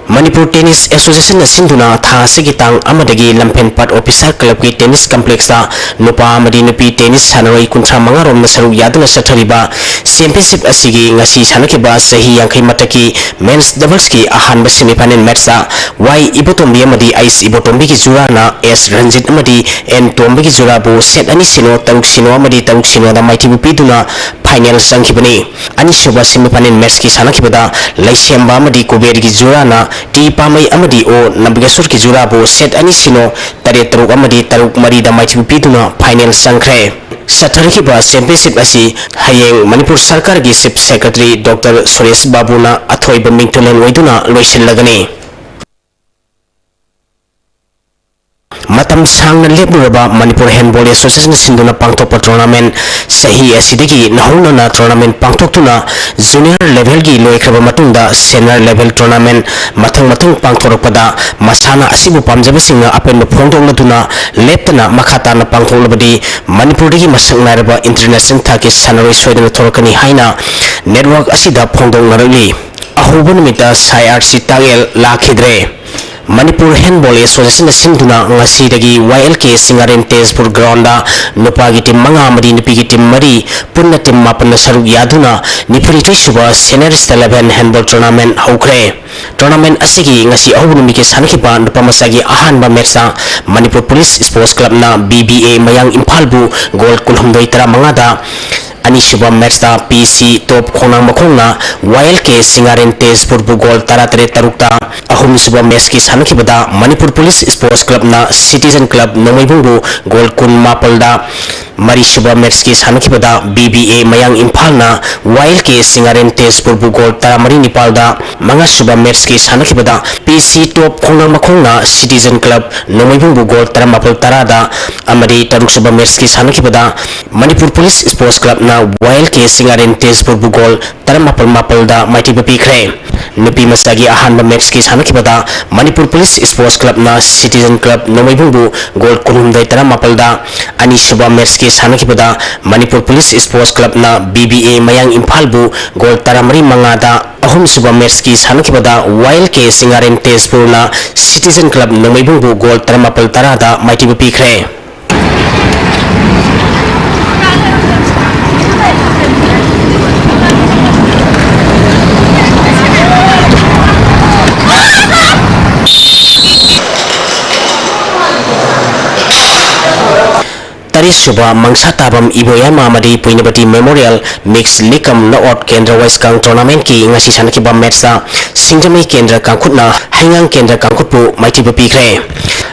ꯃꯅꯤꯄꯨꯔ Tennis Associationꯅ ꯁꯤꯟꯗꯨꯅ ꯊꯥ ꯑꯁꯤꯒꯤ ꯇꯥꯡ ꯑꯃꯗꯒꯤ ꯂꯝꯐꯦꯟꯄꯥꯠ Officer Clubꯀꯤ Tennis Complexꯇ ꯅꯨꯄꯥ ꯑꯃꯗꯤ ꯅꯨꯄꯤ tennis ꯁꯥꯟꯅꯔꯣꯏ ꯀꯨꯟꯊ꯭ꯔꯥ ꯃꯉꯥ ꯔꯣꯝꯅ ꯁꯔꯨꯛ ꯌꯥꯗꯨꯅ ꯆꯠꯊꯔꯤꯕ championship ꯑꯁꯤꯒꯤ ꯉꯁꯤ ꯁꯥꯟꯅꯈꯤꯕ ꯆꯍꯤ ꯌꯥꯡꯈꯩ ꯃꯊꯛꯀꯤ Men's Doublesꯀꯤ ꯑꯍꯥꯟꯕ semifinal matchꯇ ꯋꯥꯏ ꯏꯕꯣꯇꯣꯝꯕꯤ ꯑꯃꯗꯤ ꯑꯩꯁ ꯏꯕꯣꯇꯣꯝꯕꯤꯒꯤ ꯖꯨꯔꯥꯅ ꯑꯦꯁ ꯔꯟꯖꯤꯠ ꯑꯃꯗꯤ ꯑꯦꯟ ꯇꯣꯝꯕꯒꯤ ꯖꯨꯔꯥꯕꯨ ꯁꯦꯠ ꯑꯅꯤ ꯁꯤꯅꯣ, ꯇꯔꯨꯛ ꯁꯤꯅꯣ ꯑꯃꯗꯤ ꯇꯔꯨꯛ ꯁꯤꯅꯣꯗ ꯃꯥꯏꯊꯤꯕ ꯄꯤꯗꯨꯅ ꯐꯥꯏꯅꯦꯜ ꯆꯪꯈꯤꯕꯅꯤ꯫ ꯑꯅꯤꯁꯨꯕ ꯁꯦꯃꯤꯐꯥꯏꯅꯦꯜ ꯃꯦꯠꯆꯀꯤ ꯁꯥꯟꯅꯈꯤꯕꯗ ꯂꯩꯁꯦꯝꯕ ꯑꯃꯗꯤ ꯀꯨꯕꯦꯔꯒꯤ ꯖꯨꯔꯥꯅ ꯇꯤ ꯄꯥꯃꯩ ꯑꯃꯗꯤ ꯑꯣ ꯅꯕꯒꯦꯁꯣꯔꯒꯤ ꯖꯨꯔꯥꯕꯨ ꯁꯦꯠ ꯑꯅꯤ ꯁꯤꯅꯣ, ꯇꯔꯦꯠ ꯇꯔꯨꯛ ꯑꯃꯗꯤ ꯇꯔꯨꯛ ꯃꯔꯤꯗ ꯃꯥꯏꯊꯤꯕ ꯄꯤꯗꯨꯅ ꯐꯥꯏꯅꯦꯜ ꯆꯪꯈ꯭ꯔꯦ꯫ ꯆꯠꯊꯔꯤꯕ ꯆꯦꯝꯄꯤꯌꯟꯁꯤꯞ ꯑꯁꯤ ꯍꯌꯦꯡ ꯃꯅꯤꯄꯨꯔ ꯁꯔꯀꯥꯔꯒꯤ ꯆꯤꯐ ꯁꯦꯀ꯭ꯔꯦꯇꯔꯤ ꯗꯣꯛꯇꯔ ꯁꯨꯔꯦꯁ ꯕꯥꯕꯨꯅ ꯑꯊꯣꯏꯕ ꯃꯤꯡꯊꯣꯜꯍꯦꯟ ꯑꯣꯏꯗꯨꯅ ꯂꯣꯏꯁꯤꯜꯂꯒꯅꯤ꯫ ꯃꯇꯝ ꯁꯥꯡꯅ ꯂꯦꯞꯂꯨꯔꯕ ꯃꯅꯤꯄꯨꯔ ꯍꯦꯟꯕꯣꯜ ꯑꯦꯁꯣꯁꯤꯌꯦꯁꯟꯅ ꯁꯤꯟꯗꯨꯅ ꯄꯥꯡꯊꯣꯛꯄ ꯇꯣꯔꯅꯥꯃꯦꯟ, ꯆꯍꯤ ꯑꯁꯤꯗꯒꯤ ꯅꯧꯍꯧꯅꯅ ꯇꯣꯔꯅꯥꯃꯦꯟ ꯄꯥꯡꯊꯣꯛꯇꯨꯅ ꯖꯨꯅꯤꯌꯔ ꯂꯦꯚꯦꯜꯒꯤ ꯂꯣꯏꯈ꯭ꯔꯕ ꯃꯇꯨꯡꯗ ꯁꯦꯅꯤꯌꯔ ꯂꯦꯚꯦꯜ ꯇꯣꯔꯅꯥꯃꯦꯟ ꯃꯊꯪ ꯃꯊꯪ ꯄꯥꯡꯊꯣꯔꯛꯄꯗ ꯃꯁꯥꯟꯅ ꯑꯁꯤꯕꯨ ꯄꯥꯝꯖꯕꯁꯤꯡꯅ ꯑꯄꯦꯟꯕ ꯐꯣꯡꯗꯣꯛꯂꯗꯨꯅ ꯂꯦꯞꯇꯅ ꯃꯈꯥ ꯇꯥꯅ ꯄꯥꯡꯊꯣꯛꯂꯕꯗꯤ ꯃꯅꯤꯄꯨꯔꯗꯒꯤ ꯃꯁꯛ ꯅꯥꯏꯔꯕ ꯏꯟꯇꯔꯅꯦꯁꯅꯦꯜ ꯊꯥꯛꯀꯤ ꯁꯥꯟꯅꯔꯣꯏ ꯁꯣꯏꯗꯅ ꯊꯣꯔꯛꯀꯅꯤ ꯍꯥꯏꯅ ꯅꯦꯠꯋꯥꯔꯛ ꯑꯁꯤꯗ ꯐꯣꯡꯗꯣꯛꯅꯔꯛꯂꯤ꯫ ꯑꯍꯧꯕ ꯅꯨꯃꯤꯠꯇ ꯁꯥꯏ ꯑꯥꯔꯁꯤ ꯇꯥꯡꯉꯦꯜ ꯂꯥꯛꯈꯤꯗ꯭ꯔꯦ꯫ ꯃꯅꯤꯄꯨꯔ ꯍꯦꯟꯕꯣꯜ ꯑꯦꯁꯣꯁꯤꯌꯦꯁꯟꯅ ꯁꯤꯟꯗꯨꯅ ꯉꯁꯤꯗꯒꯤ ꯋꯥꯏ ꯑꯦꯜ ꯀꯦ ꯁꯤꯡꯒꯥꯔꯦꯟ ꯇꯦꯖꯄꯨꯔ ꯒ꯭ꯔꯥꯎꯟꯗ ꯅꯨꯄꯥꯒꯤ ꯇꯤꯝ ꯃꯉꯥ ꯑꯃꯗꯤ ꯅꯨꯄꯤꯒꯤ ꯇꯤꯝ ꯃꯔꯤ, ꯄꯨꯟꯅ ꯇꯤꯝ ꯃꯥꯄꯟꯅ ꯁꯔꯨꯛ ꯌꯥꯗꯨꯅ ꯅꯤꯐꯨꯅꯤꯊꯣꯏ ꯁꯨꯕ senior state level handball tournament ꯍꯧꯈ꯭ꯔꯦ꯫ ꯇꯣꯔꯅꯥꯃꯦꯟ ꯑꯁꯤꯒꯤ ꯉꯁꯤ ꯑꯍꯧꯕ ꯅꯨꯃꯤꯠꯀꯤ ꯁꯥꯟꯅꯈꯤꯕ ꯅꯨꯄꯥ ꯃꯆꯥꯒꯤ ꯑꯍꯥꯟꯕ ꯃꯦꯠꯆꯇ ꯃꯅꯤꯄꯨꯔ ꯄꯨꯂꯤꯁ ꯁ꯭ꯄꯣꯔꯠꯁ ꯀ꯭ꯂꯕꯅ ꯕꯤ ꯕꯤ ꯑꯦ ꯃꯌꯥꯡ ꯏꯝꯐꯥꯜꯕꯨ ꯒꯣꯜ ꯀꯨꯟꯍꯨꯝꯗꯣꯏ ꯇꯔꯥꯃꯉꯥꯗ, ꯑꯅꯤꯁꯨꯕ ꯃꯦꯠꯆꯇ ꯄꯤ ꯁꯤ ꯇꯣꯞ ꯈꯣꯡꯅꯥꯡ ꯃꯈꯣꯡꯅ ꯋꯥꯏ ꯑꯦꯜ ꯀꯦ ꯁꯤꯡꯒꯥꯔꯦꯟ ꯇꯦꯖꯄꯨꯔꯕꯨ ꯒꯣꯜ ꯇꯔꯥꯇꯔꯦꯠ ꯇꯔꯨꯛꯇ, ꯑꯍꯨꯝꯁꯨꯕ ꯃꯦꯠꯆꯀꯤ ꯁꯥꯟꯅꯈꯤꯕꯗ ꯃꯅꯤꯄꯨꯔ ꯄꯨꯂꯤꯁ ꯁ꯭ꯄꯣꯔꯠꯁ ꯀ꯭ꯂꯕꯅ ꯁꯤꯇꯤꯖꯟ ꯀ꯭ꯂꯕ ꯅꯣꯡꯃꯩꯕꯨꯡꯕꯨ ꯒꯣꯜ ꯀꯨꯟ ꯃꯥꯄꯜꯗ, ꯃꯔꯤꯁꯨꯕ ꯃꯦꯠꯆꯀꯤ ꯁꯥꯟꯅꯈꯤꯕꯗ ꯕꯤ ꯕꯤ ꯑꯦ ꯃꯌꯥꯡ ꯏꯝꯐꯥꯜꯅ ꯋꯥꯏ ꯑꯦꯜ ꯀꯦ ꯁꯤꯡꯒꯥꯔꯦꯟ ꯇꯦꯖꯄꯨꯔꯕꯨ ꯒꯣꯜ ꯇꯔꯥꯃꯔꯤ ꯅꯤꯄꯥꯜꯗ, ꯃꯉꯥꯁꯨꯕ ꯃꯦꯠꯆꯀꯤ ꯁꯥꯟꯅꯈꯤꯕꯗ ꯄꯤ ꯁꯤ ꯇꯣꯞ ꯈꯣꯡꯅꯥꯡ ꯃꯈꯣꯡꯅ ꯁꯤꯇꯤꯖꯟ ꯀ꯭ꯂꯕ ꯅꯣꯡꯃꯩꯕꯨꯡꯕꯨ ꯒꯣꯜ ꯇꯔꯥꯃꯥꯄꯜ ꯇꯔꯥꯗ ꯑꯃꯗꯤ ꯇꯔꯨꯛꯁꯨꯕ ꯃꯦꯠꯆꯀꯤ ꯁꯥꯟꯅꯈꯤꯕꯗ ꯃꯅꯤꯄꯨꯔ ꯄꯨꯂꯤꯁ ꯁ꯭ꯄꯣꯔꯠꯁ ꯀ꯭ꯂꯕꯅ ꯋꯥꯏ ꯑꯦꯜ ꯀꯦ ꯁꯤꯡꯒꯥꯔꯦꯟ ꯇꯦꯖꯄꯨꯔꯕꯨ ꯒꯣꯜ ꯇꯔꯥꯃꯥꯄꯜ ꯃꯥꯄꯜꯗ ꯃꯥꯏꯊꯤꯕ ꯄꯤꯈ꯭ꯔꯦ꯫ ꯅꯨꯄꯤ ꯃꯆꯥꯒꯤ ꯑꯍꯥꯟꯕ ꯃꯦꯠꯆꯀꯤ ꯁꯥꯟꯅꯈꯤꯕꯗ ꯃꯅꯤꯄꯨꯔ ꯄꯨꯂꯤꯁ ꯁ꯭ꯄꯣꯔꯠꯁ ꯀ꯭ꯂꯕꯅ ꯁꯤꯇꯤꯖꯟ ꯀ꯭ꯂꯕ ꯅꯣꯡꯃꯩꯕꯨꯡꯕꯨ ꯒꯣꯜ ꯀꯨꯟꯍꯨꯝꯗꯣꯏ ꯇꯔꯥꯃꯥꯄꯜꯗ, ꯑꯅꯤꯁꯨꯕ ꯃꯦꯠꯆꯀꯤ ꯁꯥꯟꯅꯈꯤꯕꯗ ꯃꯅꯤꯄꯨꯔ ꯄꯨꯂꯤꯁ ꯁ꯭ꯄꯣꯔꯠꯁ ꯀ꯭ꯂꯕꯅ ꯕꯤ ꯕꯤ ꯑꯦ ꯃꯌꯥꯡ ꯏꯝꯐꯥꯜꯕꯨ ꯒꯣꯜ ꯇꯔꯥꯃꯔꯤ ꯃꯉꯥꯗ, ꯑꯍꯨꯝꯁꯨꯕ ꯃꯦꯠꯆꯀꯤ ꯁꯥꯟꯅꯈꯤꯕꯗ ꯋꯥꯏ ꯑꯦꯜ ꯀꯦ ꯁꯤꯡꯒꯥꯔꯦꯟ ꯇꯦꯖꯄꯨꯔꯅ ꯁꯤꯇꯤꯖꯟ ꯀ꯭ꯂꯕ ꯅꯣꯡꯃꯩꯕꯨꯡꯕꯨ ꯒꯣꯜ ꯇꯔꯥꯃꯥꯄꯜ ꯇꯔꯥꯗ ꯃꯥꯏꯊꯤꯕ ꯄꯤꯈ꯭ꯔꯦ꯫ ꯇꯔꯦꯠꯁꯨꯕ ꯃꯪꯁꯥ ꯇꯥꯕꯝ ꯏꯕꯣꯌꯥꯏꯃ ꯑꯃꯗꯤ ꯄꯨꯏꯅꯕꯇꯤ ꯃꯦꯃꯣꯔꯤꯌꯦꯜ ꯃꯤꯛꯁ ꯂꯤꯛ ꯀꯝ ꯅꯣꯛ ꯑꯥꯎꯠ ꯀꯦꯟꯗ꯭ꯔ ꯋꯥꯏꯁ ꯀꯥꯡ ꯇꯣꯔꯅꯥꯃꯦꯟꯠꯀꯤ ꯉꯁꯤ ꯁꯥꯟꯅꯈꯤꯕ ꯃꯦꯠꯁꯇ ꯁꯤꯡꯖꯃꯩ ꯀꯦꯟꯗ꯭ꯔ ꯀꯥꯡꯈꯨꯠꯅ ꯍꯩꯉꯥꯡ ꯀꯦꯟꯗ꯭ꯔ ꯀꯥꯡꯈꯨꯠꯄꯨ ꯃꯥꯏꯊꯤꯕ ꯄꯤꯈ꯭ꯔꯦ꯫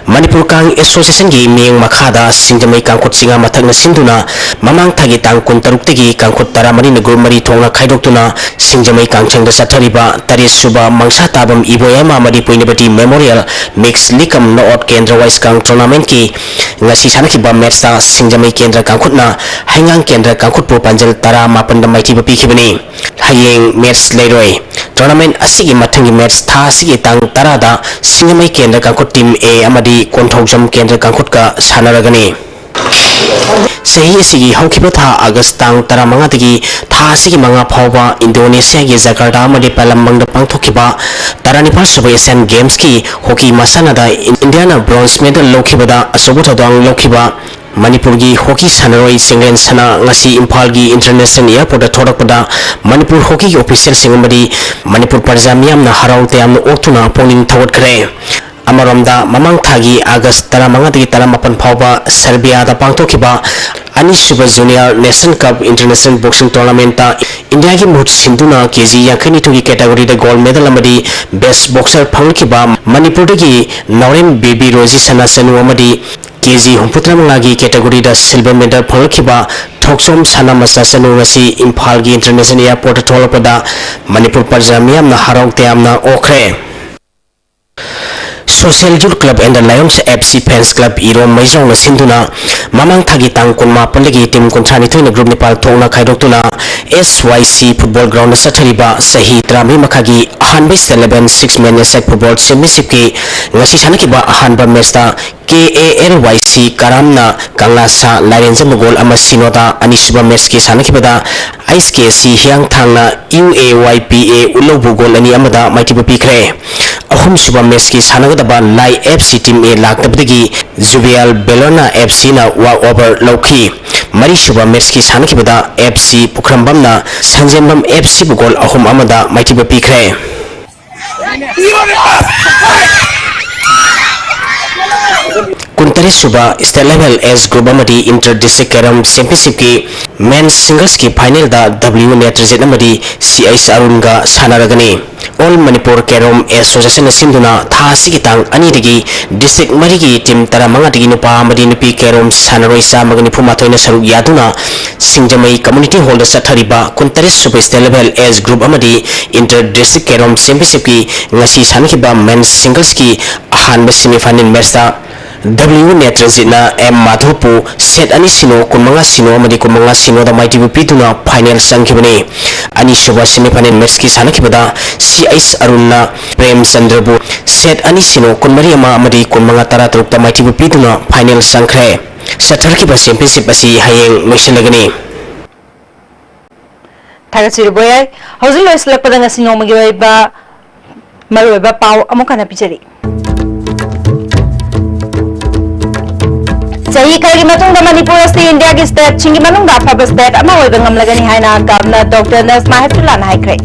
ꯃꯅꯤꯄꯨꯔ ꯀꯥꯡ ꯑꯦꯁꯣꯁꯤꯌꯦꯁꯟꯒꯤ ꯃꯤꯠꯌꯦꯡ ꯃꯈꯥꯗ ꯁꯤꯡꯖꯃꯩ ꯀꯥꯡꯈꯨꯠ ꯆꯤꯉꯥ ꯃꯊꯛꯅ ꯁꯤꯟꯗꯨꯅ ꯃꯃꯥꯡ ꯊꯥꯒꯤ ꯇꯥꯡ ꯀꯨꯟꯇꯔꯨꯛꯇꯒꯤ ꯀꯥꯡꯈꯨꯠ ꯇꯔꯥꯃꯔꯤꯅ ꯒ꯭ꯔꯨꯞ ꯃꯔꯤ ꯊꯣꯛꯅ ꯈꯥꯏꯗꯣꯛꯇꯨꯅ ꯁꯤꯡꯖꯃꯩ ꯀꯥꯡꯁꯪꯗ ꯆꯠꯊꯔꯤꯕ ꯇꯔꯦꯠꯁꯨꯕ ꯃꯪꯁꯥ ꯇꯥꯕꯝ ꯏꯕꯣꯌꯥꯏꯃ ꯑꯃꯗꯤ ꯄꯨꯏꯅꯕꯇꯤ ꯃꯦꯃꯣꯔꯤꯌꯦꯜ ꯃꯤꯛꯁ ꯂꯤꯛ ꯀꯝ ꯅꯣꯛ ꯑꯥꯎꯠ ꯀꯦꯟꯗ꯭ꯔ ꯋꯥꯏꯁ ꯀꯥꯡ ꯇꯣꯔꯅꯥꯃꯦꯟꯠꯀꯤ ꯉꯁꯤ ꯁꯥꯟꯅꯈꯤꯕ ꯃꯦꯠꯁꯇ ꯁꯤꯡꯖꯃꯩ ꯀꯦꯟꯗ꯭ꯔ ꯀꯥꯡꯈꯨꯠꯅ ꯍꯩꯉꯥꯡ ꯀꯦꯟꯗ꯭ꯔ ꯀꯥꯡꯈꯨꯠꯄꯨ ꯄꯥꯟꯖꯜ ꯇꯔꯥꯃꯥꯄꯟꯗ ꯃꯥꯏꯊꯤꯕ ꯄꯤꯈꯤꯕꯅꯤ꯫ ꯍꯌꯦꯡ ꯃꯦꯠꯁ ꯂꯩꯔꯣꯏ꯫ ꯇꯣꯔꯅꯥꯃꯦꯟꯠ ꯑꯁꯤꯒꯤ ꯃꯊꯪꯒꯤ ꯃꯦꯠꯁ ꯊꯥ ꯑꯁꯤꯒꯤ ꯇꯥꯡ ꯇꯔꯥꯗ ꯁꯤꯡꯖꯃꯩ ꯀꯦꯟꯗ꯭ꯔ ꯀꯥꯡꯈꯨꯠ ꯇꯤꯝ ꯑꯦ ꯑꯃꯗꯤ ꯀꯣꯟꯊꯧꯖꯝ ꯀꯦꯟꯗ꯭ꯔ ꯀꯥꯡꯈꯨꯠꯀ ꯁꯥꯟꯅꯔꯒꯅꯤ꯫ ꯆꯍꯤ ꯑꯁꯤꯒꯤ ꯍꯧꯈꯤꯕ ꯊꯥ ꯑꯥꯒꯁ ꯇꯥꯡ ꯇꯔꯥꯃꯉꯥꯗꯒꯤ ꯊꯥ ꯑꯁꯤꯒꯤ ꯃꯉꯥ ꯐꯥꯎꯕ ꯏꯟꯗꯣꯅꯦꯁꯤꯌꯥꯒꯤ ꯖꯀꯥꯔꯇꯥ ꯑꯃꯗꯤ ꯄꯥꯂꯝꯕꯪꯗ ꯄꯥꯡꯊꯣꯛꯈꯤꯕ ꯇꯔꯥꯅꯤꯄꯥꯜ ꯁꯨꯕ ꯑꯦꯁꯤꯌꯥꯟ ꯒꯦꯝꯁꯀꯤ ꯍꯣꯀꯤ ꯃꯁꯥꯟꯅꯗ ꯏꯟꯗꯤꯌꯥꯅ ꯕ꯭ꯔꯣꯟꯖ ꯃꯦꯗꯜ ꯂꯧꯈꯤꯕꯗ ꯑꯆꯧꯕ ꯊꯧꯗꯥꯡ ꯂꯧꯈꯤꯕ ꯃꯅꯤꯄꯨꯔꯒꯤ ꯍꯣꯀꯤ ꯁꯥꯟꯅꯔꯣꯏ ꯆꯤꯡꯂꯦꯟ ꯁꯅꯥ ꯉꯁꯤ ꯏꯝꯐꯥꯜꯒꯤ ꯏꯟꯇꯔꯅꯦꯁꯅꯦꯜ ꯑꯦꯌꯔꯄꯣꯔꯠꯇ ꯊꯣꯛꯂꯛꯄꯗ ꯃꯅꯤꯄꯨꯔ ꯍꯣꯀꯤꯒꯤ ꯑꯣꯐꯤꯁꯤꯌꯦꯜꯁꯤꯡ ꯑꯃꯗꯤ ꯃꯅꯤꯄꯨꯔ ꯄ꯭ꯔꯖꯥ ꯃꯤꯌꯥꯝꯅ ꯍꯔꯥꯎ ꯇꯌꯥꯝꯅ ꯑꯣꯛꯇꯨꯅ ꯄꯨꯛꯅꯤꯡ ꯊꯧꯒꯠꯈ꯭ꯔꯦ꯫ ꯑꯃꯔꯣꯝꯗ, ꯃꯃꯥꯡ ꯊꯥꯒꯤ ꯑꯥꯒꯁ ꯇꯔꯥꯃꯉꯥꯗꯒꯤ ꯇꯔꯥꯃꯥꯄꯟ ꯐꯥꯎꯕ ꯁꯔꯕꯤꯌꯥꯗ ꯄꯥꯡꯊꯣꯛꯈꯤꯕ ꯑꯅꯤꯁꯨꯕ ꯖꯨꯅꯤꯌꯔ ꯅꯦꯁꯟ ꯀꯞ ꯏꯟꯇꯔꯅꯦꯁꯅꯦꯜ ꯕꯣꯛꯁꯤꯡ ꯇꯣꯔꯅꯥꯃꯦꯟꯠꯇ ꯏꯟꯗꯤꯌꯥꯒꯤ ꯃꯍꯨꯠ ꯁꯤꯟꯗꯨꯅ ꯀꯦꯖꯤ ꯌꯥꯡꯈꯩꯅꯤꯊꯣꯏꯒꯤ ꯀꯦꯇꯥꯒꯣꯔꯤꯗ ꯒꯣꯜꯗ ꯃꯦꯗꯜ ꯑꯃꯗꯤ ꯕꯦꯁ꯭ꯠ ꯕꯣꯛꯁꯔ ꯐꯪꯂꯛꯈꯤꯕ ꯃꯅꯤꯄꯨꯔꯗꯒꯤ ꯅꯥꯎꯔꯦꯝ ꯕꯦꯕꯤ ꯔꯣꯖꯤ ꯁꯅꯥꯁꯅꯨ ꯑꯃꯗꯤ ꯀꯦꯖꯤ ꯍꯨꯝꯐꯨꯇꯔꯥꯃꯉꯥꯒꯤ ꯀꯦꯇꯥꯒꯣꯔꯤꯗ ꯁꯤꯜꯚꯔ ꯃꯦꯗꯜ ꯐꯪꯂꯛꯈꯤꯕ ꯊꯣꯛꯆꯣꯝ ꯁꯅꯥꯃꯆꯥ ꯆꯅꯨ ꯉꯁꯤ ꯏꯝꯐꯥꯜꯒꯤ ꯏꯟꯇꯔꯅꯦꯁꯅꯦꯜ ꯑꯦꯌꯔꯄꯣꯔꯠꯇ ꯊꯣꯛꯂꯛꯄꯗ ꯃꯅꯤꯄꯨꯔ ꯄ꯭ꯔꯖꯥ ꯃꯤꯌꯥꯝꯅ ꯍꯔꯥꯎ ꯇꯌꯥꯝꯅ ꯑꯣꯛꯈ꯭ꯔꯦ꯫ Social Youth Club and the Lions F C Fans Club ꯏꯔꯣꯝ ꯃꯩꯖꯥꯎꯅ ꯁꯤꯟꯗꯨꯅ ꯃꯃꯥꯡ ꯊꯥꯒꯤ ꯇꯥꯡ ꯀꯨꯟꯃꯥꯄꯟꯗꯒꯤ ꯇꯤꯝ ꯀꯨꯟꯊ꯭ꯔꯥꯅꯤꯊꯣꯏꯅ ꯒ꯭ꯔꯨꯞ ꯅꯤꯄꯥꯜ ꯊꯣꯛꯅ ꯈꯥꯏꯗꯣꯛꯇꯨꯅ S Y C football ground ꯆꯠꯊꯔꯤꯕ ꯆꯍꯤ ꯇꯔꯥꯃꯔꯤ ꯃꯈꯥꯒꯤ ꯑꯍꯥꯟꯕ state level six men aside football ꯆꯦꯝꯄꯤꯌꯟꯁꯤꯞꯀꯤ ꯉꯁꯤ ꯁꯥꯟꯅꯈꯤꯕ ꯑꯍꯥꯟꯕ ꯃꯦꯠꯁꯇ K A L Y C ꯀꯔꯥꯝꯅ ꯀꯪꯂꯥꯁꯥ ꯂꯥꯏꯔꯦꯟꯖꯝꯕ ꯒꯣꯜ ꯑꯃ ꯁꯤꯅꯣꯗ, ꯑꯅꯤꯁꯨꯕ ꯃꯦꯠꯁꯀꯤ ꯁꯥꯟꯅꯈꯤꯕꯗ ꯑꯩꯆ ꯀꯦ ꯁꯤ ꯍꯤꯌꯥꯡꯊꯥꯡꯅ ꯌꯨ ꯑꯦ ꯋꯥꯏ ꯄꯤ ꯑꯦ ꯎꯠꯂꯧꯕꯨ ꯒꯣꯜ ꯑꯅꯤ ꯑꯃꯗ ꯃꯥꯏꯊꯤꯕ ꯄꯤꯈ꯭ꯔꯦ꯫ ꯑꯍꯨꯝꯁꯨꯕ ꯃꯦꯠꯁꯀꯤ ꯁꯥꯟꯅꯒꯗꯕ ꯂꯥꯏ F C ꯇꯤꯝ ꯑꯦ ꯂꯥꯛꯇꯕꯗꯒꯤ ꯖꯨꯕꯤꯌꯥꯜ ꯕꯦꯂꯣꯔꯅꯥ F C ꯅ ꯋꯥꯛ ꯑꯣꯚꯔ ꯂꯧꯈꯤ꯫ ꯃꯔꯤꯁꯨꯕ ꯃꯦꯠꯁꯀꯤ ꯁꯥꯟꯅꯈꯤꯕꯗ F C ꯄꯨꯈ꯭ꯔꯝꯕꯝꯅ ꯁꯟꯖꯦꯝꯕꯝ F C ꯕꯨ ꯒꯣꯜ ꯑꯍꯨꯝ ꯑꯃꯗ ꯃꯥꯏꯊꯤꯕ ꯄꯤꯈ꯭ꯔꯦ꯫ ꯀꯨꯟꯇꯔꯦꯠ ꯁꯨꯕ State Level Age Group ꯑꯃꯗꯤ Inter District Carom Championshipꯀꯤ Men's Singlesꯀꯤ finalꯗ W ꯅꯦꯇ꯭ꯔꯖꯤꯠ ꯑꯃꯗꯤ C H ꯑꯔꯨꯟꯒ ꯁꯥꯟꯅꯔꯒꯅꯤ꯫ All Manipur Carom Associationꯅ ꯁꯤꯟꯗꯨꯅ ꯊꯥ ꯑꯁꯤꯒꯤ ꯇꯥꯡ ꯑꯅꯤꯗꯒꯤ district ꯃꯔꯤꯒꯤ team ꯇꯔꯥꯃꯉꯥꯗꯒꯤ ꯅꯨꯄꯥ ꯑꯃꯗꯤ ꯅꯨꯄꯤ carom ꯁꯥꯟꯅꯔꯣꯏ ꯆꯥꯝꯃꯒ ꯅꯤꯐꯨ ꯃꯥꯊꯣꯏꯅ ꯁꯔꯨꯛ ꯌꯥꯗꯨꯅ ꯁꯤꯡꯖꯃꯩ Community Hallꯗ ꯆꯠꯊꯔꯤꯕ ꯀꯨꯟꯇꯔꯦꯠ ꯁꯨꯕ State Level Age Group ꯑꯃꯗꯤ Inter District Carom Championshipꯀꯤ ꯉꯁꯤ ꯁꯥꯟꯅꯈꯤꯕ Men's Singlesꯀꯤ ꯑꯍꯥꯟꯕ semi final matchꯇ W ꯅꯦꯇ꯭ꯔꯖꯤꯠꯅ M ꯃꯥꯙꯣꯞꯄꯨ set ꯑꯅꯤ ꯁꯤꯅꯣ, ꯀꯨꯟꯃꯉꯥ ꯁꯤꯅꯣ ꯑꯃꯗꯤ ꯀꯨꯟꯃꯉꯥ ꯁꯤꯅꯣꯗ ꯃꯥꯏꯊꯤꯕ ꯄꯤꯗꯨꯅ final ꯆꯪꯈꯤꯕꯅꯤ꯫ ꯑꯅꯤꯁꯨꯕ semi final matchꯀꯤ ꯁꯥꯟꯅꯈꯤꯕꯗ C H ꯑꯔꯨꯟꯅ ꯄ꯭ꯔꯦꯝꯆꯟꯗ꯭ꯔꯕꯨ set ꯑꯅꯤ ꯁꯤꯅꯣ, ꯀꯨꯟꯃꯔꯤ ꯑꯃ ꯑꯃꯗꯤ ꯀꯨꯟꯃꯉꯥ ꯇꯔꯥꯇꯔꯨꯛꯇ ꯃꯥꯏꯊꯤꯕ ꯄꯤꯗꯨꯅ final ꯆꯪꯈ꯭ꯔꯦ꯫ ꯆꯠꯊꯔꯛꯈꯤꯕ championship ꯑꯁꯤ ꯍꯌꯦꯡ ꯂꯣꯏꯁꯤꯜꯂꯒꯅꯤ꯫ ꯊꯥꯒꯠꯆꯔꯤꯕ ꯌꯥꯏ꯫ ꯍꯧꯖꯤꯛ ꯂꯣꯏꯁꯤꯜꯂꯛꯄꯗ ꯉꯁꯤ ꯅꯣꯡꯃꯒꯤ ꯑꯣꯏꯕ ꯃꯔꯨꯑꯣꯏꯕ ꯄꯥꯎ ꯑꯃꯨꯛ ꯍꯟꯅ ꯄꯤꯖꯔꯤ꯫ ꯆꯍꯤ ꯈꯔꯒꯤ ꯃꯇꯨꯡꯗ ꯃꯅꯤꯄꯨꯔ ꯑꯁꯤ ꯏꯟꯗꯤꯌꯥꯒꯤ stateꯁꯤꯡꯒꯤ ꯃꯅꯨꯡꯗ ꯑꯐꯕ state ꯑꯃ ꯑꯣꯏꯕ ꯉꯝꯂꯒꯅꯤ ꯍꯥꯏꯅ Governor Doctor ꯅꯖꯃꯥ ꯍꯦꯞꯇꯨꯂꯥꯅ ꯍꯥꯏꯈ꯭ꯔꯦ꯫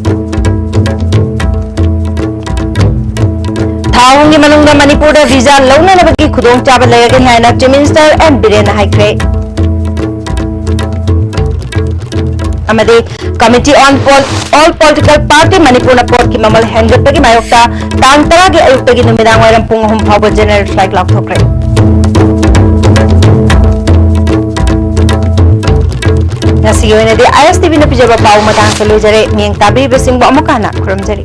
ꯊꯥ ꯑꯍꯨꯝꯒꯤ ꯃꯅꯨꯡꯗ ꯃꯅꯤꯄꯨꯔꯗ visa ꯂꯧꯅꯅꯕꯒꯤ ꯈꯨꯗꯣꯡꯆꯥꯕ ꯂꯩꯔꯒꯅꯤ ꯍꯥꯏꯅ Chief Minister N ꯕꯤꯔꯦꯟꯅ ꯍꯥꯏꯈ꯭ꯔꯦ꯫ ꯑꯃꯗꯤ Committee on Pol-, All Political Party ꯃꯅꯤꯄꯨꯔꯅ ꯄꯣꯠꯀꯤ ꯃꯃꯜ ꯍꯦꯟꯒꯠꯄꯒꯤ ꯃꯥꯌꯣꯛꯇ ꯇꯥꯡ ꯇꯔꯥꯒꯤ ꯑꯌꯨꯛꯇꯒꯤ ꯅꯨꯃꯤꯗꯥꯡ ꯋꯥꯏꯔꯝ ꯄꯨꯡ ꯑꯍꯨꯝ ꯐꯥꯎꯕ general strike ꯂꯥꯎꯊꯣꯛꯈ꯭ꯔꯦ꯫ ꯉꯁꯤꯒꯤ ꯑꯣꯏꯅꯗꯤ ISTVꯅ ꯄꯤꯖꯕ ꯄꯥꯎ ꯃꯇꯥꯡꯁꯤꯗ ꯂꯣꯏꯖꯔꯦ꯫ ꯃꯤꯠꯌꯦꯡ ꯇꯥꯕꯤꯔꯤꯕꯁꯤꯡꯕꯨ ꯑꯃꯨꯛ ꯍꯟꯅ ꯈꯨꯔꯨꯝꯖꯔꯤ꯫